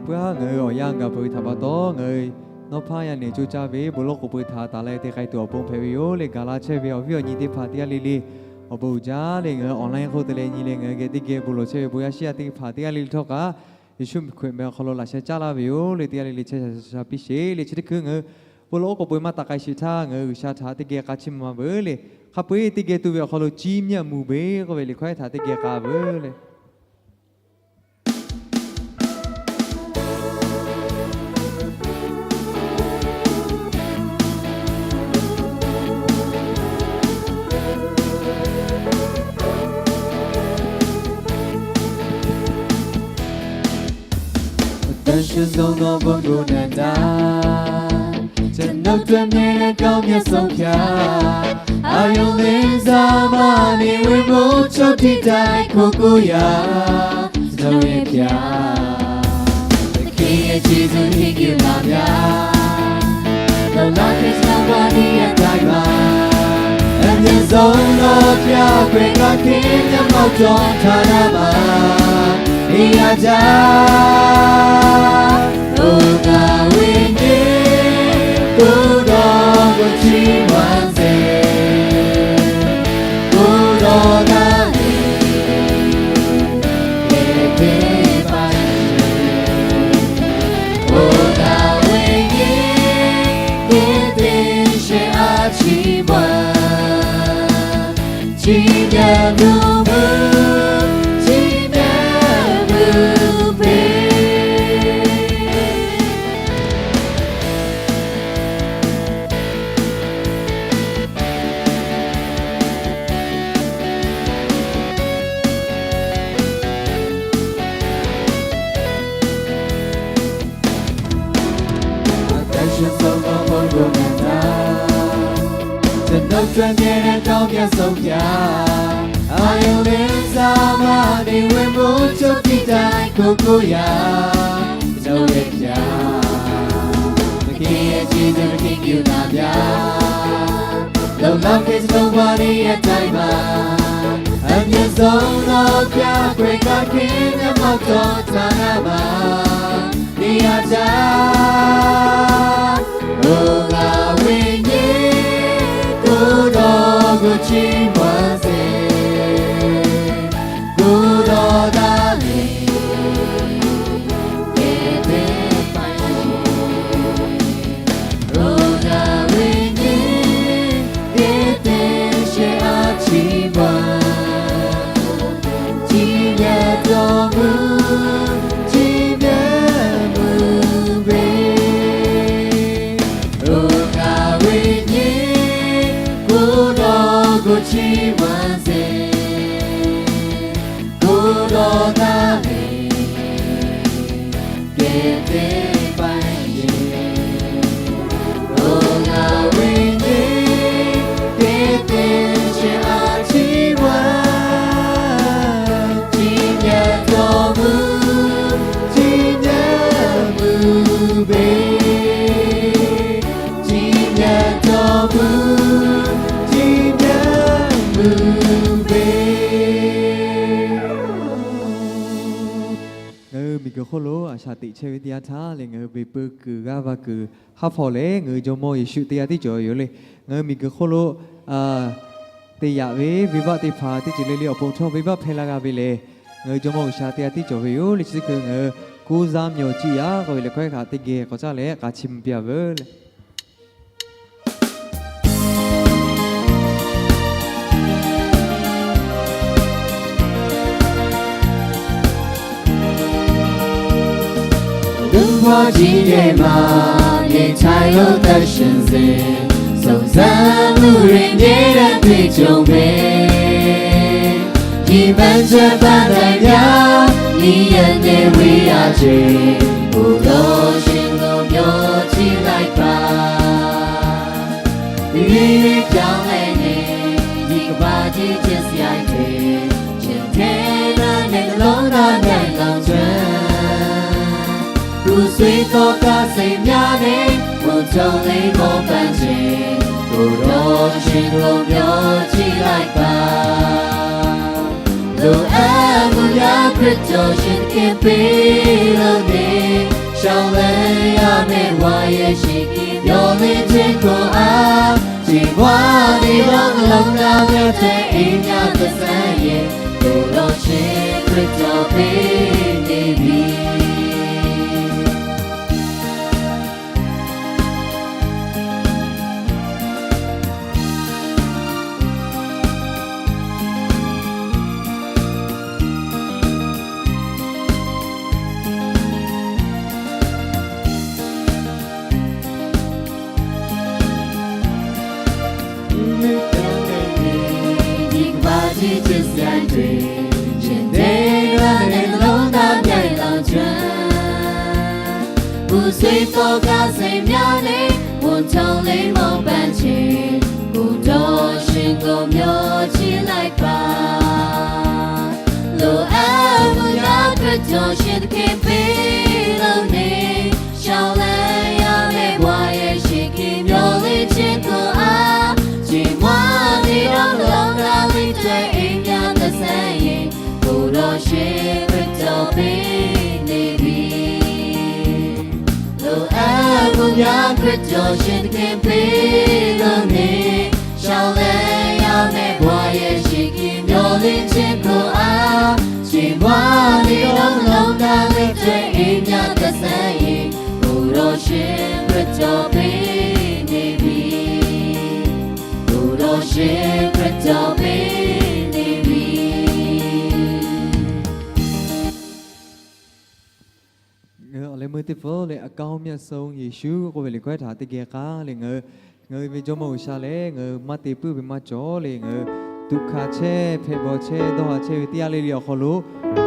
Peuˬ-aˬ, ngaˬ hui awˬ yanˇ gaˬ peuˬ ve htaꞈ pa taw, ngaˬ hui nawˇ hpaˇ yaˇ nehˬ coˇ caˇ ve bon lawˇ k'oˍ pui htaꞈ taˍ leh te k'ai tuˬ awˬ pon hpehꞈ ve yoˬ le. Gaˬ la chehˇ ve awˬ viˉ awˬ nyi teˇ hpaˍ teˇ g'aˇ le le awˬ bon uiˍ jaˇ le. Ngaˬ hui online hk'oˆ te leh nyi leh ngaˬ hui geh teˇ geh bon lawˬ chehˇ ve bon yaˇ shiˉ yaˇ teˇ hpaˍ teˇ g'aˇ le le htawˇ kaꞈ, Yeˍsuˆ Hkriꞈ meh awˬ hk'aw lo laꞈ sheh caˉ laˇ ve yoˬ le. Teˇ g'aˇ le le chehˇ sha sha piˇ sheˍ le. Chi teˇ hkui ngaˬ hui bon lawˇ k'oˍ pui maˇ taˍ k'ai sheˍ htaˇ, ngaˬ hui G'uiˬsha htaꞈ teˇ geh k'a chiˇ mvuh ma veuˬ le. Hk'a peu-eˬ teˇ geh tuˬ ve awˬ hk'aw lo ကြီးမြတ်မှု ve k'oˆ ve liꞈ hkawehˉ htaꞈ teˇ geh k'a veuˬ le. အသက်ရှင်ဆုံးသော ဘုန်းကိုယ်နှံတာ၊ ကျွန်ုပ်အတွက် မြဲတမ်း ကောင်းမြတ်ဆုံးဘုရား၊ အာရုံလေးစားမှနေ ဝိမုတ်ချုပ်တည်တိုင်း ကိုကိုရာ ကျွန်တော်ရဲ့ဘုရား၊ သခင်ရဲ့ကျေးဇူး ဟင်းဂုဏ်များများ၊ တော်လၢခဲ ကျွန်တော်ဘဝ နေ့ရက်တိုင်းမှာ အမြတ်ဆုံးသောဘုရား ခွဲခါခင်မျက်မှောက်တော် ဌာနမှာ နေရာချ၊ အို ငါဝိညာဉ် ကိုယ်တော်ကို ချီးမွမ်းစေ၊ ကိုယ်တော်သာလျှင် ကယ်တင်ပါစေ။ အို ငါဝိညာဉ် ကယ်တင်ရှင်အား ချီးမွမ်း ချီးမြှောက်တော်မူ၊ ချီးမြှောက်မူပေ။ အသက်ရှင်ဆုံးသော ဘုန်းကိုယ်နှံတာ၊ ကျွန်ုပ်အတွက် မြဲတမ်း ကောင်းမြတ်ဆုံးဘုရား၊ အာရုံလေးစားမှနေ ဝိမုတ်ချုပ်တည်တိုင်း ကိုကိုရာ ကျွန်တော်ရဲ့ဘုရား၊ သခင်ရဲ့ကျေးဇူး ဟင်းဂုဏ်များများ၊ လုံလောက်တဲ့ ကျွန်တော်ဘဝ နေ့ရက်တိုင်းမှာ အမြတ်ဆုံးသောဘုရား ခွဲခါခင်မျက်မှောက်တော် ဌာနမှာ နေရာချ၊ အို ငါဝိညာဉ် ကိုယ်တော်ကို ချီးမွမ်းစေ၊ ကိုယ်တော်သာလျှင် ကယ်တင်ပိုင်၊ အို ငါဝိညာဉ် ကယ်တင်ရှင်အား ချီးမွမ်း ချီးမြှောက်တော်မူ၊ ချီးမြှောက်မူပေ။ အို ငါဝိညာဉ် ကိုယ်တော်ကို ချီးမွမ်းစေ၊ ကိုယ်တော်သာလျှင် ကယ်တင်ပိုင်ခြင်း။ အို ငါဝိညာဉ် ကယ်တင်ရှင်အား ချီးမွမ်း ချီးမြှောက်တော်မူ၊ ချီးမြှောက်မူပေ။ ချီးမြှောက်တော်မူ၊ ချီးမြှောက်မူပေ။ ငါ mic ဟီၣ်ခိၣ်လိ အသးတိတ်ချဲဝဲတယါထါလၢ ငါ ဗိပုဂ် ဂါဘၣ်ကု ဟးဖီၣ်လဲၣ် ငါ Jawˇmawˇ Yeˍsuˆ တယါ tiˉ cawˬ ve yoˬ le. ငါ mic ဟီၣ်ခိၣ်လိ တယၣ် venˇbaˆ teˇ hpaˍ teˇ ceuˬ le le awˬ pon htawˇ venˇbaˆ hpehˇ laˇ g'a ve lehˬ, ngeuˬ Jawˇmawˇ G'uiˬsha teˇ g'aˇ tiˉ cawˬ ve yoˬ le. Chi teˇ hkui ngeuˬ ကိုးစားမျှော်ကြည့်ရာ k'oˆ ve liꞈ hkawehˉ htaꞈ teˇ geh k'awꞈ caˉ leh k'aꞈ chi mvuh piˇ a veuˬ le. Lungpawˇ jiˇ yehˬ ma, နေထိုင်လို့ သက်ရှင်စေ၊ စုံစမ်းမှုတွေ မြဲတမ်းတွေ့ကြုံပေ၊ ရည်မှန်းချက်ပန်းတိုင်များ နည်းလမ်းနဲ့ ဝေးရခြေ၊ ကိုယ်တော်ရှင်ကို မျှော်ကြည့်လိုက်ပါ။ ဒီနေ့ပြောင်းလဲနေ၊ ဒီကမ္ဘာကြီး ချစ်စရိုက်တွေ ချစ်ထဲနားနဲ့ နှလုံးသားနဲ့ လောင်ကျွမ်း၊ ပူဆွေးသောကစိတ်များနဲ့ မုန်းထုံလေးမောပန်းချိန်၊ ကိုယ်တော်ရှင်ကို မျှော်ကြည့်လိုက်ပါ။ လိုအပ်မှုများ ခရစ်တော်ရှင် သခင်ပေးလို့နေ၊ Paˍ yehˬ shiˍ hkiˍ yawˇ liˇ chehˇ hkawˇ a, chi vaˇ ve yawˇ lonˉ naˇ ve teˇ eˬ nyaˇ teˇ sehˍ yehˬ, to dawˇ sheˍ Hkriꞈ cawˬ piˇ ve miˬ. Pu sui tawˇ kaˇ seˍ myaˇ le, pu htawˇ le mawˇ paˇ chehˇ, pu dawˇ sheˍ k'o myaw chi laiˉ paˍ. Loˬ aˉ mvuhˇ yaˇ Hkriꞈ cawˬ sheˍ teˇ hkeh piˇ lo neˇ, shaoˍ leh yaˇ mehˆ paˍ yehˬ shiˍ hkiˍ yawˇ liˇ chehˇ hkawˇ a, chi vaˇ ve yawˇ lonˉ naˇ ve teˇ eˬ nyaˇ teˇ sehˍ yehˬ, to dawˇ sheˍ Hkriꞈ cawˬ piˇ ve miˬ. Loˬ aˉ mvuhˇ yaˇ Hkriꞈ cawˬ sheˍ teˇ hkeh piˇ lo neˇ, shaoˍ leh yaˇ mehˆ paˍ yehˬ shiˍ hkiˍ yawˇ liˇ chehˇ hkawˇ a, chi vaˇ ve yawˇ lonˉ naˇ ve teˇ eˬ nyaˇ teˇ sehˍ yehˬ, to dawˇ sheˍ Hkriꞈ cawˬ piˇ ve miˬ. To dawˇ sheˍ Hkriꞈ cawˬ piˇ ve miˬ. Ngaˬ hui awˬ leh meuˇ teˇ hpfuhˇ leh အကောင်းမြတ်ဆုံးယေရှု k'oˆ ve liꞈ hkawehˇ htaꞈ teˇ geh k'aˉ leh ngaˬ hui, ngaˬ hui ve Jawˇmawˇ G'uiˬsha lehˬ ngaˬ hui maˇ te puiˉ ve maˇ cawˬ leh ngaˬ hui tuꞈ hkanˍ chehˇ, hpehꞈ bawˬ chehˇ, dawˇ haˍ chehˇ ve teˇ yanˇ le le awˬ hk'aw lo,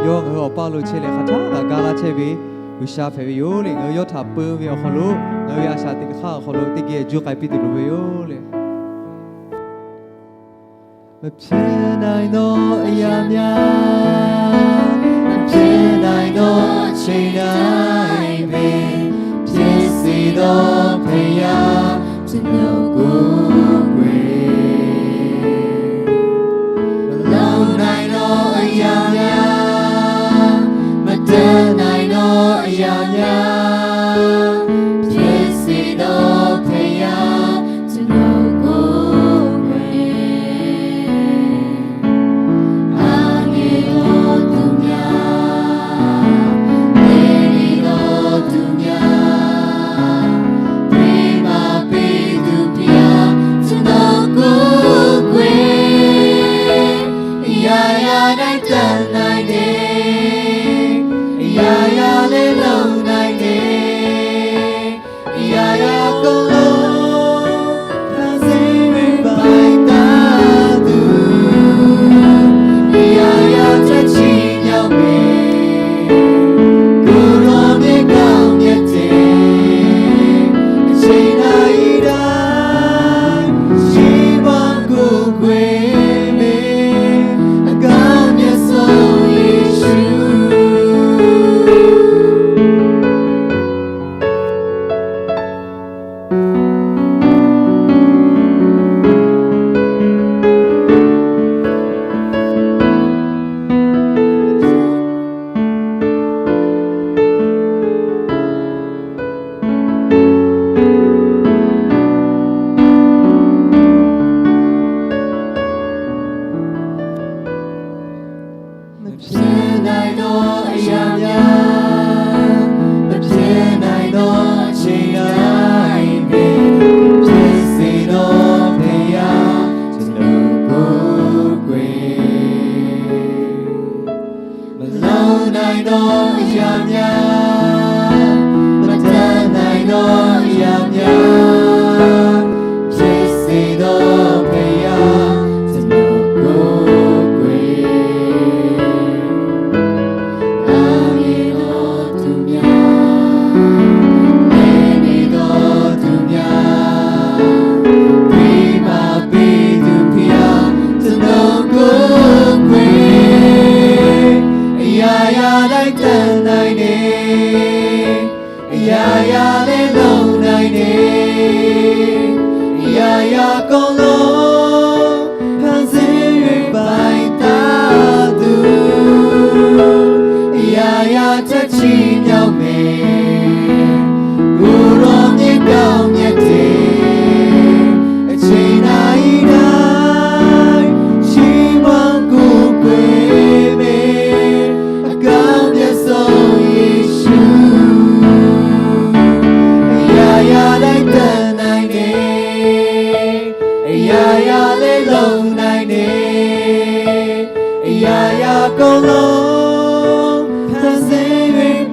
yawˇ ngaˬ hui awˬ paˇ lo chehˇ leh hk'aˬ htaˇ kaꞈ ga laˇ chehˇ ve G'uiˬsha hpehꞈ ve yoˬ leh ngaˬ hui yawˇ htaꞈ peu ve awˬ hk'aw lo, ngaˬ hui ve a shaꞈ teꞈ hk'aˇ awˬ hk'aw lo teˇ geh juˇ k'ai piˇ tuˬ loˍ ve yoˬ leh မဖြစ်နိုင်သောအရာများ မဖြစ်နိုင်သောအချိန်တိုင်းပင် ဖြစ်စေသောဘုရား ကျွန်တော်ကိုယ်ကိုယ် မလုပ်နိုင်သောအရာများ မတတ်နိုင်သောအရာများ ဖြစ်စေသောဘုရား ကျွန်တော်ကိုယ်ကိုယ် အားငယ်သောသူများ လဲနေသောသူများ ဖေးမပေးသူဘုရား ကျွန်တော်ကိုယ်ကိုယ် အရာရာတိုင်းတတ်နိုင်တယ် အရာရာလည်းလုပ်နိုင်တယ် အရာရာကုန်လုံး ဖန်ဆင်းပေးပိုင်တတ်သူ အရာရာတတ်ချင်မြောက်မယ် ကိုယ်တော်မြတ်ကောင်းမြတ်တဲ့အချိန်တိုင်းတိုင်း ရှိပါကိုယ်ကိုယ်မင်း အကောင်းမြတ်ဆုံးယေရှု မဖြစ်နိုင်သောအရာများ မဖြစ်နိုင်သောအချိန်တိုင်းပင် ဖြစ်စေသောဘုရား ကျွန်တော်ကိုယ်ကိုယ် မလုပ်နိုင်သောအရာများ မတတ်နိုင်သောအရာများ ဖြစ်စေသောဘုရား ကျွန်တော်ကိုယ်ကိုယ် အားငယ်သောသူများ လဲနေသောသူများ ဖေးမပေးသူဘုရား ကျွန်တော်ကိုယ်ကိုယ် အရာရာတိုင်းတတ်နိုင်တယ်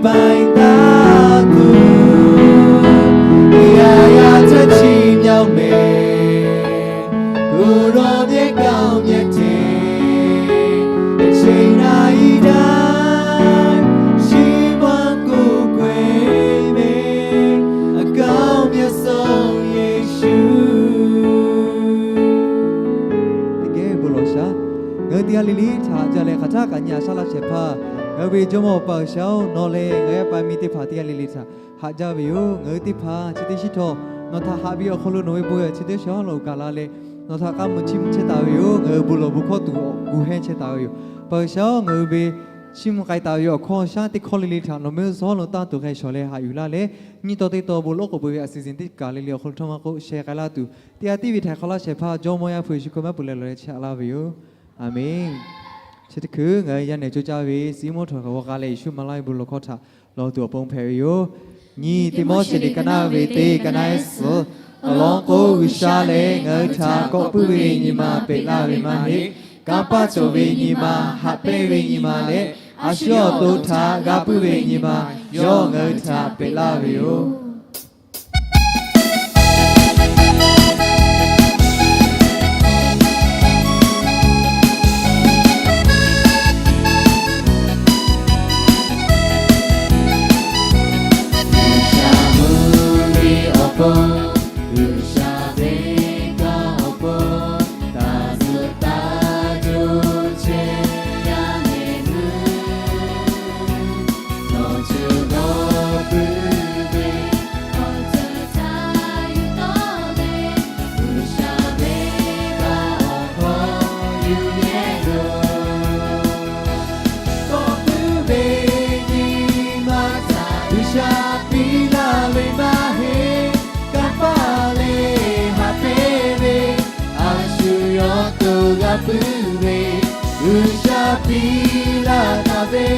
ပၢႆတၢ်သူ ယၤယၤထၢၣ်ထံမျဝ်မ့ၢ် ကိုယ်တော်မြတ်ကောင်းမြတ်ထံ တစ်ချိန်တိုင်း ချီးမွမ်းကိုးကွယ်မ့ၢ် အကောင်းမြတ်ဆုံးယေရှု Teˇ geh bon lawˬ shaˉ. Ngaˬ hui teˇ g'aˇ le le htaꞈ haꞈ jaˇ leh hk'aˬ htaˇ kaꞈ nyi a shaˉ laˇ shehˍ hpaˇ, ngaˬ hui ve Jawˇmawˇ Awˬ pa G'uiˬsha-oˬ, nawˬ lehˬ ngaˬ hui pa mi teˇ hpaˍ teˇ g'aˇ le le htaꞈ haꞈ jaˇ ve yoˬ. Ngaˬ hui teˇ hpaˍ chi teˇ shiˉ htawˇ nawˬ htaꞈ haꞈ ve awˬ hk'aw lo nawˬ ve bon yaꞈ chi teˇ shiˉ hawˉ lo gaˬ la leh, nawˬ htaꞈ k'aˉ mvuh chiˇ mvuh chehˇ taˍ ve yoˬ. Ngaˬ hui bon lawˬ bon hkawˇ tuˬ gu hehnˇ chehˇ taˍ ve yoˬ. Pa G'uiˬsha-oˬ, ngaˬ hui ve chiˇ mvuh k'ai taˍ ve awˬ hkawˇ shaˉ teˇ hkawˇ le le htaꞈ nawˬ mehˆ g'uˇ suhˍ hawˉ lo tanˇ tuˬ hk'a shawˍ leh haꞈ yuˬ laˇ leh, nyiˇ taw teˇ taw bon lawˉ k'oˍ peuˬ ve a siˍ siˍ teˇ kaˬ le le awˬ hk'aw lo htawˇ maˇ k'oˆ sheh k'ai laˇ tuˬ, teˇ g'aˇ tiˉ ve htaꞈ hk'awꞈ laˇ shehˍ hpaˇ Jawˇmawˇ Yaˇ hpu Yeˍsuˆ Hkriꞈ maˇ peuˬ leh lawˬ leh chehˇ laˇ ve yoˬ. Aˍmenˍ. Chi teˇ hkui ngaˬ hui yaˇ nehˬ co caˇ ve siˉ moˉ htawnˍ kaꞈ g'aw k'a leh Yeˍsuˆ maˍ laˇ ve bon lawˬ hkawˇ htaꞈ lawˬ tuˬ awˬ pon hpehꞈ ve yoˬ. Nyi Tiˆmoˉseˍ liꞈ ka naˆ ve teˇ ka naˆ ehˉ suhˍ, awˬ lawn k'o, G'uiˬsha lehˬ ngaˬ hui htaꞈ kawꞈ puiˉ ve nyi ma peꞈ laˇ ve maˇ heˆ. Kanˇ paˆ cawˬ ve nyi ma, haꞈ pehnˇ ve nyi ma leh, a shu awˬ to htaꞈ g'a puiˉ ve nyi ma, yawˇ ngaˬ hui htaꞈ peꞈ laˇ ve yoˬ. G'uiˬsha mvuhˇ miˬ awˬ pon, G'uiˬsha venˇ kaˆ awˬ pon, taˇ zuhꞈ taˇ juˇ chehˇ yaˇ nehˬ hui, nawˬ ceuˬ g'awˇ puiˉ ve, awˬ ceuˬ htaꞈ yuˬ tawˆ leh, G'uiˬsha venˇ kaˆ awˬ hkawˇ yuˬ yehˇ loˬ. Kawꞈ puiˉ ve nyi ma htaꞈ G'uiˬsha piˇ laˇ ve maˇ heˆ. Kanˇ paˆ leh haꞈ pehnˇ ve, a shu yawˇ to g'a puiˉ ve, G'uiˬsha piˇ laˇ taˍ ve,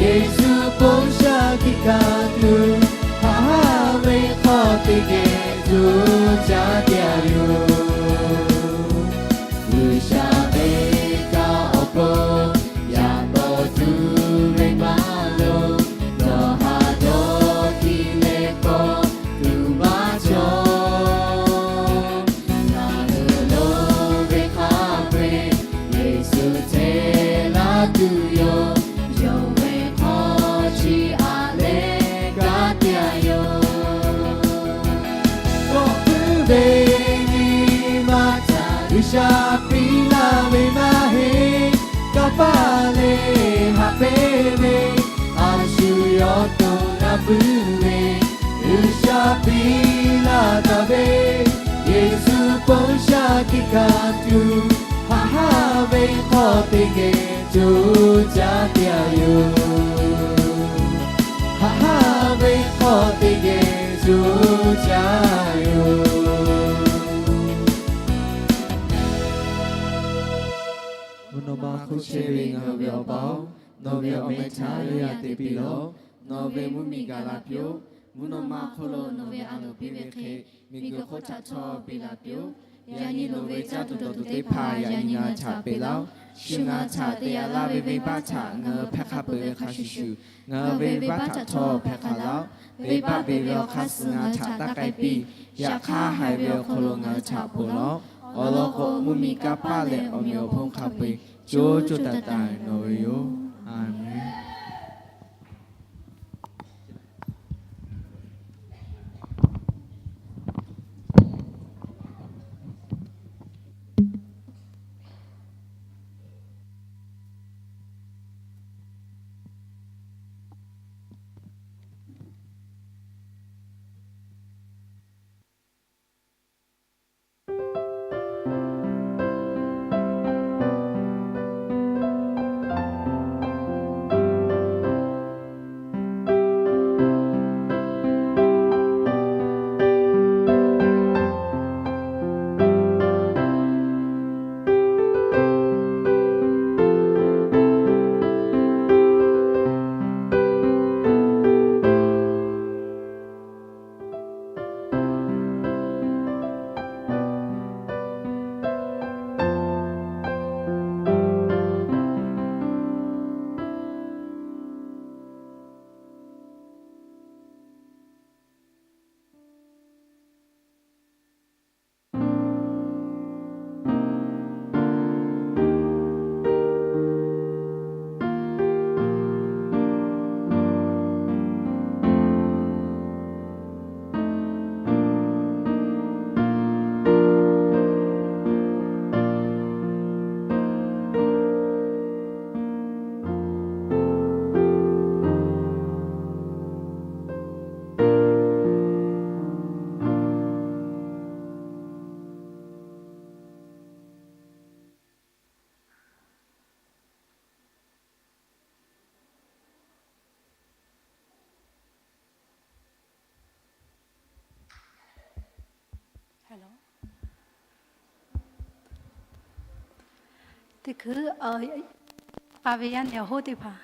Yeˍsuˆ bon shaˉ hkiˆ kaꞈ tuˬ, haꞈ haˉ ve hk'aw teˇ geh co caˇ te a yoˬ. G'uiˬsha venˇ kaˆ awˬ pon, yaꞈ tawˍ tuˬ ve maˇ loˍ, nawˬ haꞈ dawˇ hkiˆ leh kawˆ tuˬ maˇ cawˬ. Ngaˬ hui lo ve hk'a peu-eˬ, Yeˍsuˆ hteˇ laˇ tuˬ yoˬ. Yonˍ ve hk'aw chi aꞈ leh gaˇ te a yoˬ. Kawꞈ puiˉ ve nyi ma htaꞈ G'uiˬsha piˇ laˇ ve maˇ heˆ. Kanˇ paˆ leh haꞈ pehnˇ ve, a shu yawˇ to g'a puiˉ ve, G'uiˬsha piˇ laˇ taˍ ve, Yeˍsuˆ bon shaˉ hkiˆ kaꞈ tuˬ, haꞈ haˉ ve hk'aw teˇ geh co caˇ te a yoˬ. Haꞈ haˉ ve hk'aw teˇ geh co caˇ yoˬ. Mvuhˇ naw ma hk'oˆ chehˇ ve ngaˬ hui ve Awˬ pa-oˬ, nawˬ ve awˬ meh htaꞈ yawˇ yaꞈ teꞈ piˇ lawˬ. Nawˬ ve mvuhˇ miˬ gaˬ la piˇ-oˆ. Mvuhˇ naw ma hk'oˆ lo nawˬ ve a loˍ piˇ ve hk'e, miˬguiˬ hk'oˆ htaꞈ htawˇ piˇ la piˇ-oˆ. Yaꞈ nyi loˍ ve caˇ tuˬ dawˬ tuˬ teˇ hpaˍ yaꞈ nyi ngaˬ htaꞈ peꞈ laˇ-oˆ. Shu ngaˬ htaꞈ te yaꞈ laˇ ve venˇbaˆ htaꞈ ngaˬ hui hpehˇ hk'a peuˬ ve hk'a shuˍ shuˍ, ngaˬ hui ve venˇbaˆ htaꞈ htawˇ hpehˇ hk'a laˇ-oˆ. Venˇbaˆ beˬ ve awˬ hk'aˇ suh ngaˬ hui htaꞈ taˇ k'ai piˇ. Yaꞈ hk'aˇ haiˬ ve awˬ hk'aw lo ngaˬ hui htaꞈ ponˬ laˇ-oˆ. Awˬ lawn k'o, mvuhˇ miˬ, kanˇ paˆ leh awˬ meꞈ awˬ hponˇ hk'a peu-eˬ co co taiˍ taiˍ nawˬ ve yoˬ. Aˍmenˍ. Teˇ hkui a ve yaˇ nehˬ awˬ hoˉ teˇ hpaˍ.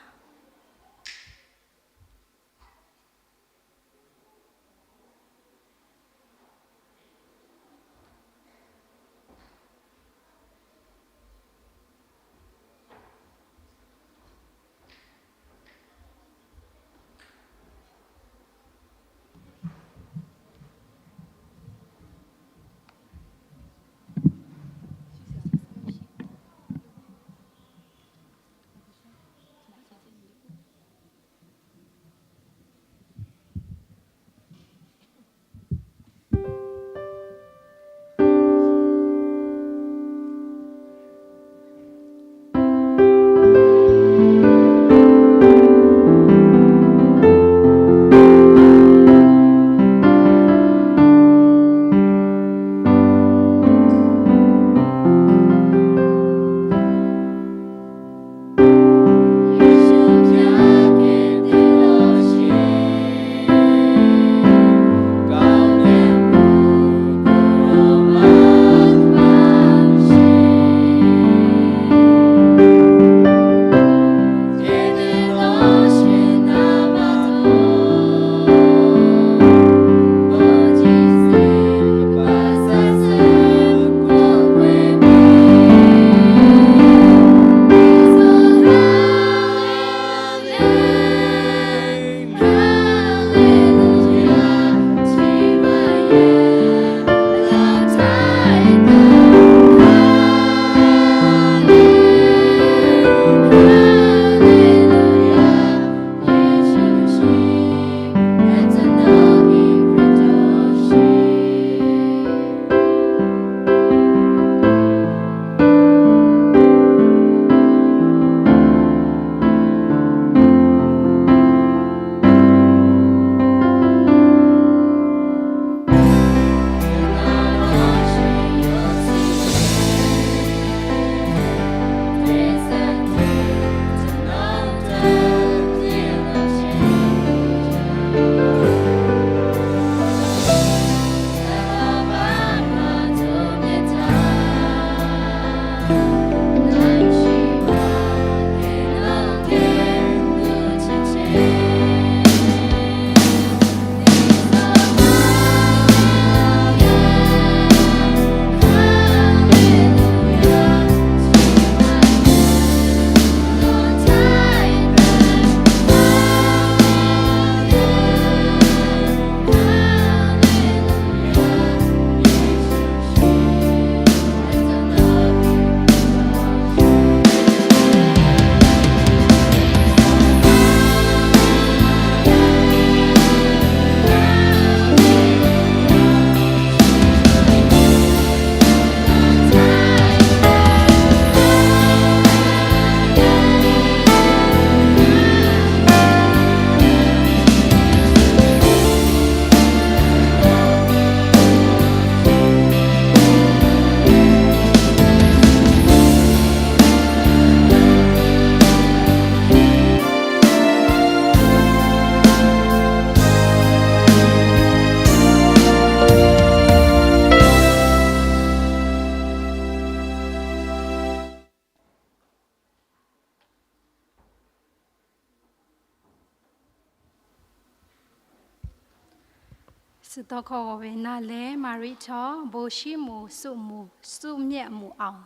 Suh tawˇ hkawˇ g'aw ve naˇ leh, Maˍriˆ chaw bon shiˉ moˍ suh moˍ suhˉ mehˆ moˍ aoˬ.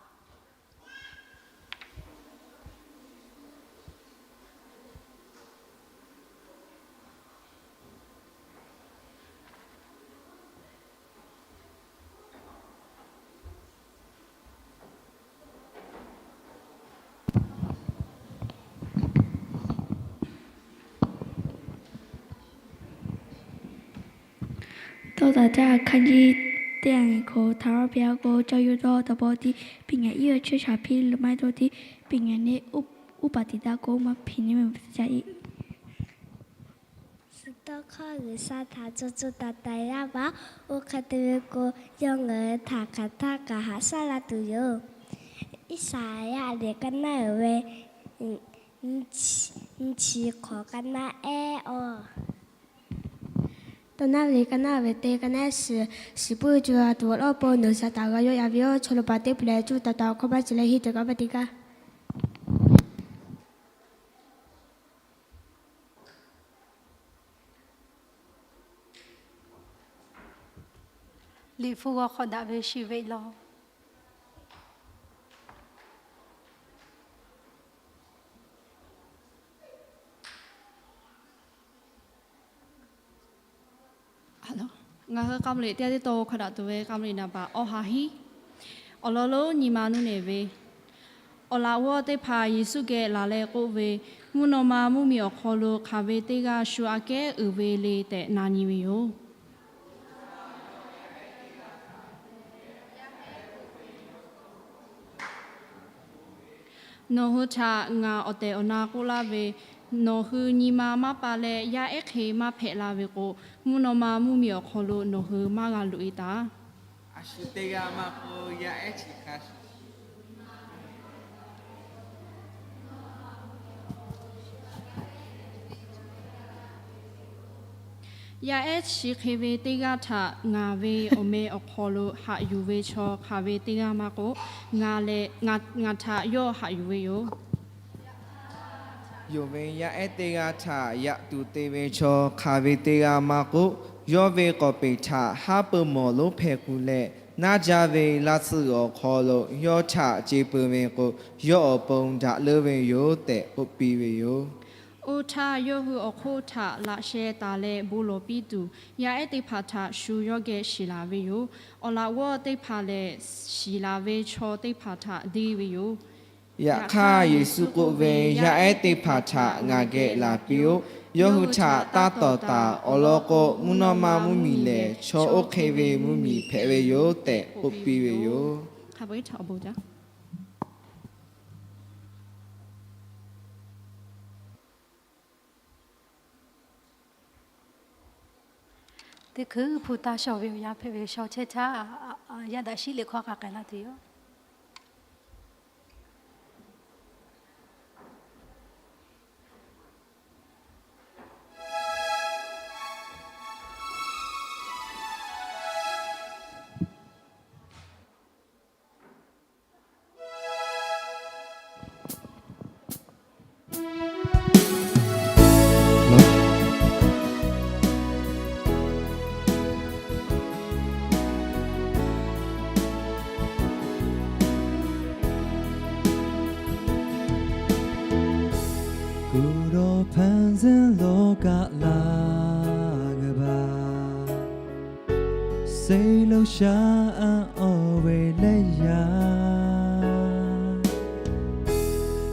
Tawˇ taˍ htaˇ, အခန်းကြီး သၢ အငယ် ခုနစ် ထာဝရဘုရားကို ကြောက်ရွံ့သောသဘောတည်း၊ ပညာ၏အချက်အချာဖြစ် လူမိုက်တို့သည် ပညာနှင့် ဥပ-, ဥပါတိတကို မဖျင်နှင့် မဖျင်ကြ၏။ Suh tawˇ hkawˇ G'uiˬsha htaꞈ co co taiˍ taiˍ laˇ baˆ. Oˇ hk'e te ve k'o, yawˇ ngaˬ hui htaꞈ hk'aˬ htaˇ kaꞈ haꞈ shaˉ la tuˬ yoˬ. Iˉsaˍyaˆ liꞈ ka naˉ uiˍ ve nyi chi hk'awꞈ ka naˉ ehˉ awˬ Oˇ naˉ ve liꞈ ka naˉ ve teˇ ka naˉ shiˍ, shiˍ puiˉ ve co ha tuˬ awˬ lawn pon nawˬ hui shaˍ taˍ g'a yawˆ yan ve yoˬ. Chaw lo paˍ teˇ hpaˍ lehˬ, cuˇ taˍ taˍ awˬ hkawˇ maˇ ci leh henˇ tuˬ kaꞈ maˇ te gaˇ. Liꞈ hpu g'aw hk'awꞈ daꞈ ve shiˍ ve law. Ngaˬ hui คำเรียน teˇ g'aˇ teˇ taw hk'a daꞈ tuˬ ve คำเรียน naˍ baꞈ awˇ ha hiˉ. Awˬ lawn lonˉ nyi ma nuˇ nehˬ ve, awˬ laꞈ g'awˇ teˇ hpaˍ Yeˍsuˆ geh laˬ leh k'oˆ ve, Mvuhˇ naw ma mvuhˇmiˬ awˬ hk'aw lo hk'aˬ ve teˇ g'aˇ shu aꞈ kehˉ uiˍ ve le tehꞈ na nyi ve yoˬ. Nawˬ hui htaꞈ ngaˬ awˬ tehˬ awˬ na k'oˆ laˇ ve, nawˬ hui nyi ma maˇ pa leh yaˇ ehˉ hk'e maˇ hpehꞈ la ve k'o, mvuhˇ naw ma mvuhˇmiˬ awˬ hk'aw lo nawˬ hui maˇ g'a loꞈ e taˍ. A shu teˇ g'aˇ maˇ k'oˆ, yaˇ ehˉ chi hk'a shuˍ Yaˇ ehˉ chi hk'e ve teˇ g'aˇ htaꞈ ngaˬ ve awˬ meh awˬ hk'aw lo haꞈ yuˬ ve chaw hk'aˬ ve teˇ g'aˇ maˇ k'oˆ, ngaˬ lehˬ, ngaˬ htaꞈ yawˇ haꞈ yuˬ ve yoˬ. Yonˍ ve yaˇ ehˉ teˇ g'aˇ htaꞈ yaꞈ tuˬ te ve chaw hk'aˬ ve teˇ g'aˇ maˇ k'oˆ, yawˇ ve k'awˍ peˍ htaꞈ haˉ pui mawˬ lonˉ hpehꞈ k'u leh, naˇ jaˇ ve laˇ tsuhˇ awˬ hk'aw lo yawˇ htaꞈ ce peu ve k'o, yawˇ awˬ pon daꞈ leuˉ ve yoˬ tehꞈ k'oˆ piˇ ve yoˬ. Oˇ htaˇ, yawˇ hui awˬ hk'oˆ htaꞈ laꞈ sheh taˍ leh bon lawˬ piˇ tuˬ, yaˇ ehˉ teˇ hpaˍ htaꞈ shu yawˇ geh shiˍ laˬ ve yoˬ. Awˬ laꞈ g'awˇ teˇ hpaˍ lehˬ, shiˍ laˬ ve chaw teˇ hpaˍ htaꞈ deˇ ve yoˬ. Yaꞈ hk'aˇ, Yeˍsuˆ k'oˆ ve, Yaˇ ehˉ teˇ hpaˍ htaꞈ ngaˬ geh laˬ piˇ-oˆ. Yawˇ hui htaꞈ taˇ tawˍ taˍ. Awˬ lawn k'o, mvuhˇ naw ma mvuhˇmiˬ lehˬ, chaw oˇ hk'e ve mvuhˇmiˬ hpehꞈ ve yoˬ tehꞈ k'oˆ piˇ ve yoˬ. Teˇ hkui hpu taˇ shawˍ ve awˬ yanˇ hpehꞈ ve shaw chehˇ htaˇ, yaˇ daꞈ shiˉ liꞈ hkawˇ k'a k'ai laˇ tuˬ yoˬ. Kuˬ dawˬ hpanˍ zuhˇ lawˬ kaꞈ laˬ g'a baˬ, စိတ်လှုပ်ရှားအံ့ဩဝဲလႄႈယ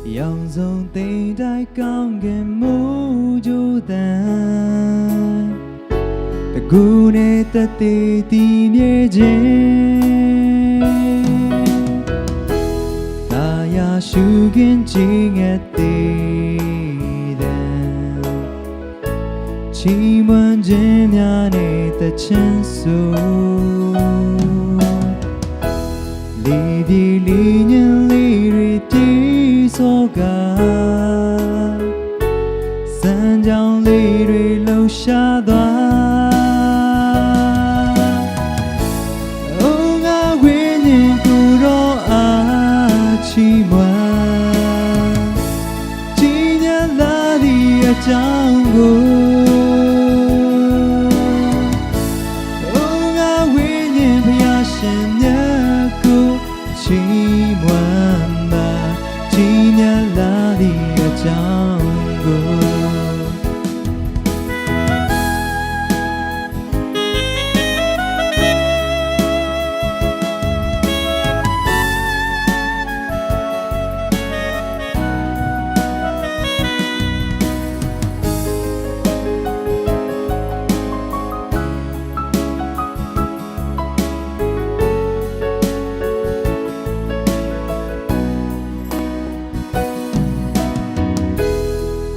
ၤ, ရောင်စုံတိမ်တိုက်ကောင်းကင်မိုးကြိုးသံ တကူးနဲ့သက်သေတည်မြဲခြင်း သာယာရှုခင်းခြင်းငတ်သေးတံ ချီးမွမ်းခြင်းများနှင့်သီချင်းဆို လေပြေလေညံလေးတွေပြေးစောက စမ်းကြောင်းလေးတွေလှုပ်ရှားသွား အိုးငါဝိညာဉ်ကိုယ်တော်အားချီးမွမ်း ကြီးမြတ်လာသည့်အကြောင်းကို အိုးငါဝိညာဉ်ဘုရားရှင်မြတ်ကိုချီးမွမ်းပါ ကြီးမြတ်လာသည့်အကြောင်းကို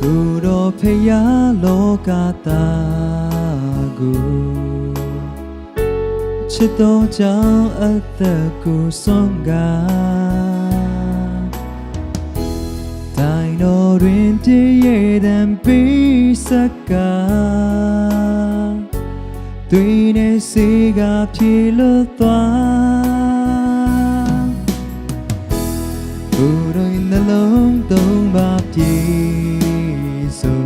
ကိုယ်တော်ဖျားလောကသားကို ချစ်သောကြောင့်အသက်ကိုစွန့်ကား တိုင်းတော်တွင်တရေတံပေးဆက်ကပ် Neˇ se g'a hpeˇ lo tawˇ, ကိုယ်တော် နှလုံးသုံးပါး ပြည့်စုံ၊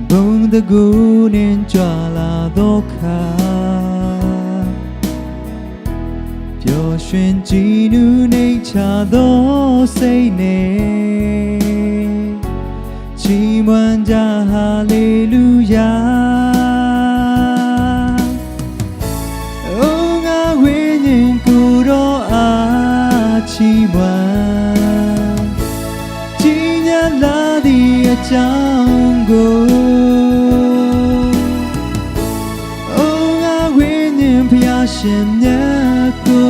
ဘုန်းတန်ခိုး နှံကြွလာသောအခါ ပျော်ရွှင် ကြည်နူး နှိမ်ချသောစိတ်နဲ့ ချီးမွမ်းကြ ဟာလေလုယာ။ အို ငါဝိညာဉ်ကိုယ်တော်အား ချီးမွမ်း၊ ကြီးမြတ်လှသည်အကြောင်းကို၊ အိ ငါဝိညာဉ် ဘုရားရှင်မြတ်ကို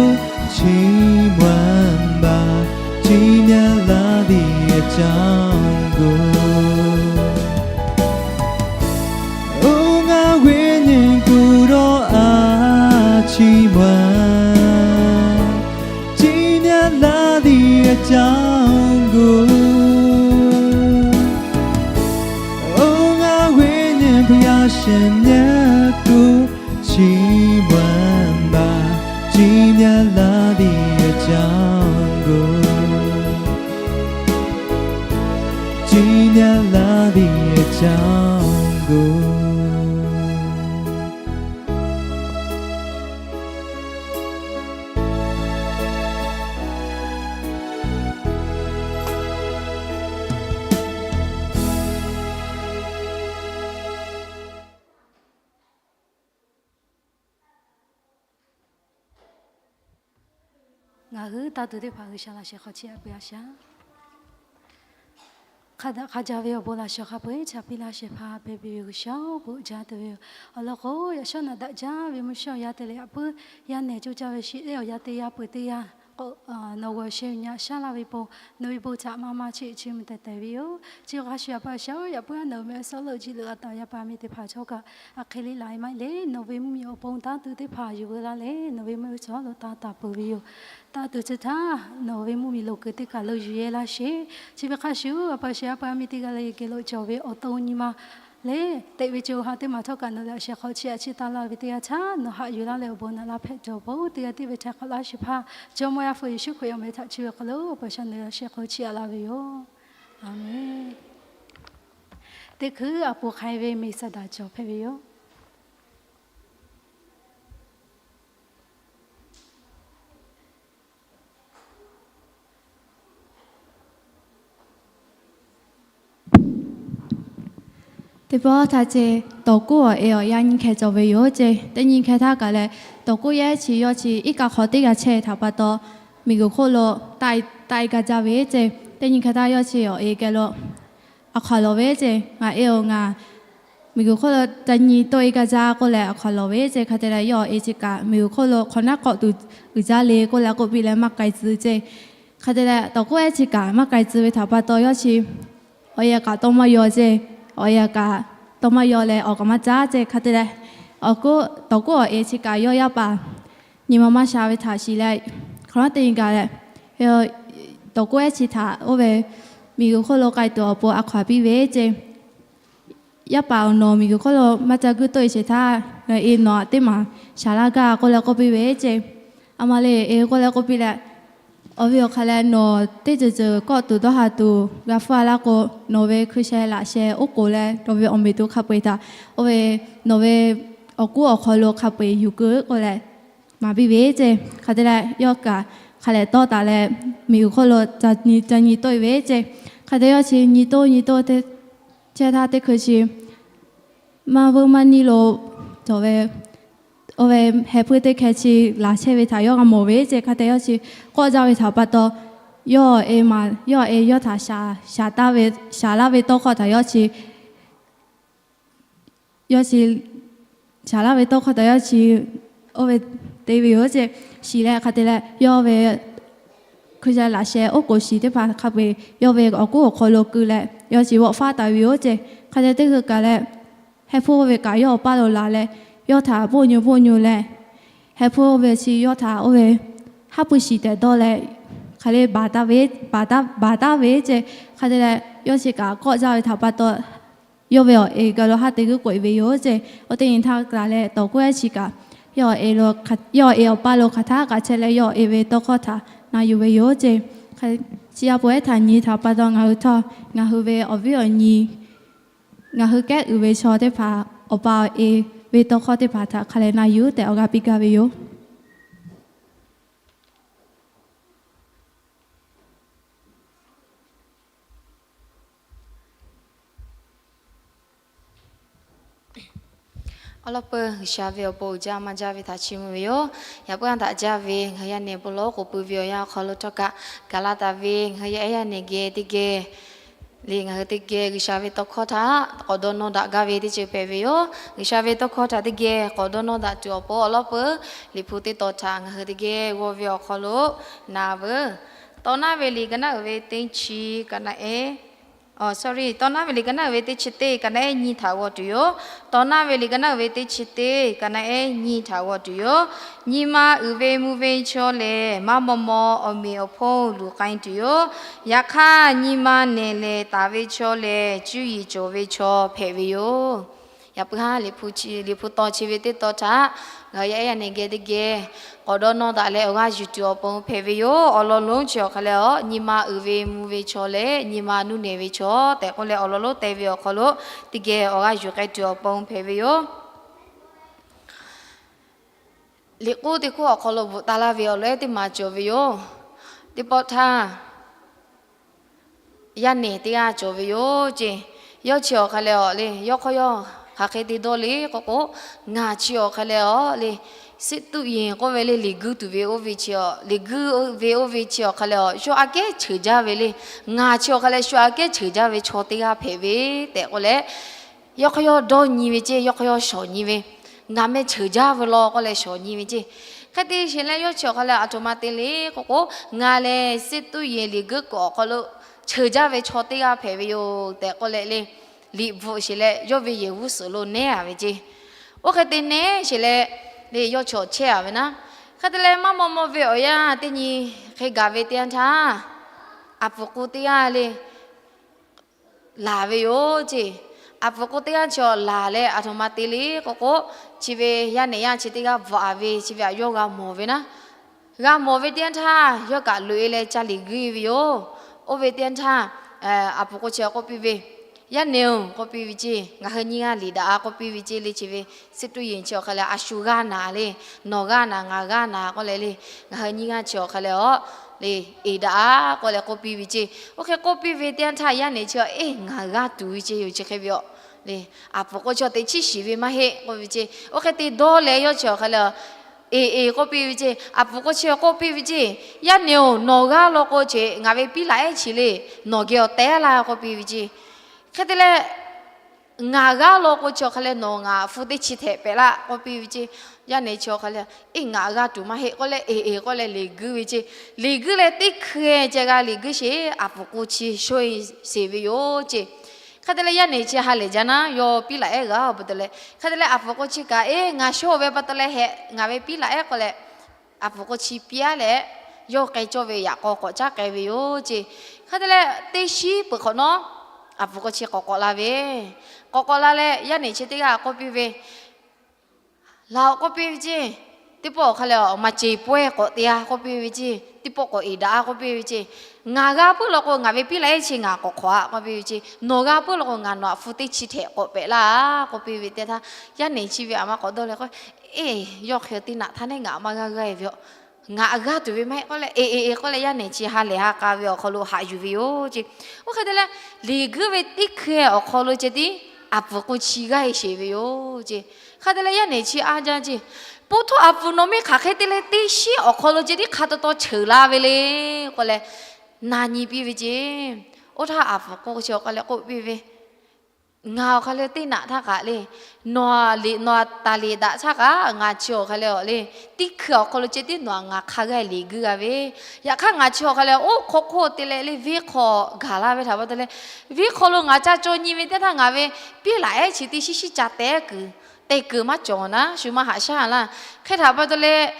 ချီးမွမ်းပါ၊ ကြီးမြတ်လှသည်အကြောင်းကို။ အိ ငါဝိညာဉ်ကိုယ်တော်အား ချီးမွမ်း၊ ကြီးမြတ်လှသည်အကြောင်းကို၊ အိ ငါဝိညာဉ် ဘုရားရှင်မြတ်ကို ချီးမွမ်းပါ၊ ကြီးမြတ်လှသည်အကြောင်းကို၊ ကြီးမြတ်လှသည်အကြောင်းကို။ Ngaˬ hui taˇ tuˬ teˇ hpaˍ G'uiˬsha laꞈ sheh hk'aw chiˇ aꞈ piˇ a shaˍ. Hk'a daꞈ hk'a jaˇ ve awˬ bon laꞈ shawˍ hk'a peu-eˬ chaꞈ piˇ laˇ shehˍ hpaˇ hpehꞈ ve G'uiˬsha-oˬ, bon jaˇ tuˬ ve yoˬ. Awˬ lawn k'o, yaꞈ shawˉ naꞈ daꞈ jaˇ ve mvuhˇ shawˉ yaˇ teˇ leh aꞈ puiˉ yaˇ nehˬ coˇ caˇ ve shiˍ teˇ awˬ yaˇ teˇ yaˇ peuˬ teˇ yanˇ k'o, nawˬ g'awˬ sheh ve nyi aꞈ shaˉ laˇ ve pon, nawˬ ve bon htaꞈ maˇ maˇ cheˆ chiˇ mvuh teh tehˍ ve yoˬ. Chi hk'a shuˍ aꞈ pa shaˍ-oˬ, yaꞈ puiˉ a nawˬ ve mehˆ suhˉ lo jiˇ leuꞈ a taˍ yaˇ paˍ miˇ teˇ hpaˍ chaw kaꞈ, a hk'e le laˬ e maˇ heˆ le. Nawˬ ve mvuhˇmiˬ awˬ pon taˇ tuˬ teˇ hpaˍ yuˬ veu laˇ leh, nawˬ ve mehˆ suhˉ lo taˇ taˍ peuˬ ve yoˬ. Taˇ tuˬ chi htaˇ nawˬ ve mvuhˇmiˬ loˍ kuiˬ teˇ kaˬ lo yuˬ yehˇ laˇ sheˍ. Chi ve hk'a shuˍ, a pa shaˍ yaˇ paˍ miˇ teˇ g'aˇ leh yehˬ geh lo cawˬ ve awˬ to nyi ma leh teꞈ ve co ha teˇ maˬ htawˇ kaꞈ nawˬ ve laꞈ sheh hk'aw chiˇ aꞈ chiˇ taˇ laˇ ve teˇ yanˇ htaˇ, nawˬ haꞈ yuˬ laˇ leh awˬ bon naꞈ laˇ hpehꞈ tuˬ awˬ pon, teˇ g'aˇ tiˉ ve htaiˍ hk'awꞈ laˇ shehˍ hpaˇ Jawˇmawˇ Yaˇ hpu Yeˍsuˆ Hkriꞈ awˬ meh htaꞈ chi ve hk'aw lo a pa shaˍ nawˬ ve laꞈ sheh hk'aw chiˇ aꞈ laˇ ve yoˬ. A menˬ. Teˇ hkui aˬ po hk'ai ve meˍ saˍdaˍ cawˬ hpehꞈ ve yoˬ. Teˇ pawˆ htaˇ ceh, tawˍ k'oˆ awˬ e awˬ yaˇ nyi hkeh cawˬ ve yoˬ ceh. Teˇ nyi hkeh htaˇ kaꞈ leh, tawˍ k'oˆ yehˇ chi yawˇ chi iˉ kaˆ hk'aw teˇ g'a chehˇ ve htaꞈ pa taw, miˬguiˬ hk'oˆ lo taˆ taˆ e gaˇ jaˇ ve ceh. Teˇ nyi hkeh htaˇ yawˇ chi awˬ e geh lo a hkaw lawˬ ve ceh, ngaˬ e-oˬ, ngaˬ miˬguiˬ hk'oˆ lo ca nyi tawˆ e gaˇ jaˇ k'oˆ leh a hkaw lawˬ ve ceh. Hk'a te leh yawˇ awˬ e chi kaꞈ miˬguiˬ hk'oˆ lo hk'awꞈ naˉ k'awꞈ tuˬ uiˍ jaˇ le k'oˆ leh k'oˆ piˇ leh maˇ k'ai tcuh ceh. Hk'a te leh tawˍ k'oˆ ehˉ chi kaꞈ maˇ k'ai tcuh ve htaꞈ pa taw yawˇ chi awˬ e kaꞈ tawˇ maˇ yaw ceh, awˬ e kaꞈ tawˇ maˇ yaw leh awˬ kaꞈ maˇ caˉ ceh. Hk'a te leh, awˬ k'oˆ, tawˍ k'oˆ awˬ e chi kaꞈ yawˇ yaˇ paˍ nyi ma maˇ sha ve htaꞈ shiˍ leh, hk'awꞈ naˉ teˇ nyi gaˬ leh, tawˍ k'oˆ ehˉ chi htaꞈ oˇ ve miˬguiˬ hk'oˆ lo k'ai tuˬ awˬ pon a hkaw-anˬ piˇ ve ceh. Yaˇ paˍ-oˬ, nawˬ miˬguiˬ hk'oˆ lo maˇ ca guˇ tawˆ e sheˍ htaˇ, ngaˬ e nawˬ aꞈ teˇ maˬ shaˍ laˇ gaˇ k'oˆ leh k'oˆ piˇ ve ceh. A ma le, e k'oˆ leh k'oˆ piˇ leh, awˬ viˉ awˬ hk'aˬ leh nawˬ teˇ ceuˬ ceuˬ kawˆ tuˬ dawˇ ha tuˬ g'a hpfuhˇ a laˇ k'o, nawˬ ve hkui sheh laꞈ sheh oˉ k'oˍ leh nawˬ ve awˬ meꞈ tuˬ hk'a peu-eˬ htaꞈ oˇ ve nawˬ ve awˬ k'oˆ awˬ hk'aw lo hk'a peu-eˬ yuˬ keu k'oˆ leh maˍ piˇ ve ceh. Hk'a te leh yawˇ kaꞈ hk'a leh tawˇ taˍ leh miˬguiˬ hk'oˆ lo ca nyi tawˆ e ve ceh. Hk'a te yawˇ chi nyi toˇ nyi toˇ chehˇ htaˇ teˇ hkui chi maˇ vuiˇ maˇ niˇ lo cawˬ ve, oˇ ve heh hpuiˇ teˇ hkeh chi laˬ chehˇ ve htaꞈ yawˇ g'a mawˬ ve ceh. Hk'a te yawˇ chi kawˆ jaˇ ve htaꞈ pa taw, yawˇ e maˬ yawˇ e yawˇ htaꞈ shaˍ laˇ ve tawˇ hkawˇ htaꞈ yawˇ chi yawˇ chi shaˍ laˇ ve tawˇ hkawˇ htaꞈ yawˇ chi oˇ ve te ve yoˬ ceh. Shiˍ leh hk'a te leh yawˇ ve hkui sheh laꞈ sheh oˉ k'oˍ shiˍ teˇ hpaˍ hk'a peu-eˬ yawˇ ve awˬ k'oˆ awˬ hk'aw lo keu leh yawˇ chi vawˆ faˉ taˍ ve yoˬ ceh. Hk'a te teˇ hui kaꞈ leh, heh hpuˇ oˇ ve kaꞈ yawˇ awˬ paˇ lo laˬ leh, yawˇ htaꞈ boˆ nyu boˆ nyu leh, heh hpuˇ oˇ ve chi yawˇ htaꞈ oˇ ve haˉ pui shiˍ tehꞈ dawˇ leh, hk'aˬ le baˬ taˍ ve ceh. Hk'a te leh yawˇ chi kaꞈ kawˆ jaˇ ve htaꞈ pa taw, yawˇ ve awˬ e gaˬ lo haˉ te g'uiˇ k'oꞈ e ve yoˬ ceˇ. Oˇ teˇ nyi htaˇ kaꞈ leh tawˍ k'oˆ ehˉ chi kaꞈ, yawˇ awˬ e awˬ paˇ lo hk'aˬ htaˇ kaꞈ chehˇ leh yawˇ awˬ e ve tawˇ hkawˇ htaꞈ na yuˬ ve yoˬ ceˇ. Chi yaˇ pon ehˉ htaꞈ nyi htaꞈ pa taw ngaˬ hui htawˇ ngaˬ hui ve awˬ viˉ awˬ nyi, ngaˬ hui kehˉ uiˍ ve chaw teˇ hpaˍ awˬ pa awˬ e ve tawˇ hkawˇ teˇ hpaˍ htaꞈ hk'a leh na yuˬ tehꞈ awˬ g'aˇ piˇ gaˇ ve yoˬ. Awˬ lawn peuˬ G'uiˬsha ve awˬ bon uiˍ jaˇ maˇ jaˇ ve htaꞈ chiˇ mvuh ve yoˬ. Yaꞈ puiˉ a daꞈ jaˇ ve ngaˬ hui yaˇ nehˬ bon lawˬ k'oˍ pui ve awˬ yanˇ awˬ hk'aw lo htawˇ kaꞈ, gaˬ la taˍ ve ngaˬ hui yaˇ ehˉ yaˇ nehˬ geh teˇ geh le, ngaˬ hui teˇ geh G'uiˬsha ve tawˇ hkawˇ htaꞈ k'awꞈ dawˇ nawˇ daꞈ gaˇ ve teˇ ceuˬ hpehꞈ ve yoˬ. G'uiˬsha ve tawˇ hkawˇ htaꞈ teˇ geh k'awꞈ dawˇ nawˇ daꞈ tuˬ awˬ pon awˬ lawn peuˬ, Liꞈ hpu teˇ tawn htaꞈ ngaˬ hui teˇ geh g'aw ve awˬ hk'aw lo na veuˬ. Tawˇ naˉ ve liꞈ ka naˉ uiˍ ve teˇ chi ka naˆ ehˉ, sorry, tawˇ naˉ ve liꞈ ka naˉ uiˍ ve teˇ chi teˇ ka naˆ ehˉ nyiˇ htaꞈ g'aw tuˬ yoˬ. Tawˇ naˉ ve liꞈ ka naˉ uiˍ ve teˇ chi teˇ ka naˆ ehˉ nyiˇ htaꞈ g'aw tuˬ yoˬ. Nyi ma uiˍ ve mvuh ve chaw lehˬ, maˇ maw maw awˬ meꞈ awˬ hponˇ luˬ k'ai tuˬ yoˬ. Yaꞈ hk'aˇ, nyi ma nehˬ lehˬ taˍ ve chaw lehˬ, cuˇ yiˍ cawˬ ve chaw hpehꞈ ve yoˬ. Yaꞈ puiˉ haˉ Liꞈ hpu tawn chi ve teˇ tawn htaꞈ ngaˬ hui yaˇ ehˉ yaˇ nehˬ geh teˇ geh k'awꞈ dawˇ nawˇ daꞈ leh awˬ g'aˇ yuˬ tuˬ awˬ pon hpehꞈ ve yoˬ. Awˬ lawn lonˉ chi awˬ hk'a leh a, nyi ma uiˍ ve mvuh ve chaw leh nyi ma nuˇ nehˬ ve chaw tehꞈ k'oˆ leh awˬ lawn lonˉ te ve awˬ hk'aw lo teˇ geh awˬ g'aˇ yuˬ k'ai tuˬ awˬ pon hpehꞈ ve yoˬ. Liꞈ k'oˆ teˇ hkawˇ awˬ hk'aw lo bvuhꞈ taˍ laˇ ve awˬ lawn ehˉ teˇ maˬ cawˬ ve yoˬ. Teˇ pawˆ htaˇ, yaˇ nehˬ teˇ g'aˇ cawˬ ve yoˬ ceˇ. Yawˇ chi awˬ hk'a leh a le, yawˇ hk'aw yawˇ hk'aˬ hk'e te dawˇ le k'oˆ k'o, ngaˬ chi awˬ hk'a leh a le, siˉ tuˆ yeˬ k'oˆ ve le, liꞈ guiˇ tuˬ ve oˇ ve chi a, liꞈ guiˇ ve oˇ ve chi awˬ hk'a leh a, shu aꞈ kehˉ cheuˬ jaˇ ve le. Ngaˬ chi awˬ hk'a leh shu aꞈ kehˉ cheuˬ jaˇ ve chaw teˇ g'aˇ hpehꞈ ve tehꞈ k'oˆ leh, yawˇ hk'aw yawˇ dawˇ nyi ve ceˇ, yawˇ hk'aw yawˇ shawˍ nyi ve, ngaˬ meh cheuˬ jaˇ ve law k'oˆ leh shawˍ nyi ve ceˇ. Hk'e te sheˍ leh yawˇ chi awˬ hk'a leh a htoꞈ ma te le k'oˆ k'o, ngaˬ lehˬ siˉ tuˆ yeˬ liꞈ guiˇ kuiˬ awˬ hk'aw lo cheuˬ jaˇ ve chaw teˇ g'aˇ hpehꞈ ve yoˬ tehꞈ k'oˆ leh le, liꞈ bvuhꞈ sheˍ leh yawˇ ve yehˬ g'uˇ suhˍ lo nehˉ a ve ceˇ. Oˇ hk'e te nehˉ sheˍ leh le, yawˇ chi awˬ chehˇ a ve naˉ. Hk'e te leh maˇ maw maw ve awˬ yanˇ teˇ nyi hk'e gaˬ ve teˇ yanˇ htaˇ, aˬ puˍ k'o teˇ g'aˇ le laˬ ve yoˬ ceˇ. Aˬ puˍ k'o teˇ g'aˇ chi awˬ laˬ leh a htoꞈ ma te le k'oˆ k'o, chi ve yaˇ nehˬ yaˇ chi teˇ g'aˇ bvuhꞈ a ve chi ve aꞈ yawˇ g'a mawˬ ve naˉ. G'a mawˬ ve teˇ yanˇ htaˇ, yawˇ kaꞈ loꞈ e leh ca liꞈ guiˇ ve yoˬ. Oˇ ve teˇ yanˇ htaˇ, aˬ puˍ k'o chi k'oˆ piˇ ve, Yaˇ nehˬ-oˬ k'oˆ piˇ ve ceˇ, ngaˬ hui nyiˇ g'aˇ liꞈ daꞈ a k'oˆ piˇ ve ceˇ le. Chi ve siˉ tuˆ yeˬ chi awˬ hk'a leh a shu g'aˇ naˍ le, nawˬ g'aˇ naˍ ngaˬ g'aˇ naˍ k'oˆ leh le, ngaˬ hui nyiˇ g'aˇ chi awˬ hk'a leh a le, eˍ daꞈ a k'oˆ leh k'oˆ piˇ ve ceˇ. Oˇ hk'e k'oˆ piˇ ve teˇ yanˇ htaˇ yaˇ nehˬ chi a, eˇ ngaˬ g'aˇ tuˬ ve ceˇ yoˬ chi hk'e ve a le. Aˬ puˍ k'o chi teꞈ chiˉ shiˍ ve maˇ heˆ k'oˆ ve ceˇ. Oˇ hk'e te dawˇ leh yawˇ chi awˬ hk'a leh a, eˍ eˍ k'oˆ piˇ ve ceˇ. Aˬ puˍ k'o chi k'oˆ piˇ ve ceˇ, Yaˇ nehˬ-oˬ, nawˬ g'aˇ law k'o ceˇ ngaˬ ve piˉ laꞈ ehˉ chi le, nawˬ geh awˬ tehˉ laˇ k'oˆ piˇ ve ceˇ. Hk'e te leh, ngaˬ g'aˇ law k'o chi awˬ hk'a leh nawˬ ngaˬ hpu teˇ chi htehꞈ pehꞈ laˇ k'oˆ piˇ ve ceˇ. Yaˇ nehˬ chi awˬ hk'a leh, eˇ ngaˬ g'aˇ tuˬ maˇ heˆ k'oˆ leh eˍ eˍ k'oˆ leh liꞈ guiˇ ve ceˇ. Liꞈ guiˇ leh teˇ hkui ceh g'a liꞈ guiˇ sheˍ, aˬ puˍ k'o chi shoˆ e sheˍ ve yoˬ ceˇ. Hk'e te leh yaˇ nehˬ chi ha lehˬ jaˇ naˉ, yawˇ piˉ laꞈ ehˉ g'a pa taw leh. Hk'e te leh aˬ puˍ k'o chi kaꞈ, eˇ ngaˬ shoˆ ve pa taw leh hehꞈ ngaˬ ve piˉ laꞈ ehˉ k'oˆ leh, aˬ puˍ k'o chi piˇ a leh, yawˇ k'ai cawˇ ve yaꞈ k'aw k'awꞈ caˉ k'ai ve yoˬ ceˇ. Hk'e te leh teˇ shiˉ peuˬ hk'awꞈ nawˉ, aˬ puˍ k'o chi k'awꞈ k'awꞈ la ve, k'awꞈ k'awꞈ la leh yaˇ nehˬ chi teˇ g'aˇ k'oˆ piˇ ve, Laˬ-oꞈ k'oˆ piˇ ve ceˇ. Teˇ pawˆ awˬ hk'a leh awˬ ma ceˬ pawehˇ k'awꞈ te a k'oˆ piˇ ve ceˇ. Teˇ pawˆ k'awꞈ eˍ daꞈ a k'oˆ piˇ ve ceˇ. Ngaˬ g'a puiˉ law k'o ngaˬ ve piˉ laꞈ ehˉ chi ngaˬ k'awꞈ hk'awꞈ a k'oˆ piˇ ve ceˇ. Nawˬ g'a puiˉ law k'o ngaˬ nawˬ aꞈ hpu teˇ chi htehꞈ k'awꞈ pehꞈ laˇ k'oˆ piˇ ve teˇ htaˇ, yaˇ nehˬ chi ve aꞈ ma k'awꞈ dawˇ leh k'o, eˇ, yawˇ hk'e teˇ naꞈ htaˇ neˉ ngaˬ maˇ g'a g'aˇ ve a, ngaˬ g'a tuˬ ve maˇ heˆ k'oˆ leh, eˍ eˍ eˍ k'oˆ leh yaˇ nehˬ chi ha lehˬ ha k'a ve awˬ hk'aw lo haꞈ yuˬ ve yoˬ ceˇ. Oˇ hk'e te leh, liꞈ guiˇ ve teˇ hkui awˬ hk'aw lo ceh tiˉ aˬ puˍ k'o chi g'aˇ e sheˍ ve yoˬ ceˇ. Hk'e te leh yaˇ nehˬ chi a jaˇ ceˇ. Pawˇ htawˇ aˬ puˍ nawˬ miˇ hk'aˬ hk'e te leh teˇ shiˉ awˬ hk'aw lo ceh tiˉ hk'a taw taw cheuˬ la ve le k'oˆ leh na nyi piˇ ve ceˇ. Oˇ htaˇ aˬ puˍ k'o chi awˬ hk'a leh k'oˆ piˇ ve, Ngaˬ awˬ hk'a leh teˇ naꞈ htaˇ kaꞈ le, nawˬ liꞈ nawˬ taˍ liꞈ daꞈ htaˇ kaꞈ ngaˬ chi awˬ hk'a leh awˬ le, teˇ hkui awˬ hk'aw lo ceh tiˉ nawˬ htaꞈ ngaˬ hk'a g'aˇ liꞈ guiˇ g'a ve, yaꞈ hk'aˇ ngaˬ chi awˬ hk'a leh oˇ hk'aw hk'oˆ te leh le venˇ hk'aw gaˬ laˇ ve htaꞈ pa taw leh, venˇ hk'aw lo ngaˬ ca caw nyi ve teˇ htaˇ ngaˬ ve piˉ laꞈ ehˉ chi teˇ shiˉ shiˉ ca teh kuiˬ, te kuiˬ maˇ cawˬ naˉ shu maˇ haꞈ shaˉ laˇ. Hk'e htaꞈ pa taw leh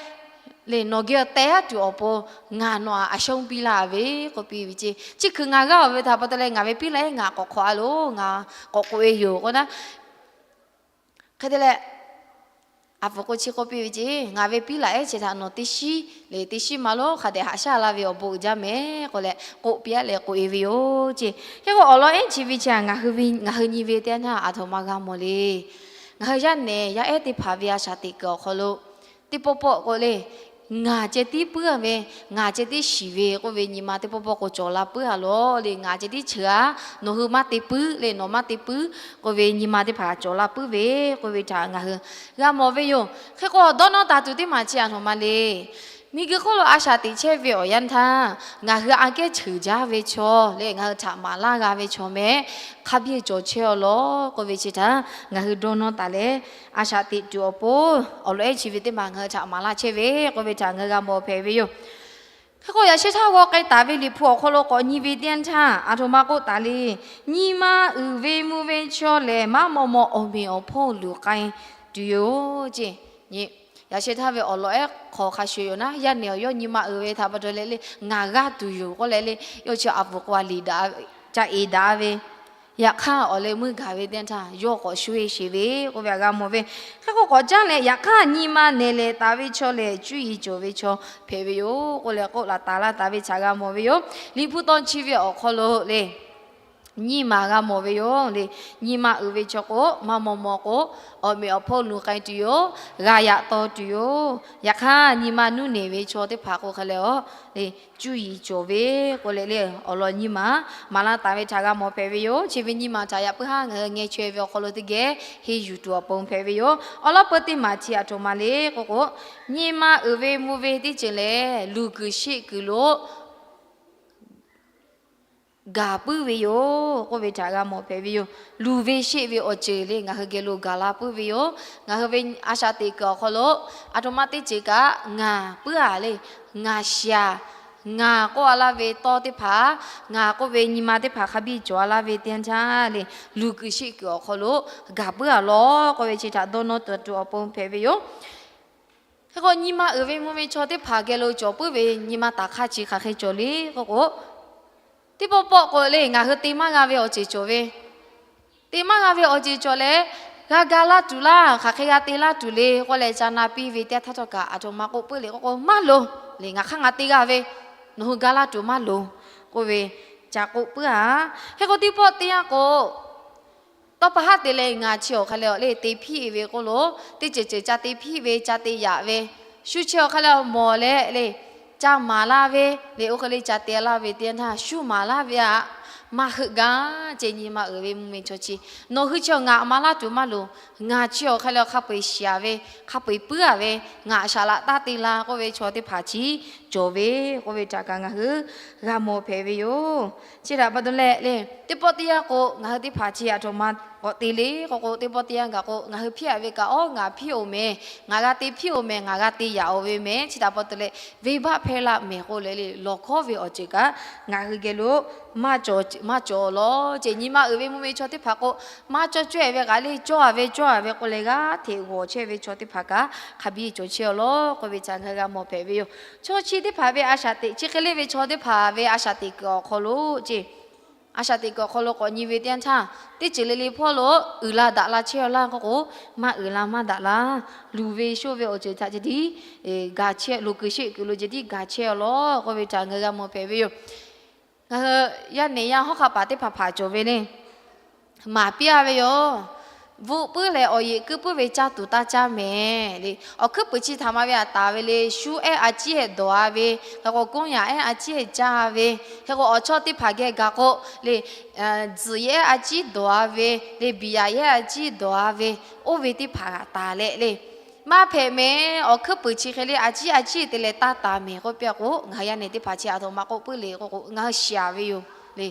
le, nawˬ geh teh aˉ tuˬ awˬ pon ngaˬ nawˬ htaꞈ a shonˉ piˇ laˇ ve k'oˆ piˇ ve ceˇ. Chi hkui ngaˬ g'a-oˬ ve htaꞈ pa taw leh ngaˬ ve piˇ laˇ-ehˉ ngaˬ k'awꞈ hk'awꞈ a loˬ, ngaˬ k'awꞈ k'oꞈ e yoˬ k'oˆ naˉ. Hk'e te leh, a pfuhˍ k'o chi k'oˆ piˇ ve ceˇ, ngaˬ ve piˇ laˇ-ehˉ chi htaꞈ nawˬ teˇ shiˉ le, teˇ shiˉ ma lonˉ hk'a dehꞈ haꞈ shaˉ laˇ ve awˬ bon uiˍ jaˇ mehˍ k'oˆ leh k'oˆ piˇ-aˉ leh k'oꞈ e ve yoˬ ceˇ. Hk'e k'o awˬ lawn ehˉ chi ve chi ngaˬ hui nyi ve teˇ yanˇ htaˇ aˬ htoꞈ ma g'a mawˬ le. Ngaˬ hui yaˇ nehˬ yaˇ ehˉ teˇ hpaˍ ve a shaꞈ teꞈ kuiˬ awˬ hk'aw lo teˇ pawˆ pawˆ k'o le, ngaˬ ceh tiˉ puiˉ-a ve, ngaˬ ceh tiˉ shiˍ ve k'oˆ ve nyi ma teˇ pawˆ pawˆ k'o cawˬ la puiˉ-a lawˬ le. Ngaˬ ceh tiˉ cheuˬ-a, nawˬ hui maˇ te puiˉ le, nawˬ maˇ te puiˉ k'oˆ ve nyi ma teˇ hpaˍ cawˬ la puiˉ ve k'oˆ ve htaꞈ ngaˬ hui g'a mawˬ ve yoˬ. Hk'e k'o dawˇ nawˇ taˍ tuˬ teˇ maˬ chi aˬ htoꞈ ma le. Miˬguiˬ hk'oˆ lo a shaꞈ teꞈ chehˇ ve awˬ yanˇ htaˇ ngaˬ hui aꞈ kehˉ cheuˬ jaˇ ve chaw leh ngaˬ hui htaꞈ maˍ laˇ g'a ve chaw mehˍ hk'a biˇ cawˬ chehˇ-a lawˬ k'oˆ ve chi htaꞈ ngaˬ hui dawˇ nawˇ taˍ leh, a shaꞈ teꞈ tuˬ awˬ pon awˬ lawn ehˉ chi ve teˇ maˬ ngaˬ hui htaꞈ maˍ laˇ chehˇ ve k'oˆ ve htaꞈ ngaˬ hui g'a mawˬ hpehꞈ ve yoˬ. Hk'e k'o yaꞈ shehˍ htaˇ g'aw k'ai taˍ ve Liꞈ hpu awˬ hk'aw lo k'awꞈ nyi ve teˇ yanˇ htaˇ aˬ htoꞈ ma k'oˆ taˍ le. Nyi ma uiˍ ve mvuh ve chaw lehˬ maˇ maw maw awˬ meꞈ awˬ hponˇ luˬ k'ai tuˬ yoˬ ceˇ. Yaꞈ shehˍ htaˇ ve awˬ lawn ehˉ hk'aw hk'a shuˍ yoˬ naˉ, yaˇ nehˬ awˬ yawˇ nyi ma uiˍ ve htaꞈ pa taw leh le, ngaˬ g'a tuˬ yoˬ k'oˆ leh le, yawˇ chi a pfuhˍ k'o a liꞈ daꞈ, ca eˍ daꞈ ve. Yaꞈ hk'aˇ awˬ leh meuˇ gaˬ ve teˇ yanˇ htaˇ yawˇ k'awꞈ shuˉ-e sheˍ ve k'oˆ ve htaꞈ g'a mawˬ ve. Hk'e k'o k'awꞈ caˉ leh, yaꞈ hk'aˇ nyi ma nehˬ lehˍ taˍ ve chaw lehˬ cuˇ yiˍ cawˬ ve chaw hpehꞈ ve yoˬ k'oˆ leh k'oˆ laˬ taˍ laˇ taˍ ve htaꞈ g'a mawˬ ve yoˬ. Liꞈ hpu tawˇ chi ve awˬ hk'aw lo le, nyiˇ maˬ g'a mawˬ ve yoˬ le. Nyiˇ maˬ uiˍ ve chaw k'o, maˇ maw maw k'o, awˬ meꞈ awˬ hponˇ luˬ k'ai tuˬ yoˬ, g'a yaꞈ taw tuˬ yoˬ. Yaꞈ hk'aˇ nyi ma nuˇ nehˬ ve chaw teˇ hpaˍ k'o hk'a leh a le, cuˇ yiˍ cawˬ ve k'oˆ leh le, awˬ lawn nyiˇ maˬ maˍ laˇ taˍ ve htaꞈ g'a mawˬ hpehꞈ ve yoˬ. Chi ve nyiˇ maˬ htaꞈ yaꞈ puiˉ haˉ ngaˬ hui ngeh chaweh ve awˬ hk'aw lo teˇ geh henˇ yuˬ tuˬ awˬ pon hpehꞈ ve yoˬ. Awˬ lawn peuˬ teˇ maˬ chi aˬ htoꞈ ma le k'o k'o, nyi ma uiˍ ve mvuh ve teˇ ceuˬ lehˬ luˬ kuiˬ sheˆ kuiˬ lo gaˬ puiˉ ve yoˬ k'oˆ ve htaꞈ g'a mawˬ hpehꞈ ve yoˬ. Luˬ ve sheˆ ve awˬ ceuˬ le ngaˬ hui geh lo gaˬ la puiˉ ve yoˬ. Ngaˬ hui ve a shaꞈ teꞈ kuiˬ awˬ hk'aw lo aˬ htoꞈ ma teˇ ceuˬ kaꞈ ngaˬ puiˉ-a le, ngaˬ shiˍ-a, ngaˬ k'oˆ-a laˇ ve tawˇ teˇ hpaˍ, ngaˬ k'oˆ ve nyi ma teˇ hpaˍ hk'a biˇ cawˬ-a laˇ ve teˇ yanˇ htaˇ le, luˬ kuiˬ sheˆ kuiˬ awˬ hk'aw lo gaˬ puiˉ-a lawˬ k'oˆ ve chi htaꞈ dawˇ nawˇ tuˬ awˬ pon hpehꞈ ve yoˬ. Hk'e k'o nyi ma uiˍ ve mvuh ve chaw teˇ hpaˍ geh lo cawˬ puiˉ ve nyi ma taˍ hk'aˇ chi hk'aˬ hk'e cawˬ le k'o k'o, teˇ pawˆ pawˆ k'o le ngaˬ hui te maˇ g'a ve awˬ ceuˬ cawˬ ve, te maˇ g'a ve awˬ ceuˬ cawˬ leh, g'a ga laˇ tuˬ laˇ, hk'aˬ hk'e g'a te laˇ tuˬ le k'oˆ leh ca na piˇ ve teˇ htaˇ htawˇ kaꞈ aˬ htoꞈ ma k'oˆ puiˉ le k'o k'o, maˇ loˍ le, ngaˬ hk'aˇ ngaˬ te g'a ve, nawˬ hui ga laˇ tuˬ maˇ loˍ k'oˆ ve ca k'oˆ puiˉ-a. Hk'e k'o teˇ pawˆ teˇ yanˇ k'o, tawˇ pa haˉ te leh ngaˬ chi awˬ hk'a leh awˬ le te hpiˆ ve k'oˆ lo, teˇ ceuˬ ceuˬ ca te hpiˆ ve, ca te yaꞈ ve, shu chi awˬ hk'a leh mawˬ leh le, ca maˍ laˇ ve le, oˇ hk'e le ca te laˇ ve teˇ yanˇ htaˇ shu maˍ laˇ ve aꞈ, maˇ heuˆ gaˇ ce. Nyi ma uiˍ ve mvuh ve chaw chi, nawˬ hui chi ngaˬ maˍ laˇ tuˬ maˇ loˍ, ngaˬ chi awˬ hk'a leh hk'a peu-eˬ shiˍ-a ve, hk'a peu-eˬ puiˉ-a ve, ngaˬ shaˍ laꞈ taˇ te la k'oˆ ve chaw teˇ hpaˍ chi cawˬ ve k'oˆ ve htaꞈ kaꞈ ngaˬ hui g'a mawˬ hpehꞈ ve yoˬ. Chi htaꞈ pa taw leh le, teˇ pawˆ teˇ yanˇ k'o ngaˬ hui teˇ hpaˍ chi aˬ htoꞈ ma k'awꞈ te le k'o k'o, teˇ pawˆ teˇ yanˇ gaˬ k'o ngaˬ hui hpiˇ-a ve kaꞈ, awˉ ngaˬ hpiˇ-oˬ mehˍ, ngaˬ g'a te hpiˇ-oˬ mehˍ, ngaˬ g'a te yaꞈ-oˬ ve mehˍ, chi htaꞈ pa taw leh venˇbaˆ hpehˇ laˇ mehˍ k'oˆ leh le, lawˬ hkawˉ ve awˬ ceuˬ kaꞈ ngaˬ hui geh lo maˇ cawˬ, maˇ cawˬ lawˬ ce. Nyi ma uiˍ ve mvuh ve chaw teˇ hpaˍ k'o, maˇ cawˇ cawehˇ ve kaꞈ le, cawˇ-a ve cawˇ-a ve k'oˆ leh g'aˇ hteꞈ g'awˬ chehˇ ve chaw teˇ hpaˍ kaꞈ hk'a biˇ cawˬ chehˇ-a lawˬ k'oˆ ve htaꞈ ngaˬ hui g'a mawˬ hpehꞈ ve yoˬ. Chaw chi teˇ hpaˍ ve a shaꞈ teꞈ, chi hk'e le ve chaw teˇ hpaˍ ve a shaꞈ teꞈ kuiˬ awˬ hk'aw lo ce, a shaꞈ teꞈ kuiˬ awˬ hk'aw lo k'awꞈ nyi ve teˇ yanˇ htaˇ, teˇ ceuˬ le le hpawˇ lo uiˍ la daꞈ la chehˇ-a laˇ k'o k'o, maˇ uiˍ la maˇ daꞈ la. Luˬ ve shoˆ ve awˬ ceuˬ htaꞈ ceh tiˉ gaˬ chehˇ, luˬ kuiˬ sheˆ kuiˬ lo ceh tiˉ gaˬ chehˇ-a lawˬ k'oˆ ve htaꞈ ngaˬ hui g'a mawˬ hpehꞈ ve yoˬ. Ngaˬ hui yaˇ nehˬ yaˇ hawˉ hk'aˆ paˍ teˇ hpaˍ hpaˍ cawˬ ve le, maˍ piˇ-a ve yoˬ. Bvuhꞈ puiˉ leh awˬ yeꞈ keu puiˉ ve caˇ tuˬ taˇ caˇ mehˍ le. Awˬ hkuiˉ puiˍ chi htaꞈ ma ve aꞈ taˍ ve le, shu ehˉ a ciˉ hehꞈ dawˬ-a ve, hk'e k'o k'oˉ yaꞈ ehˉ a ciˉ hehꞈ caˇ ve, hk'e k'o awˬ chawˇ teˇ hpaˍ geh gaˬ k'o le, tzuhꞈ yehˉ a ciˉ dawˬ-a ve le, biˍ yaꞈ yehˉ a ciˉ dawˬ-a ve, oˇ ve teˇ hpaˍ aꞈ taˍ leh le, maˇ hpehꞈ mehˍ. Awˬ hkuiˉ puiˍ chi hk'e le a ciˉ a ciˉ te leh taˇ taˍ mehˍ k'oˆ piˇ-a k'o, ngaˬ hui yaˇ nehˬ teˇ hpaˍ chi aˬ htoꞈ ma k'oˆ puiˉ le k'o k'o, ngaˬ hui shiˍ-a ve yoˬ le.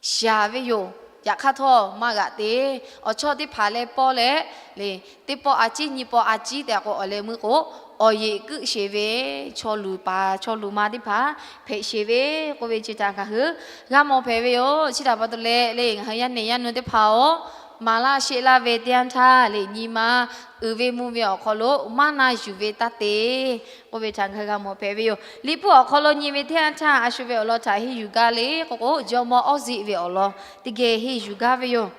Shiˍ-a ve yoˬ. Yaꞈ hk'aˇ htawˇ maˇ g'aꞈ te. Awˬ chawˇ teˇ hpaˍ leh pawˇ leh le, teˇ pawˆ a ciˉ nyiˇ pawˆ a ciˉ tehꞈ k'o awˬ leh meuˇ k'o, awˬ yeꞈ keuˆ sheˍ ve, chaw luˬ paˍ chaw luˬ ma teˇ hpaˍ hpehꞈ sheˍ ve k'oˆ ve chi htaꞈ ngaˬ hui g'a mawˬ hpehꞈ ve yoˬ. Chi htaꞈ pa taw leh le, ngaˬ hui yaˇ nehˬ yaˇ nu teˇ hpaˍ-oˬ, maˍ laˇ sheˆ laˇ ve teˇ yanˇ htaˇ le, nyi ma uiˍ ve mvuh ve awˬ hk'aw lo maˇ na yuˬ ve taˇ te k'oˆ ve htaꞈ ngaˬ hui g'a mawˬ hpehꞈ ve yoˬ. Liꞈ hpu awˬ hk'aw lo nyi ve teˇ yanˇ htaˇ, a shu ve awˬ lawn htaꞈ henˇ yuˬ gaˇ le k'oˆ k'o, jawˇmawˇ Awˇziˆ ve awˬ lawn teˇ geh henˇ yuˬ gaˇ ve yoˬ.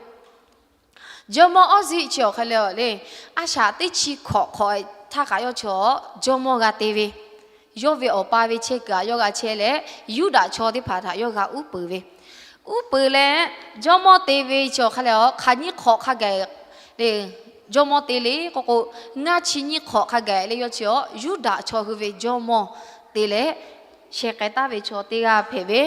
Jawˇmawˇ Awˇziˆ chi awˬ hk'aˇ leh awˬ le, a shaꞈ teˇ chi hkawꞈ hk'awꞈ htaˇ kaꞈ yawˇ chi jawˇmawˇ g'a te ve, yawˇ ve awˬ pa ve chehˇ kuiˬ htaꞈ yawˇ g'a chehˇ leh, Yuˇdaꞈ chaw teˇ hpaˍ htaꞈ yawˇ g'a uˉ peunˍ ve, uˉ peunˍ leh, jawˇmawˇ te ve chi awˬ hk'aˇ leh awˬ hk'aˬ nyiˇ hk'awꞈ hk'a gaˬ le, jawˇmawˇ te le k'oˆ k'o, ngaˇ chi nyiˇ hk'awꞈ hk'a gaˬ leh yawˇ chi Yuˇdaꞈ chaw hui ve jawˇmawˇ te leh, sheh k'ai taˍ ve chaw teˇ g'aˇ hpehꞈ ve,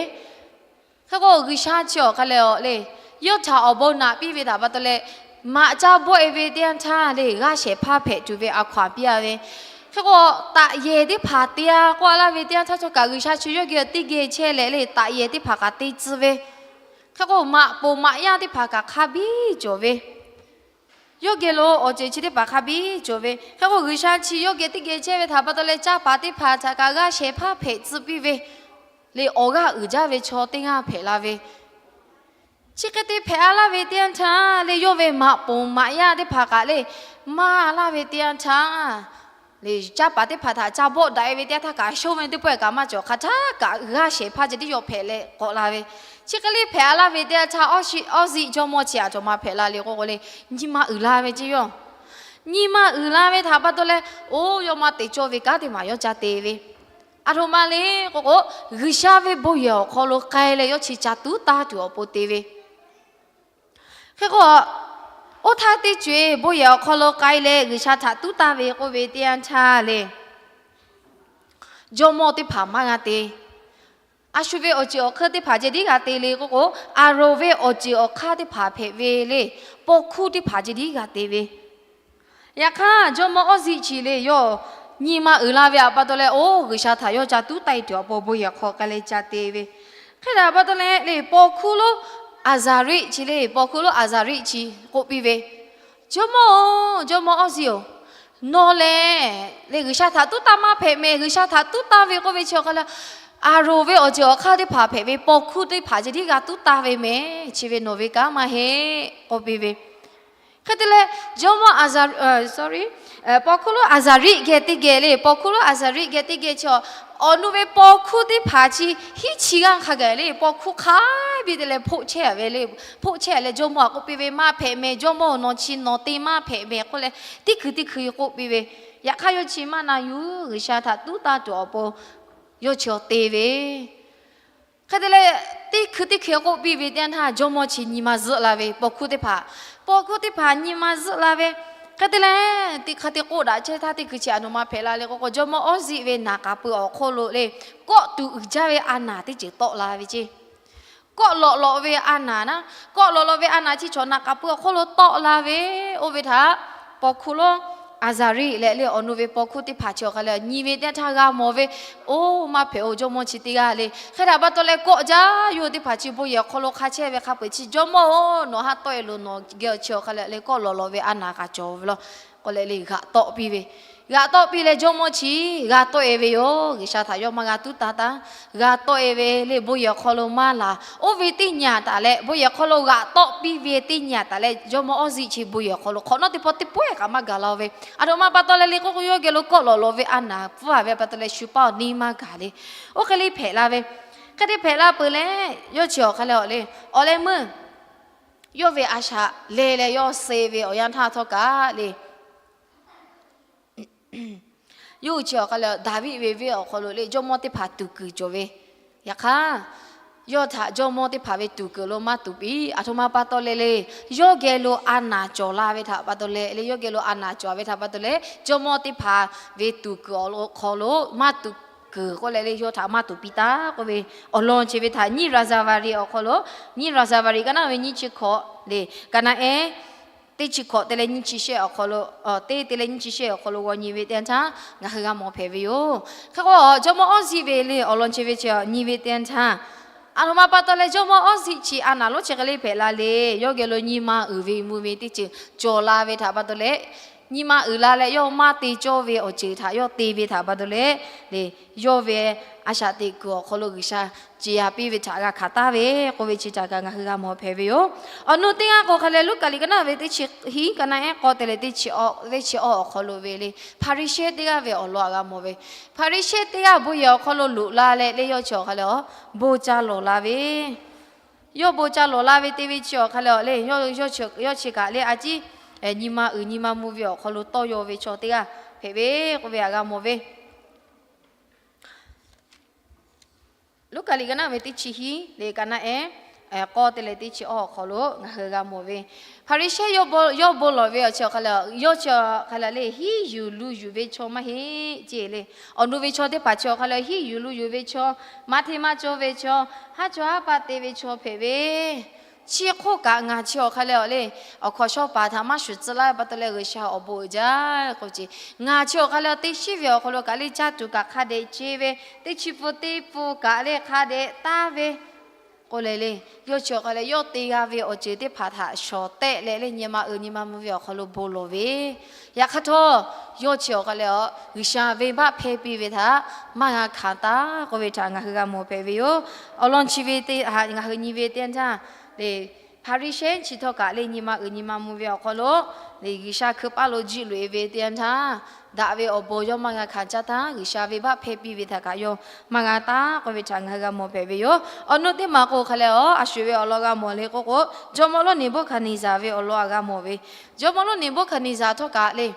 hk'e k'o G'uiˬsha chi awˬ hk'aˇ leh awˬ le, yawˇ htaꞈ awˬ bon naꞈ piˇ ve htaꞈ pa taw leh, maꞈ caˇ bawˆ e ve teˇ yanˇ htaˇ le, g'aˇ shehˍ hpaˇ hpehꞈ tuˬ ve a hkaw-anˬ piˇ a ve. Hk'e k'o, taꞈ yehˬ teˇ hpaˍ te a k'oˆ a laˇ ve teˇ yanˇ htaˇ htawˇ kaꞈ, G'uiˬsha chi yawˇ geh teˇ geh chehˇ leh le, taꞈ yehˬ teˇ hpaˍ kaꞈ te tcuh ve. Hk'e k'o, maꞈ poˍ maꞈ yaˇ teˇ hpaˍ kaꞈ hk'a biˇ cawˬ ve, yawˇ geh lo awˬ ceuˬ chi teˇ hpaˍ hk'a biˇ cawˬ ve. Hk'e k'o, G'uiˬsha chi yawˇ geh teˇ geh chehˇ ve htaꞈ pa taw leh, caˇ paˍ teˇ hpaˍ htaꞈ kaꞈ g'aˇ shehˍ hpaˇ hpehꞈ tcuh piˇ ve le, awˬ g'aˇ uiˍ jaˇ ve chaw teˇ g'aˇ hpehꞈ la ve. Chi hk'e te hpehꞈ a laˇ ve teˇ yanˇ htaˇ le, yawˇ ve maꞈ poˍ maꞈ yaˇ teˇ hpaˍ kaꞈ le, maˇ laˇ ve teˇ yanˇ htaˇ le, caˇ paˍ teˇ hpaˍ htaꞈ ca bawˆ daꞈ e ve teˇ yanˇ htaˇ kaꞈ, shoˉ ve teˇ pawehˇ kaꞈ maˇ cawˬ, hk'aˬ htaˇ kaꞈ g'aˇ shehˍ hpaˇ ceh tiˉ yawˇ hpehꞈ leh k'awꞈ la ve. Chi hk'e le hpehꞈ a laˇ ve teˇ yanˇ htaˇ, Awˇziˆ jawˇmawˇ chi a htoꞈ ma hpehꞈ la le k'oˆ k'o le, nyi ma uiˍ la ve ceˇ yawˇ. Nyi ma uiˍ la ve htaꞈ pa taw leh, oˇ yawˇ maˇ te cawˇ ve kanˉ teˇ maˬ yawˇ ca te ve. A htoꞈ ma le k'oˆ k'o, G'uiˬsha ve bon yehˬ awˬ hk'aw lo k'ai leh yawˇ chi ca tuˉ taˇ tuˬ awˬ pon te ve. Hk'e k'o, oˇ htaˇ teˇ co-eˬ bon yehˬ awˬ hk'aw lo k'ai leh G'uiˬsha htaꞈ tuˉ taˇ ve k'oˆ ve teˇ yanˇ htaˇ le, jawˇmawˇ teˇ hpaˍ maˇ g'a te. A shu ve awˬ ceuˬ awˬ hk'aˇ teˇ hpaˍ ceh tiˉ g'a te le k'oˆ k'o, Aˍronˍ ve awˬ ceuˬ awˬ hk'aˇ teˇ hpaˍ hpehꞈ ve le, paw hkuˇ teˇ hpaˍ ceh tiˉ g'a te ve. Yaꞈ hk'aˇ, jawˇmawˇ Awˇziˆ chi le yawˇ nyi ma uiˍ la ve htaꞈ pa taw leh, oˇ G'uiˬsha htaꞈ yawˇ ca tuˉ taˇ tuˬ awˬ pon bon yehˬ hk'aw k'ai leh ca te ve. Hk'e htaꞈ pa taw leh le, paw hkuˇ lonˉ Aˍzaˍriˆ chi le, paw hkuˇ lonˉ Aˍzaˍriˆ chi k'oˆ piˇ ve, Jawˇmawˇ-oˬ, jawˇmawˇ Awˇziˆ-oˬ, nawˬ lehˬ le G'uiˬsha htaꞈ tuˉ taˇ maˇ hpehꞈ mehˍ. G'uiˬsha htaꞈ tuˉ taˇ ve k'oˆ ve chi awˬ hk'aˇ leh, Aˍronˍ ve awˬ ceuˬ awˬ hk'aˇ teˇ hpaˍ hpehꞈ ve paw hkuˇ teˇ hpaˍ ceh tiˉ g'a tuˉ taˇ ve mehˍ. Chi ve nawˬ ve kanˉ maˇ heˆ k'oˆ piˇ ve. Hk'e te leh, jawˇmawˇ Aˍzaˍ, sorry, paw hkuˇ lonˉ Aˍzaˍriˆ geh teˇ geh le, paw hkuˇ lonˉ Aˍzaˍriˆ geh teˇ geh chi awˬ nu ve paw hkuˇ teˇ hpaˍ chi hiˉ chi g'aˇ hk'a gaˬ le, paw hkuˇ hk'a biˇ te leh hpoˆ chehˇ ve le. Hpoˆ chehˇ leh jawˇmawˇ htaꞈ k'oˆ piˇ ve, Maˇ hpehꞈ mehˍ, jawˇmawˇ-oˬ, nawˬ chi nawˬ te maˇ hpehꞈ mehˍ k'oˆ leh, teˇ hkui teˇ hkui k'oˆ piˇ ve. Yaꞈ hk'aˇ yawˇ chi maˇ na yuˬ, G'uiˬsha htaꞈ tuˉ taˇ tuˬ awˬ pon yawˇ chi te ve. Hk'e te leh, teˇ hkui teˇ hkui k'oˆ piˇ ve teˇ yanˇ htaˇ, jawˇmawˇ chi nyi ma zuhˆ la ve, paw hkuˇ teˇ hpaˍ, paw hkuˇ teˇ hpaˍ nyi ma zuhˆ la ve. Hk'e te leh, teˇ hk'aˇ teˇ k'oˆ daꞈ chehˇ htaˇ, teˇ hkui chi a htoꞈ ma hpehꞈ la le k'oˆ k'o, jawˇmawˇ Awˇziˆ ve naˍ k'aˍ pui awˬ hk'oˆ lo le, kawˆ tuˬ uiˍ jaˇ ve a naˍ teˇ ceuˬ tawˆ la ve ceˇ. Kawˆ lawꞈ lawꞈ ve a naˍ naˉ, kawˆ lawꞈ lawꞈ ve a naˍ chi chaw naˍ k'aˍ pui awˬ hk'oˆ lo tawˆ la ve. Oˇ ve htaꞈ paw hkuˇ lonˉ Aˍzaˍriˆ leh le awˬ nu ve paw hkuˇ teˇ hpaˍ chi awˬ hk'aˇ leh nyi ve teˇ yanˇ htaˇ g'a mawˬ ve, Oˇ, maˇ hpehꞈ-oˬ, jawˇmawˇ chi teˇ g'aˇ le. Hk'e htaꞈ pa taw leh, kawˆ jaˇ yoˬ teˇ hpaˍ chi bon yehˬ hk'aw lo hk'a chehˇ ve hk'a peu-eˬ chi, Jawˇmawˇ-oˬ, nawˬ haˉ tawˆ e loˬ, nawˬ geh chi awˬ hk'aˇ leh le kawˆ lawꞈ lawꞈ ve a naˍ k'aꞈ cawˬ ve law k'oˆ leh le g'aꞈ tawˆ piˇ ve. G'aꞈ tawˆ piˇ leh, jawˇmawˇ chi g'a tawˆ e ve yoˬ. G'uiˬsha htaꞈ yawˇ maˇ g'a tuˉ taˇ taˇ, g'a tawˆ e ve le, bon yehˬ hk'aw lo maˇ laˬ. Oˇ ve teˇ nyi-a taˍ leh, bon yehˬ hk'aw lo g'aꞈ tawˆ piˇ ve teˇ nyi-a taˍ leh, jawˇmawˇ Awˇziˆ chi bon yehˬ hk'aw lo hk'awꞈ nawˉ teˇ pawˆ teˇ pawehˇ kaꞈ maˇ gaˬ la ve. A htoꞈ ma pa taw leh le k'oˆ k'o, yawˇ geh lo kawˆ lawꞈ lawꞈ ve a naˍ pfuhˇ-a ve pa taw leh, shu paˇ awˬ neˇ maˇ gaˬ le. Oˇ hk'e le hpehꞈ la ve. Hk'e te hpehꞈ la peuˬ leh, yawˇ chi awˬ hk'aˇ leh awˬ le, awˬ leh meuˇ yawˇ ve a shaꞈ leh leh yawˇ suh ve awˬ yanˇ htaˇ htawˇ kaꞈ le, yawˇ hui chi awˬ hk'aˇ leh Daˍviˆ ve venˇ awˬ hk'aw lo le jawˇmawˇ teˇ hpaˍ tuˍ kuiˬ cawˬ ve. Yaꞈ hk'aˇ, yawˇ htaꞈ jawˇmawˇ teˇ hpaˍ ve tuˍ kuiˬ lo maˇ tuˍ piˇ. A htoꞈ ma pa taw leh le, yawˇ geh lo a naˍ cawˬ la ve htaꞈ pa taw leh le, yawˇ geh lo a naˍ cawˬ ve htaꞈ pa taw leh, jawˇmawˇ teˇ hpaˍ ve tuˍ kuiˬ awˬ hk'aw lo maˇ tuˍ kuiˬ k'oˆ leh le, yawˇ htaꞈ maˇ tuˍ piˇ taˍ k'oˆ ve awˬ lawn chi ve htaꞈ nyiˇ Raˍzaˍvaˍriˍ awˬ hk'aw lo, nyiˇ Raˍzaˍvaˍriˍ kaˉ naˉ ve nyiˇ chi hkawꞈ le, kaꞈ na eˉ teˇ chi hkawꞈ te leh nyiˇ chi shehˆ awˬ hk'aw lo, teˇ te leh nyiˇ chi shehˆ awˬ hk'aw lo g'aw nyi ve teˇ yanˇ htaˇ ngaˬ hui g'a mawˬ hpehꞈ ve yoˬ. Hk'e k'o, jawˇmawˇ Awˇziˆ ve le awˬ lawn chi ve chi nyi ve teˇ yanˇ htaˇ, a htoꞈ ma pa taw leh jawˇmawˇ Awˇziˆ chi a naˍ lonˉ chi hk'e le hpehꞈ la le. Yawˇ geh lo nyi ma uiˍ ve mvuh ve teˇ ceuˬ cawˬ la ve htaꞈ pa taw leh, nyi ma uiˍ la leh yawˇ maˇ te cawˇ ve awˬ ceuˬ htaꞈ yawˇ te ve htaꞈ pa taw leh, le, yawˇ ve a shaꞈ teꞈ kuiˬ awˬ hk'aw lo G'uiˬsha ceˬ yaꞈ piˇ ve htaꞈ g'a hkanˍ taˍ ve k'oˆ ve chi htaꞈ kaꞈ ngaˬ hui g'a mawˬ hpehꞈ ve yoˬ. Awˬ nu teˇ g'aˇ k'o hk'a leh Luˉkaꞈ liꞈ ka naˆ ve teˇ chi hiˉ, ka naˆ ehˉ k'awˇ te leh teˇ chi awˇ, teˇ chi awˇ awˬ hk'aw lo ve le, Hpaˍriˍsehˇ teˇ g'aˇ ve awˬ lawn htaꞈ g'a mawˬ ve. Hpaˍriˍsehˇ teˇ g'aˇ bon yehˬ awˬ hk'aw lo loꞈ la leh le, yawˇ chi awˬ hk'a leh a, bon ca lawˬ la ve. Yawˇ bon ca lawˬ la ve te ve chi awˬ hk'a leh a le, yawˇ chi kaꞈ le a ciˉ nyi ma uiˍ nyi ma mvuh ve awˬ hk'aw lo tawˇ yaw ve chaw teˇ g'aˇ hpehꞈ ve k'oˆ ve htaꞈ g'a mawˬ ve. Luˉkaꞈ liꞈ ka naˆ ve teˇ chi hiˉ le, ka naˆ ehˉ k'awˇ te leh teˇ chi awˇ awˬ hk'aw lo ngaˬ hui g'a mawˬ ve. Hpaˍriˍsehˇ yawˇ bon lawˬ ve awˬ chi awˬ hk'a leh, yawˇ chi awˬ hk'a leh le hiˉ yuˬ lu yuˬ ve chaw maˇ heˆ ceˇ le. Awˬ nu ve chaw teˇ hpaˍ chi awˬ hk'a leh hiˉ yuˬ lu yuˬ ve chaw, maˇ hteˇ maˇ cawˇ ve chaw, haˉ chawˇ haˉ paˆ te ve chaw hpehꞈ ve. Chi hk'oˆ kaꞈ ngaˬ chi awˬ hk'a leh a le, awˬ hkawnˍ shawˉ paˍ htaꞈ maˇ shuˍ tcuh laˇ ve pa taw leh G'uiˬsha awˬ bon uiˍ jaˇ k'oˆ ce. Ngaˬ chi awˬ hk'a leh teˇ shiˉ ve awˬ hk'aw lo kaꞈ le caˇ tuˬ kaꞈ hk'a dehꞈ ce ve, teˇ chi pun teˇ pun kaꞈ le hk'a dehꞈ taˍ ve k'oˆ leh le, yawˇ chi awˬ hk'a leh yawˇ te g'a ve awˬ ceuˬ teˇ hpaˍ htaꞈ shawˍ tehˆ leh le, nyi ma uiˍ nyi ma mvuh ve awˬ hk'aw lo bon lawˬ ve. Yaꞈ hk'aˇ htawˇ, yawˇ chi awˬ hk'a leh a, G'uiˬsha venˇbaˆ hpehˇ piˇ ve htaꞈ maˇ g'a hkanˍ taˍ k'oˆ ve htaꞈ ngaˬ hui g'a mawˬ hpehꞈ ve yoˬ. Awˬ lawn chi ve teˇ ha ngaˬ hui nyi ve teˇ yanˇ htaˇ le, Hpaˍriˍsehˇ chi htawˇ kaꞈ le nyi ma uiˍ nyi ma mvuh ve awˬ hk'aw lo le, G'uiˬsha hkui paˇ lo jiˆ loꞈ e ve teˇ yanˇ htaˇ, daꞈ ve awˬ bon yawˇ maˇ g'a hkanˍ caˇ htaˇ, G'uiˬsha venˇbaˆ hpehˇ piˇ ve htaꞈ kaꞈ yawˇ maˇ g'a taˍ k'oˆ ve htaꞈ ngaˬ hui g'a mawˬ hpehꞈ ve yoˬ. Awˬ nu teˇ maˬ k'o hk'a leh a, a shuˍ ve awˬ lawn g'a mawˬ le k'oˆ k'o, jawˇmawˇ lonˉ Neˍboˆhkaˍneˍzaˍ ve awˬ lawn g'a mawˬ ve. Jawˇmawˇ lonˉ Neˍboˆhkaˍneˍzaˍ htawˇ kaꞈ le,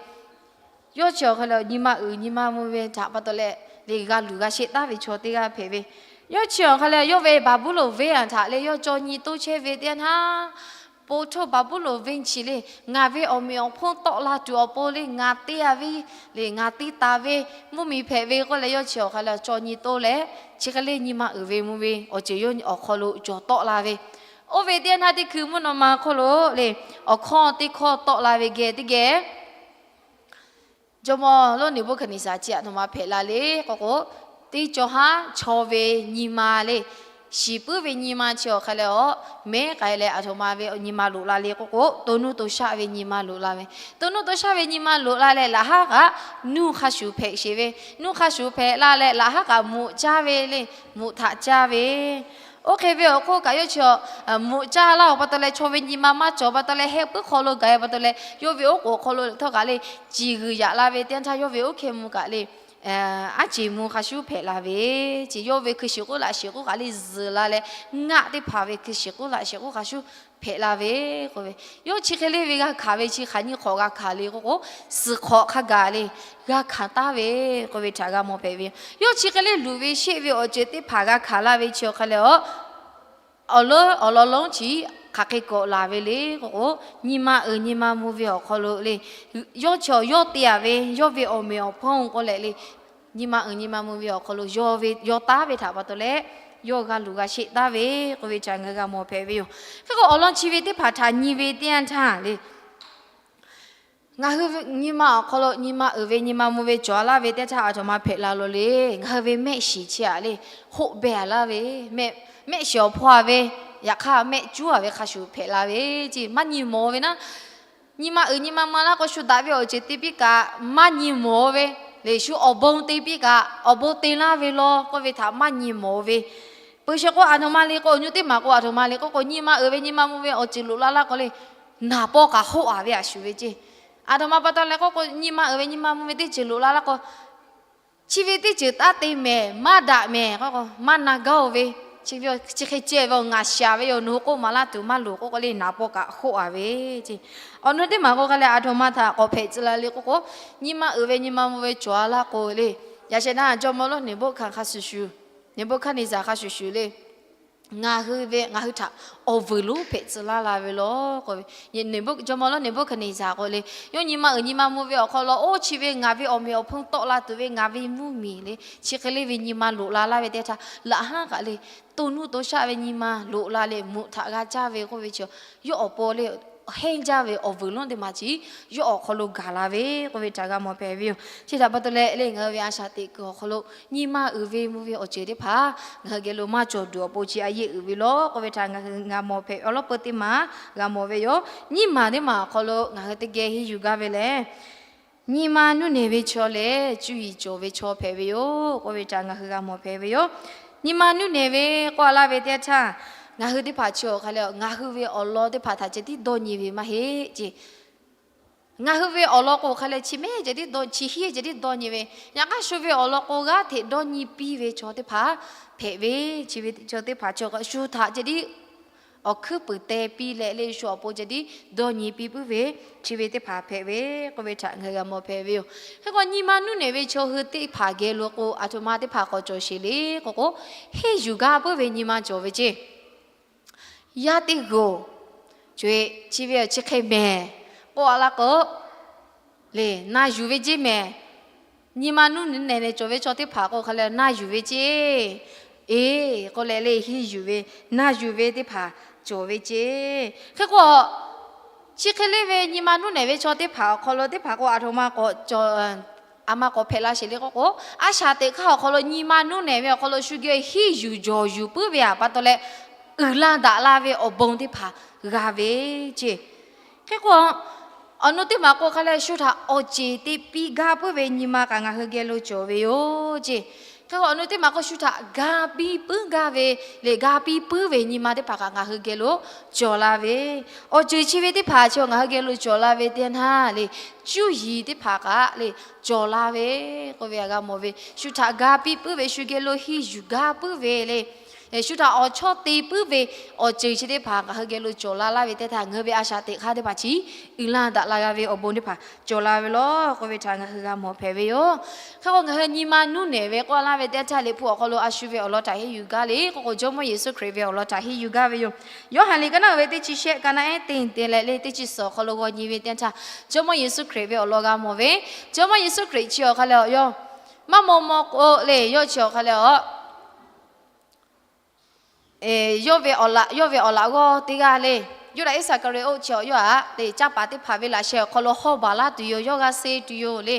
yawˇ chi awˬ hk'a leh nyi ma uiˍ nyi ma mvuh ve htaꞈ pa taw leh le, g'a luˬ g'a sheˆ taˍ ve chaw teˇ g'aˇ hpehꞈ ve. Yawˇ chi awˬ hk'a leh yawˇ ve Baˍbuˍlonˍ venˇ a htaꞈ le yawˇ caw nyi toˇ chehˇ ve teˇ yanˇ htaˇ, po htoˇ Baˍbuˍlonˍ venˇ chi le, ngaˬ ve awˬ meꞈ awˬ hponˇ tawˆ la tuˬ awˬ pon le ngaˬ te a ve le, ngaˬ te taˍ ve mvuhˇmiˬ hpehꞈ ve k'oˆ leh yawˇ chi awˬ hk'a leh caw nyi toˇ leh, chi hk'e le nyi ma uiˍ ve mvuh ve awˬ ceuˬ yawˇ awˬ hk'aw lo cawˬ tawˆ la ve. Oˇ ve teˇ yanˇ htaˇ teˇ hkui mvuhˇ naw ma hk'oˆ lo le, awˬ hkawˇ teˇ hkawˇ tawˆ la ve geh teˇ geh Jawˇmawˇ lonˉ Neˍboˆhkaˍneˍzaˍ chi aˬ htoꞈ ma hpehꞈ la le k'oˆ k'o, teˇ cawˬ haˉ chaw ve nyi ma le, shiˍ puiˉ ve nyi ma chi awˬ hk'a leh a, mehˉ k'ai leh aˬ htoꞈ ma ve nyi ma loꞈ la le k'oˆ k'o, to nuˇ to shaˆ ve nyi ma loꞈ la ve. To nuˇ to shaˆ ve nyi ma loꞈ la leh laꞈ haˉ kaꞈ nuˇ hk'a shuˍ hpehꞈ sheˍ ve. Nuˇ hk'a shuˍ hpehꞈ la leh laꞈ haˉ kaꞈ mvuhꞈ caˇ ve le, mvuhꞈ htaꞈ caˇ ve. Oˇ hk'e ve awˬ hk'oˆ kaꞈ yawˇ chi mvuhꞈ caˇ laˇ awˬ pa taw leh chaw ve nyi ma maˇ cawˬ pa taw leh heh puiˉ hk'aw lo gaˬ e pa taw leh yawˇ ve oˉ k'oˍ hk'aw lo htawˇ kaꞈ le, ciˬ g'uiˬ yaꞈ la ve teˇ yanˇ htaˇ yawˇ ve oˇ hkeh mvuh kaꞈ le, aˉ ceˬ mvuh hk'a shuˉ hpehꞈ la ve. Chi yawˇ ve hkui shiˍ k'oˆ laꞈ shiˍ k'oˆ kaꞈ le zuhˬ la leh, ngaˆ teˇ hpaˍ ve hkui shiˍ k'oˆ laꞈ shiˍ k'oˆ hk'a shuˉ hpehꞈ la ve k'oˆ ve. Yawˇ chi hk'e le ve g'a hkanˍ ve chi hk'aˬ nyiˇ hk'awꞈ g'a hkanˍ le k'oˆ k'o, suhˍ hk'awꞈ hk'a gaˬ le g'a hkanˍ taˍ ve k'oˆ ve htaꞈ g'a mawˬ hpehꞈ ve. Yawˇ chi hk'e le luˬ ve sheˆ ve awˬ ceuˬ teˇ hpaˍ g'a hkanˍ laˇ ve chi awˬ hk'a leh a, awˬ lawˉ awˬ lawn lonˉ chi hk'aˬ hk'e kawꞈ laˬ ve le k'oˆ k'o, nyi ma uiˍ nyi ma mvuh ve awˬ hk'aw lo le, yawˇ chi awˬ yawˇ te a ve yawˇ ve awˬ meꞈ awˬ hponˇ k'oˆ leh le, nyi ma uiˍ nyi ma mvuh ve awˬ hk'aw lo yawˇ ve yawˇ taˉ ve htaꞈ pa taw leh, yawˇ g'a luˬ g'a sheˆ taˍ ve k'oˆ ve htaꞈ ngaˬ hui g'a mawˬ hpehꞈ ve yoˬ. Hk'e k'o awˬ lawn chi ve teˇ hpaˍ htaꞈ nyi ve teˇ yanˇ htaˇ le, ngaˬ hui nyi ma awˬ hk'aw lo nyi ma uiˍ ve nyi ma mvuh ve cawˬ a laˇ ve teˇ htaˇ aˬ htoꞈ ma hpehꞈ la lo le. Ngaˬ hui ve mehˆ shiˍ chi aꞈ le, hoˆ beh a laˇ ve, mehˆ shiˍ awˬ hpawˇ a ve, yaꞈ hk'aˇ mehˆ cuˉ a ve hk'a shuˍ hpehꞈ la ve ce. Maˇ nyi mawˬ ve naˉ, nyi ma uiˍ nyi ma mvuh laˇ k'o shu daꞈ ve awˬ ceuˬ te piˇ kaꞈ maˇ nyi mawˬ ve le. Shu awˬ bon te piˇ kaꞈ awˬ bon te laˇ ve law k'oˆ ve htaꞈ maˇ nyi mawˬ ve. Peuˬ sheˍ k'o aˬ htoꞈ ma le k'o, awˬ nyu teˇ maˬ k'o aˬ htoꞈ ma le k'oˆ k'o, nyi ma uiˍ ve nyi ma mvuh ve awˬ ceuˬ loꞈ la laˇ k'o le, naˍ paw kaꞈ hoˆ a ve a shuˍ ve ce. Aˬ htoꞈ ma pa taw leh k'oˆ k'o, nyi ma uiˍ ve nyi ma mvuh ve teˇ ceuˬ loꞈ la laˇ k'o, chi ve teˇ ceuˬ taˇ te mehˍ, maˇ daꞈ mehˍ k'oˆ k'o, maˇ na gaˇ oˬ ve, chi hk'e ceh ve awˬ ngaˬ shaˍ ve yoˬ, nawˬ hui k'oˆ maˍ laˇ tuˬ maˇ loˍ k'oˆ k'o le, naˍ paw kaꞈ hoˆ a ve ce. Awˬ nu teˇ maˬ k'o hk'a leh aˬ htoꞈ ma htaꞈ k'awꞈ hpehꞈ tcuh la le k'oˆ k'o, nyi ma uiˍ ve nyi ma mvuh ve cawˬ a laˇ k'o le, yaꞈ sheh naˉ jawˇmawˇ lonˉ Neˍboˆhkaˍ hk'a shuˍ shuˍ, Neˍboˆhkaˍneˍzaˍ hk'a shuˍ shuˍ le, ngaˬ hui ve ngaˬ hui htaꞈ awˬ vuiˬ lonˉ hpehꞈ tcuh laˇ la ve law k'o, jawˇmawˇ lonˉ Neˍboˆkaˍneˍzaˍ k'o le, yawˇ nyi ma uiˍ nyi ma mvuh ve awˬ hk'aw lo oˇ chi ve ngaˬ ve awˬ meꞈ awˬ hponˇ tawˆ la tuˬ ve ngaˬ ve mvuhˇmiˬ le, chi hk'e le ve nyi ma loꞈ la laˇ ve teˇ htaˇ, laꞈ haˉ kaꞈ le, to nuˇ to shaˆ ve nyi ma loꞈ la leh mvuhꞈ htaꞈ g'a caˇ ve k'oˆ ve chi, yawˇ awˬ pon le, hehnˇ jaˇ ve awˬ vuiˬ lonˉ teˇ maˬ chi yawˇ awˬ hk'aw lo gaˬ la ve k'oˆ ve htaꞈ g'a mawˬ hpehꞈ ve yoˬ. Chi htaꞈ pa taw leh le, ngaˬ hui ve a shaꞈ teꞈ kuiˬ awˬ hk'aw lo nyi ma uiˍ ve mvuh ve awˬ ceuˬ teˇ hpaˍ ngaˬ hui geh lo maˇ cawˬ duˬ awˬ pon chi a yeˆ uiˍ ve law k'oˆ ve htaꞈ ngaˬ hui g'a mawˬ hpehꞈ. Awˬ lawn peu teˇ maˬ g'a mawˬ ve yoˬ. Nyiˇ maˬ teˇ maˬ awˬ hk'aw lo ngaˬ hui teˇ geh henˇ yuˬ gaˇ ve lehˬ, Nyi ma nuˇ nehˬ ve chaw lehˬ, cuˇ yiˍ cawˬ ve chaw hpehꞈ ve yoˬ k'oˆ ve htaꞈ ngaˬ hui g'a mawˬ hpehꞈ ve yoˬ. Nyi ma nuˇ nehˬ ve k'oˆ laˇ ve teˇ yanˇ htaˇ, ngaˬ hui teˇ hpaˍ chi awˬ hk'a leh ngaˬ hui ve awˬ lawn teˇ hpaˍ htaꞈ ceh tiˉ dawˇ nyi ve maˇ heˆ ce. Ngaˬ hui ve awˬ lawn k'o hk'a leh chi mehˉ ceh tiˉ dawˇ, chi hiˉ ceh tiˉ dawˇ nyi ve, yaꞈ hk'aˇ shu ve awˬ lawn k'o g'aˇ hteꞈ dawˇ nyi piˇ ve chaw teˇ hpaˍ hpehꞈ ve, chi ve chaw teˇ hpaˍ chi shu htaꞈ ceh tiˉ awˬ hkuiˉ puiˍ te piˇ leh le shu awˬ pon ceh tiˉ dawˇ nyi piˇ puiˉ ve, chi ve teˇ hpaˍ hpehꞈ ve k'oˆ ve htaꞈ ngaˬ hui g'a mawˬ hpehꞈ ve yoˬ. Hk'e k'o nyi ma nuˇ nehˬ ve chaw hui teˇ hpaˍ geh lo k'o, aˬ htoꞈ ma teˇ hpaˍ k'awꞈ cawˬ sheˍ le k'o k'o, henˇ yuˬ gaˇ puiˉ ve nyi ma cawˬ ve ce. Yaˇ teˇ g'aˇ-oˬ, co-e chi ve awˬ chi hk'e mehˍ k'oˆ a laˇ k'o, le na yuˬ ve ceˇ mehˍ. Nyi ma nuˇ nehˬ nehˬ cawˬ ve chaw teˇ hpaˍ k'o hk'a leh na yuˬ ve ceˇ. Eˬ k'oˆ leh le henˇ yuˬ ve, na yuˬ ve teˇ hpaˍ cawˬ ve ceˇ. Hk'e k'o, chi hk'e le ve nyi ma nuˇ nehˬ ve chaw teˇ hpaˍ awˬ hk'aw lo teˇ hpaˍ k'o aˬ htoꞈ ma k'awꞈ cawˬ, aˬ ma k'awꞈ hpehꞈ la sheˍ le k'oˆ k'o, a shaꞈ teꞈ hk'aˇ awˬ hk'aw lo nyi ma nuˇ nehˬ ve awˬ hk'aw lo shu geh henˇ yuˬ jawˬ yuˬ puiˉ ve aꞈ pa taw leh, uiˍ la daꞈ la ve awˬ bon teˇ hpaˍ g'a ve ceˇ. Hk'e k'o, awˬ nu teˇ maˬ k'o hk'a leh shu htaꞈ awˬ ceˬ te piˇ gaˇ puiˉ ve nyi ma kaꞈ ngaˬ hui geh lo cawˬ ve yoˬ ceˇ. Hk'e k'o awˬ nu teˇ maˬ k'o shu htaꞈ ga piˇ puiˉ gaˇ ve, le ga piˇ puiˉ ve nyi ma teˇ hpaˍ kaꞈ ngaˬ hui geh lo cawˬ la ve, awˬ ceuˬ chi ve teˇ hpaˍ chi ngaˬ hui geh lo cawˬ la ve teˇ yanˇ htaˇ le, cuˇ yiˍ teˇ hpaˍ kaꞈ le cawˬ la ve k'oˆ ve htaꞈ g'a mawˬ ve, shu htaꞈ ga piˇ puiˉ ve, shu geh lo henˇ yuˬ gaˇ puiˉ ve le, shu htaꞈ awˬ chawˇ te puiˉ ve awˬ ceuˬ chi teˇ hpaˍ ngaˬ hui geh lo cawˬ la laˇ ve teˇ htaˇ, ngaˬ hui ve a shaꞈ teꞈ hk'aˇ teˇ hpaˍ chi uiˍ la daꞈ la g'a ve awˬ bon teˇ hpaˍ cawˬ la ve law k'oˆ ve htaꞈ ngaˬ hui g'a mawˬ hpehꞈ ve yoˬ. Hk'e k'o ngaˬ hui nyi ma nuˇ nehˬ ve k'oˆ laˇ ve teˇ htaˇ, Liꞈ hpu awˬ hk'aw lo a shu ve awˬ lawn htaꞈ henˇ yuˬ gaˇ le k'oˆ k'o, Jawˇmawˇ Yeˍsuˆ Hkriꞈ ve awˬ lawn htaꞈ henˇ yuˬ gaˇ ve yoˬ. Yoˇhanˬ liꞈ ka naˆ uiˍ ve teˇ chi shehˆ, ka naˆ ehˉ teˇ nyi te leh le teˇ chi suhˍ awˬ hk'aw lo g'aw nyi ve teˇ htaˇ, Jawˇmawˇ Yeˍsuˆ Hkriꞈ ve awˬ lawn g'a mawˬ ve, Jawˇmawˇ Yeˍsuˆ Hkriꞈ chi awˬ hk'a leh awˬ yawˇ maˇ maw maw k'o le, yawˇ chi awˬ hk'a leh awˬ yawˇ ve awˬ laꞈ, yawˇ ve awˬ laꞈ g'awˇ teˇ g'aˇ le, Yuˇdaꞈ Iˉsaˍkaˍriˍoˆ chi awˬ yawˇ htaꞈ le caˇ paˍ teˇ hpaˍ ve laꞈ sheh awˬ hk'aw lo hawˇ baˬ laˇ tuˬ yoˬ. Yawˇ g'a suh tuˬ yoˬ le.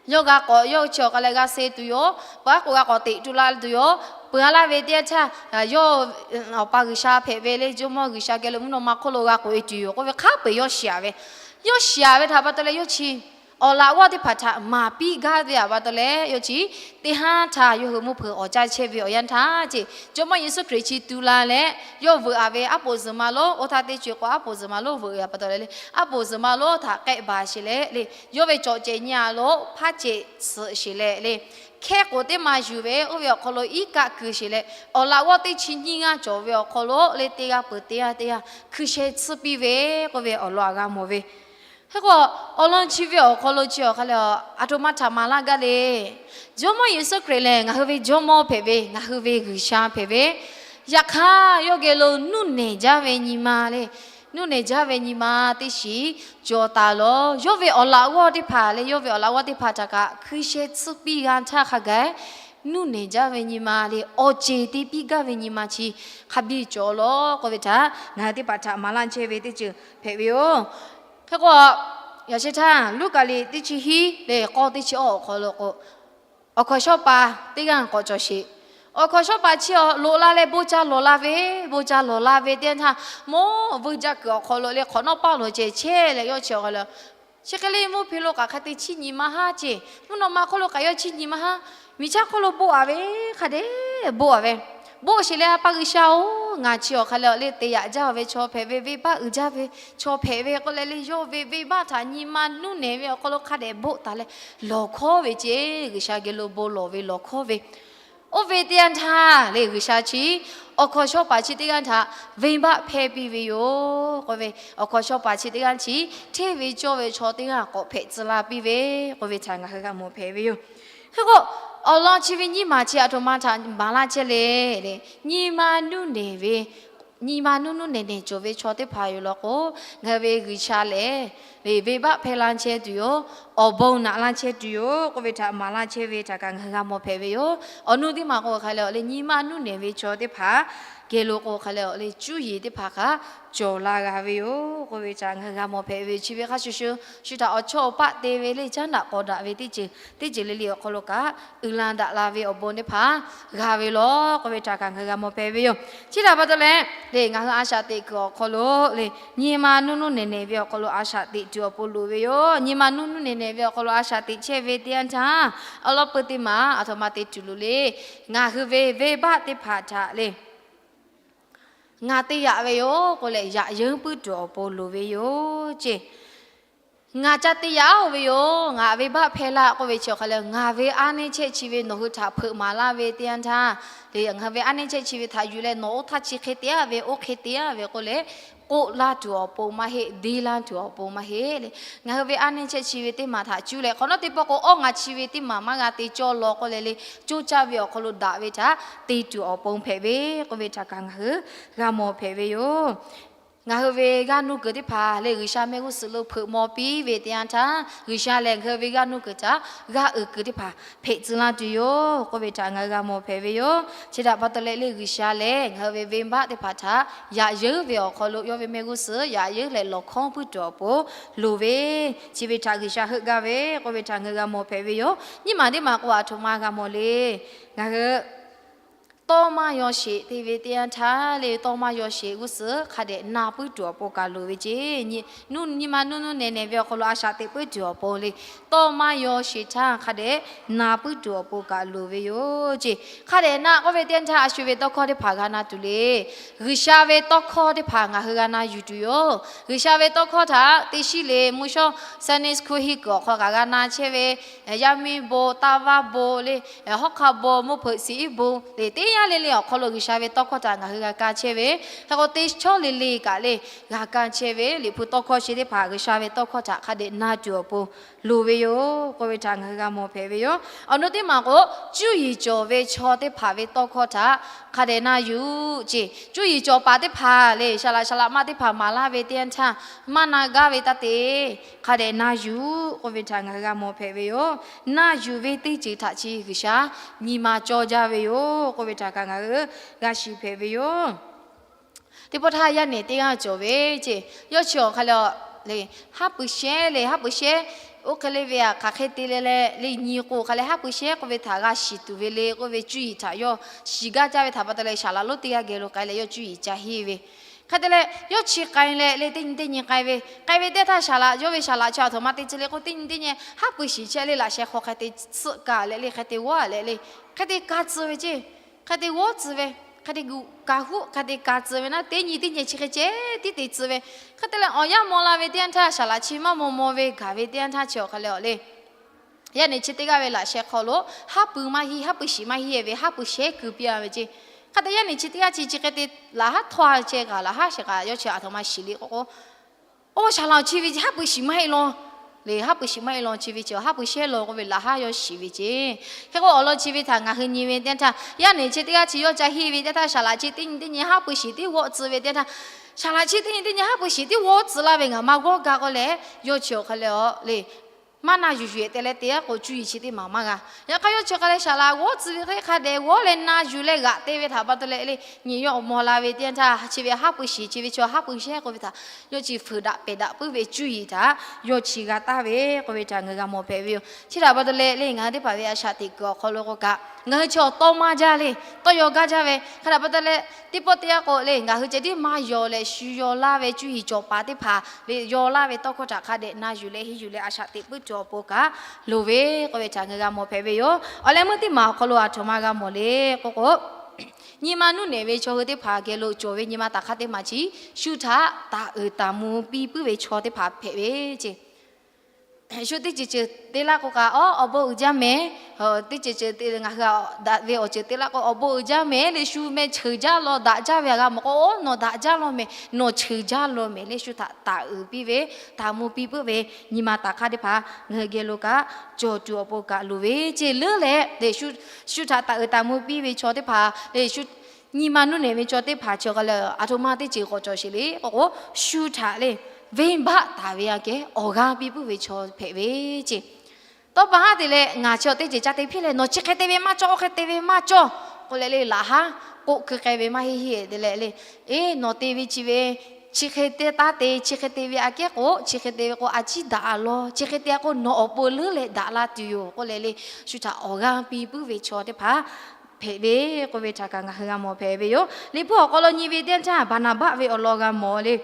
Yawˇ g'a k'awꞈ, yawˇ chi awˬ hk'a leh g'a suh tuˬ yoˬ. Peuˬ aˉ k'o g'a k'awꞈ teꞈ tu la tuˬ yoˬ. Peuˬ a laˇ ve teˇ yanˇ htaˇ, yawˇ Awˬ pa G'uiˬsha hpehꞈ ve le, Jawˇmawˇ G'uiˬsha geh lo mvuhˇ naw ma hk'oˆ lo g'a k'oꞈ e tuˬ yoˬ k'oˆ ve hk'a peu-eˬ yawˇ shiˍ ve. Yawˇ shiˍ ve htaꞈ pa taw leh yawˇ chi awˬ laꞈ g'awˇ teˇ hpaˍ htaꞈ maˍ piˇ gaˇ ve htaꞈ pa taw leh, yawˇ chi teˇ haˉ htaˇ yawˇ hui mvuhˇ hpeuꞈ awˍ caˇ chehˇ ve awˬ yanˇ htaˇ ce, Jawˇmawˇ Yeˍsuˆ Hkriꞈ chi tu la leh, yawˇ veuꞈ a ve aˉ poꞈ zuhˬ ma lonˉ, oˇ htaˇ teˇ co-e k'o aˉ poꞈ zuhˬ ma lonˉ veuꞈ ve pa taw leh le, aˉ poꞈ zuhˬ ma lonˉ htaꞈ k'ehˆ baˬ sheˍ leh le, yawˇ ve cawꞈ cehˬ nyi a lo hpaˇ ceꞈ suhꞈ sheˍ leh le, hkehˇ k'oˍ teˇ ma yuˬ ve oˇ ve awˬ hk'aw lo iˉ kaˆ kuiˬ sheˍ leh, awˬ laꞈ g'awˇ teˇ chi nyiˇ g'aˇ cawˬ ve awˬ hk'aw lo le teˇ g'aˇ peuˬ teˇ g'aˇ teˇ g'aˇ hkui sheh tsuhˇ piˇ ve k'oˆ ve awˬ lawn htaꞈ g'a mawˬ ve. Hk'e k'o, awˬ lawn chi ve awˬ hk'aw lo chi awˬ hk'a leh aˬ htoꞈ ma htaꞈ maˍ laˇ gaˇ le. Jawˇmawˇ Yeˍsuˆ Hkriꞈ lehˬ ngaˬ hui ve Jawˇmawˇ hpehꞈ ve, ngaˬ hui ve G'uiˬsha hpehꞈ ve, yaꞈ hk'aˇ yawˇ geh lo nuˇ nehˬ jaˇ ve nyi ma le, nuˇ nehˬ jaˇ ve nyi ma teˇ shiˍ cawˬ taˍ lawˬ. Yawˇ ve awˬ laꞈ g'awˇ teˇ hpaˍ le, yawˇ ve awˬ laꞈ g'awˇ teˇ hpaˍ htaꞈ kaꞈ hkui sheh tsuhˇ piˇ g'a htaˇ hk'a gaˬ, nuˇ nehˬ jaˇ ve nyi ma le, awˬ ceˬ te piˇ gaˇ ve nyi ma chi hk'a biˇ cawˬ lawˬ k'oˆ ve htaꞈ ngaˬ hui teˇ hpaˍ htaꞈ maˍ laˇ chehˇ ve teˇ ceuˬ hpehꞈ ve yoˬ. Hk'e k'o, yaꞈ sheh htaˇ Luˉkaꞈ liꞈ teˇ chi hiˉ le k'awˇ teˇ chi awˇ awˬ hk'aw lo k'o, awˬ hkawnˍ shawˉ pa teˇ g'aˇ k'awꞈ cawˬ sheˍ. Awˬ hkawnˍ shawˉ pa chi awˬ loꞈ la leh bon ca lawˬ la ve, bon ca lawˬ la ve teˇ yanˇ htaˇ, mawˇ vuiˇ jaˇ kuiˬ awˬ hk'aw lo le hk'awꞈ nawˉ paˇ lawˬ ceh chehˇ leh yawˇ chi awˬ hk'a le Chi hk'e le mvuhˇ hpe lo kaꞈ hk'a te chiˇ nyi maˇ haˉ ce. Mvuhˇ naw ma hk'oˆ lo kaꞈ yawˇ chiˇ nyi maˇ haˉ. Miˬ chaˇ hk'oˆ lo boˆ a ve hk'a dehꞈ boˆ a ve. Boˆ sheˍ leh, A pa G'uiˬsha-oˬ, ngaˬ chi awˬ hk'a leh awˬ le te yaꞈ jaˇ ve chaw hpehꞈ ve, venˇbaˆ uiˍ jaˇ ve chaw hpehꞈ ve k'oˆ leh le, yawˇ ve venˇbaˆ htaꞈ nyi ma nuˇ nehˬ ve awˬ hk'aw lo hk'a dehꞈ boˆ taˍ leh lawˬ hkawˉ ve ce. G'uiˬsha geh lo bon lawˬ ve lawˬ hkawˉ ve Oˇ ve teˇ yanˇ htaˇ le, G'uiˬsha chi awˬ hkawnˍ shawˉ paˍ chi teˇ g'aˇ htaꞈ venˇbaˆ hpehˇ piˇ ve yoˬ k'oˆ ve, awˬ hkawnˍ shawˉ paˍ chi teˇ g'aˇ chi hteˇ ve cawˇ ve chaw teˇ g'aˇ k'awꞈ hpehꞈ tcuh la piˇ ve k'oˆ ve htaꞈ ngaˬ hui g'a mawˬ hpehꞈ ve yoˬ. Hk'e k'o, awˬ lawn chi ve nyiˇ maˬ chi aˬ htoꞈ ma htaꞈ maˍ laˇ chehˇ le. Nyi ma nuˇ nehˬ ve, nyi ma nuˇ nuˇ nehˬ nehˬ cawˬ ve chaw teˇ hpaˍ yoˬ law k'o, ngaˬ hui ve G'uiˬsha lehˬ, le venˇbaˆ hpehˇ laˇ chehˇ tuˬ yoˬ. Awˬ bon naꞈ laˇ chehˇ tuˬ yoˬ k'oˆ ve htaꞈ maˍ laˇ chehˇ ve htaꞈ kaꞈ ngaˬ hui g'a mawˬ hpehꞈ ve yoˬ. Awˬ nu teˇ maˬ k'o hk'a le, le nyi ma nuˇ nehˬ ve chaw teˇ hpaˍ geh lo k'o hk'a leh awˬ le cuˇ yiˍ teˇ hpaˍ hk'a cawˬ la g'a ve yoˬ k'oˆ ve htaꞈ ngaˬ hui g'a mawˬ hpehꞈ ve yoˬ. Chi ve hk'a shuˍ shuˍ, shu htaꞈ awˬ chawˇ awˬ paˆ te ve le caˉ daꞈ k'awꞈ daꞈ ve teˇ ceuˬ teˇ ceuˬ le le awˬ hk'aw lo kaꞈ uiˍ la daꞈ la ve awˬ bon teˇ hpaˍ g'a ve law k'oˆ ve htaꞈ kaꞈ ngaˬ hui g'a mawˬ hpehꞈ ve yoˬ. Chi htaꞈ pa taw leh, le ngaˬ hui a shaꞈ teꞈ kuiˬ awˬ hk'aw lo le nyi ma nuˇ nuˇ nehˬ nehˬ ve awˬ hk'aw lo a shaꞈ teꞈ tuˬ awˬ pon loˍ ve yoˬ. Nyi ma nuˇ nuˇ nehˬ nehˬ ve awˬ hk'aw lo a shaꞈ teꞈ chehˇ ve teˇ yanˇ htaˇ, awˬ lawn peuˬ teˇ maˬ aˬ htoꞈ ma te tuˬ loˍ le. Ngaˬ hui ve venˇbaˆ teˇ hpaˍ htaꞈ le ngaˬ te yaꞈ ve yoˬ k'oˆ leh yaꞈ yeunˇ puiˉ tuˬ awˬ pon loˍ ve yoˬ ceˇ. Ngaˬ ca te yaꞈ-oˬ ve yoˬ, ngaˬ venˇbaˆ hpehˇ laˇ k'oˆ ve chi awˬ hk'a leh, ngaˬ ve a neˇ chehˇ chi ve nawˬ hui htaꞈ hpeuꞈ maˍ laˇ ve teˇ yanˇ htaˇ, ngaˬ hui ve a neˇ chehˇ chi ve htaꞈ yuˬ leh nawˬ oˇ htaˇ chi hk'e te-a ve oˇ hk'e te-a ve k'oˆ leh, k'oˆ laˇ tuˬ awˬ pon maˇ heˆ, deˇ laˇ tuˬ awˬ pon maˇ heˆ le. Ngaˬ hui ve a neˇ chehˇ chi ve teˇ maˬ htaꞈ cuˇ leh hk'awꞈ nawˉ teˇ pawˆ k'o, awˉ ngaˬ chi ve teˇ maˬ maˇ g'a te cawˇ law k'oˆ leh le, coˇ caˇ ve awˬ hk'aw lo daꞈ ve htaꞈ te tuˬ awˬ pon hpehꞈ ve k'oˆ ve htaꞈ kaꞈ ngaˬ hui g'a mawˬ hpehꞈ ve yoˬ. Ngaˬ hui ve g'aˇ nuˇ kuiˬ teˇ hpaˍ lehˬ, G'uiˬsha mehˆ g'uˇ suhˍ lo hpeuꞈ maw piˇ ve teˇ yanˇ htaˇ, G'uiˬsha lehˬ ngaˬ hui ve g'aˇ nuˇ kuiˬ htaꞈ g'aˇ uiˍ kuiˬ teˇ hpaˍ hpehꞈ tcuh laˇ tuˬ yoˬ k'oˆ ve htaꞈ ngaˬ hui g'a mawˬ hpehꞈ ve yoˬ. Chi htaꞈ pa taw leh le, G'uiˬsha lehˬ ngaˬ hui ve venˇbaˆ teˇ hpaˍ htaꞈ yaꞈ yeunˇ ve awˬ hk'aw lo yawˇ ve mehˆ g'uˇ suhˍ yaꞈ yeunˇ leh lawˬ hkawˉ puiˉ tuˬ awˬ pon loˍ ve, chi ve htaꞈ G'uiˬsha heuˆ gaˇ ve k'oˆ ve htaꞈ ngaˬ hui g'a mawˬ hpehꞈ ve yoˬ. Nyiˇ maˬ teˇ maˬ k'o, aˬ htoꞈ ma g'a mawˬ le. Ngaˬ hui tawˇ maˇ yaw sheˍ te ve teˇ yanˇ htaˇ le, tawˇ maˇ yaw sheˍ g'uˇ suhˍ hk'a dehꞈ na puiˉ tuˬ awˬ pon kaꞈ loˍ ve ceˇ. Nyi ma nuˇ nuˇ nehˬ nehˬ ve awˬ hk'aw lo a shaꞈ teꞈ puiˉ tuˬ awˬ pon le, tawˇ maˇ yaw sheˍ htaˇ hk'a dehꞈ na puiˉ tuˬ awˬ pon kaꞈ loˍ ve yoˬ ceˇ. Hk'a dehꞈ na k'oˆ ve teˇ yanˇ htaˇ, a shu ve tawˇ hkawˇ teˇ hpaˍ g'a na tuˬ le. G'uiˬsha ve tawˇ hkawˇ teˇ hpaˍ ngaˬ hui g'a na yuˬ tuˬ yoˬ. G'uiˬsha ve tawˇ hkawˇ htaꞈ teˇ shiˉ le mvuhˇ shawˉ Sunday school hiˆ kuiˬ awˬ hk'aw kaꞈ g'a na chehˇ ve, yaˇ miˇ bon, taˇ vaˇ bon le, hawˉ hk'aˆ bon, mvuhˇ hpeuꞈ shiˍ iˉ bon le, teˇ yanˇ le le awˬ hk'aw lo G'uiˬsha ve tawˇ hkawˇ htaꞈ ngaˬ hui g'a kaˇ chehˇ ve, hk'e k'o teˇ chawˇ le le kaꞈ le g'a kaˇ chehˇ ve Liꞈ hpu tawˇ hkawˇ chi teˇ hpaˍ G'uiˬsha ve tawˇ hkawˇ htaꞈ hk'a dehꞈ na tuˬ awˬ pon loˍ ve yoˬ k'oˆ ve htaꞈ ngaˬ hui g'a mawˬ hpehꞈ ve yoˬ. Awˬ nu teˇ maˬ k'o, cuˇ yiˍ cawˬ ve chaw teˇ hpaˍ ve tawˇ hkawˇ htaꞈ hk'a dehꞈ na yuˬ ceˇ. Cuˇ yiˍ cawˬ paˍ teˇ hpaˍ le, saˍ laꞈ saˍ laꞈ ma teˇ hpaˍ maˍ laˇ ve teˇ yanˇ htaˇ, maˇ na gaˇ ve taˇ te, hk'a dehꞈ na yuˬ k'oˆ ve htaꞈ ngaˬ hui g'a mawˬ hpehꞈ ve yoˬ. Na yuˬ ve teˇ ceuˬ htaꞈ chi G'uiˬsha nyi ma cawˇ jaˇ ve yoˬ k'oˆ ve htaꞈ kaꞈ ngaˬ hui g'a shiˍ hpehꞈ ve yoˬ. Teˇ pawˆ htaˇ yaˇ nehˬ teˇ g'aˇ cawˬ ve ceˇ. Yawˇ chi awˬ hk'a le le, haˉ pui shehˉ le, haˉ pui shehˉ, oˇ hk'e le ve aꞈ hk'aˬ hk'e te le le, le nyi k'o hk'a leh haˉ pui shehˉ k'oˆ ve htaꞈ g'a shiˍ tuˬ ve le k'oˆ ve cuˇ yiˍ htaꞈ yawˇ shiˍ gaˇ jaˇ ve htaꞈ pa taw leh, saˍ laꞈ lonˉ teˇ g'aˇ geh lo k'ai leh yawˇ cuˇ yiˍ ca henˇ ve. Hk'e te leh yawˇ chi k'ai leh le, teˇ nyi teˇ nyi k'ai ve, k'ai ve teˇ htaˇ saˍ laꞈ, yawˇ ve saˍ laꞈ chi aˬ htoꞈ ma te tcuh le k'o, teˇ nyi teˇ nyi haˉ pui shiˍ chehˇ le, laꞈ sheh hk'aw hk'e te tsuhˆ ka leh le, hk'e te g'awˇ leh le, hk'e te ka tcuh ve ceˇ. Hk'e te g'awˇ tcuh ve, hk'e te ka huˆ hk'e te ka tcuh ve naˉ, teˇ nyi teˇ nyi chi hk'e ceh tiˉ te tcuh ve. Hk'e te leh awˬ yanˇ maw la ve teˇ yanˇ htaˇ, saˍ laꞈ chi maˇ maw maw ve gaˬ ve teˇ yanˇ htaˇ chi awˬ hk'a le awˬ le, yaˇ nehˬ chi teˇ g'aˇ ve laꞈ sheh hk'aw lo haˉ pui maˇ henˇ, haˉ pui shiˍ maˇ henˇ ve, haˉ pui shehˉ keu piˇ-a ve ceˇ. Hk'e te yaˇ nehˬ chi teˇ g'aˇ chi chi hk'e te laꞈ haˉ htawˇ-a chehˇ kaꞈ, laꞈ haˉ shehˍ kaꞈ yawˇ chi aˬ htoꞈ ma shiˍ le k'o k'o, oˇ saˍ laꞈ chi ve haˉ pui shiˍ maˇ heˆ law le, haˉ pui shiˍ maˇ heˆ law chi ve chi haˉ pui shehˉ law k'oˆ ve laꞈ haˉ yawˇ shiˍ ve ceˇ. Hk'e k'o awˬ lawn chi ve htaꞈ ngaˬ hui nyi ve teˇ yanˇ htaˇ, yaˇ nehˬ chi teˇ g'aˇ chi yawˇ ca henˇ ve teˇ htaˇ, saˍ laꞈ chi teˇ nyi teˇ nyi haˉ pui shiˍ tiˉ g'awˇ tcuh ve teˇ htaˇ, saˍ laꞈ chi teˇ nyi teˇ nyi haˉ pui shiˍ tiˉ g'awˇ tcuh laˇ ve ngaˬ maˇ g'awˇ ga k'o leh, yawˇ chi awˬ hk'a le awˬ le maˇ na yuˬ yuˬ-eˬ te leh te-a k'o, cuˇ yiˍ chi teˇ maˬ maˇ g'a. Yaꞈ hk'aˇ yawˇ chi hk'a leh saˍ laꞈ g'awˇ tcuh ve hk'e hk'a dehꞈ g'awˇ leh na yuˬ leh g'aꞈ te ve htaꞈ pa taw leh le, nyi yawˇ awˬ maw la ve teˇ yanˇ htaˇ, chi ve haˉ pui shiˍ chi ve chaw haˉ pui shehˉ k'oˆ ve htaꞈ yawˇ chi fuiˍ daꞈ pehˬ daꞈ puiˉ ve cuˇ yiˍ htaꞈ yawˇ chi g'a taˍ ve k'oˆ ve htaꞈ ngaˬ hui g'a mawˬ hpehꞈ ve yoˬ. Chi htaꞈ pa taw leh le, ngaˬ hui teˇ hpaˍ ve a shaꞈ teꞈ kuiˬ awˬ hk'aw lo k'o kaꞈ, ngaˬ hui chi awˬ tawˇ maˇ jaˇ le, tawˇ yaw gaˇ jaˇ ve hk'a htaꞈ pa taw leh, teˇ pawˆ teˇ yanˇ k'o le, ngaˬ hui ceh tiˉ maˇ yaw leh shu yaw laˇ ve cuˇ yiˍ cawˬ paˍ teˇ hpaˍ le, yaw laˇ ve tawˇ hkawˇ htaꞈ hk'a dehꞈ na yuˬ leh henˇ yuˬ leh a shaꞈ teꞈ puiˉ tuˬ awˬ pon kaꞈ loˍ ve k'oˆ ve htaꞈ ngaˬ hui g'a mawˬ hpehꞈ ve yoˬ. Awˬ leh meuˇ teˇ maˬ awˬ hk'aw lo aˬ htoꞈ ma g'a mawˬ le k'o k'o, nyi ma nuˇ nehˬ ve chaw hui teˇ hpaˍ geh lo cawˬ ve nyi ma taˍ hk'aˇ teˇ maˬ chi, shu htaꞈ taˍ uiˍ taˍ mvuh piˇ puiˉ ve chaw teˇ hpaˍ hpehꞈ ve ceˇ. Shu teˇ ceuˬ ceuˬ te laˇ k'o kaꞈ, awˉ, awˬ bon uiˍ jaˇ mehˍ. Teˇ ceuˬ ceuˬ te ngaˬ hui daꞈ ve awˬ ceuˬ te laˇ k'o, awˬ bon uiˍ jaˇ mehˍ le, shu meh cheuˬ jaˇ law daꞈ jaˇ ve a g'a mawˬ k'o, oˉ, nawˬ daꞈ jaˇ law mehˍ, nawˬ cheuˬ jaˇ law mehˍ le, shu htaꞈ taˍ uiˍ piˇ ve, taˍ mvuh piˇ puiˉ ve nyi ma taˍ hk'aˇ teˇ hpaˍ ngaˬ hui geh lo kaꞈ cawˬ tuˬ awˬ pon kaꞈ loˍ ve ceˇ. Leuˉ leh le, shu htaꞈ taˍ uiˍ taˍ mvuh piˇ ve chaw teˇ hpaˍ le, shu nyi ma nuˇ nehˬ ve chaw teˇ hpaˍ chi awˬ hk'a le, aˬ htoꞈ ma teˇ ceuˬ k'awꞈ cawˬ sheˍ le k'o k'o, shu htaꞈ le, venˇbaˆ taˍ ve aꞈ kehˉ awˬ g'aˇ piˇ puiˉ ve chaw hpehꞈ ve ceˇ. Tawˇ pa haˉ te leh ngaˬ chi awˬ teˇ ceuˬ ca te hpiˇ leh, nawˬ chi hk'e te ve maˇ cawˇ, oˇ hk'e te ve maˇ cawˇ, K'oˆ leh le, laꞈ haˉ k'oˆ keu k'ai ve maˇ heˆ heˆ te leh le, eˬ, nawˬ te ve chi ve, chi hk'e te taˇ te, chi hk'e te ve aꞈ kehˉ k'o, chi hk'e te ve k'o a ciˉ daꞈ a law, chi hk'e te a k'o nawˬ awˬ pon leuˉ leh daꞈ la tuˬ yoˬ k'oˆ leh le, shu htaꞈ awˬ g'aˇ piˇ puiˉ ve chaw teˇ hpaˍ hpehꞈ ve k'oˆ ve htaꞈ kaꞈ ngaˬ hui g'a mawˬ hpehꞈ ve yoˬ. Liꞈ hpu awˬ hk'aw lo nyi ve teˇ yanˇ htaˇ Baˍnaˍbaˆ ve awˬ lawn g'a mawˬ le.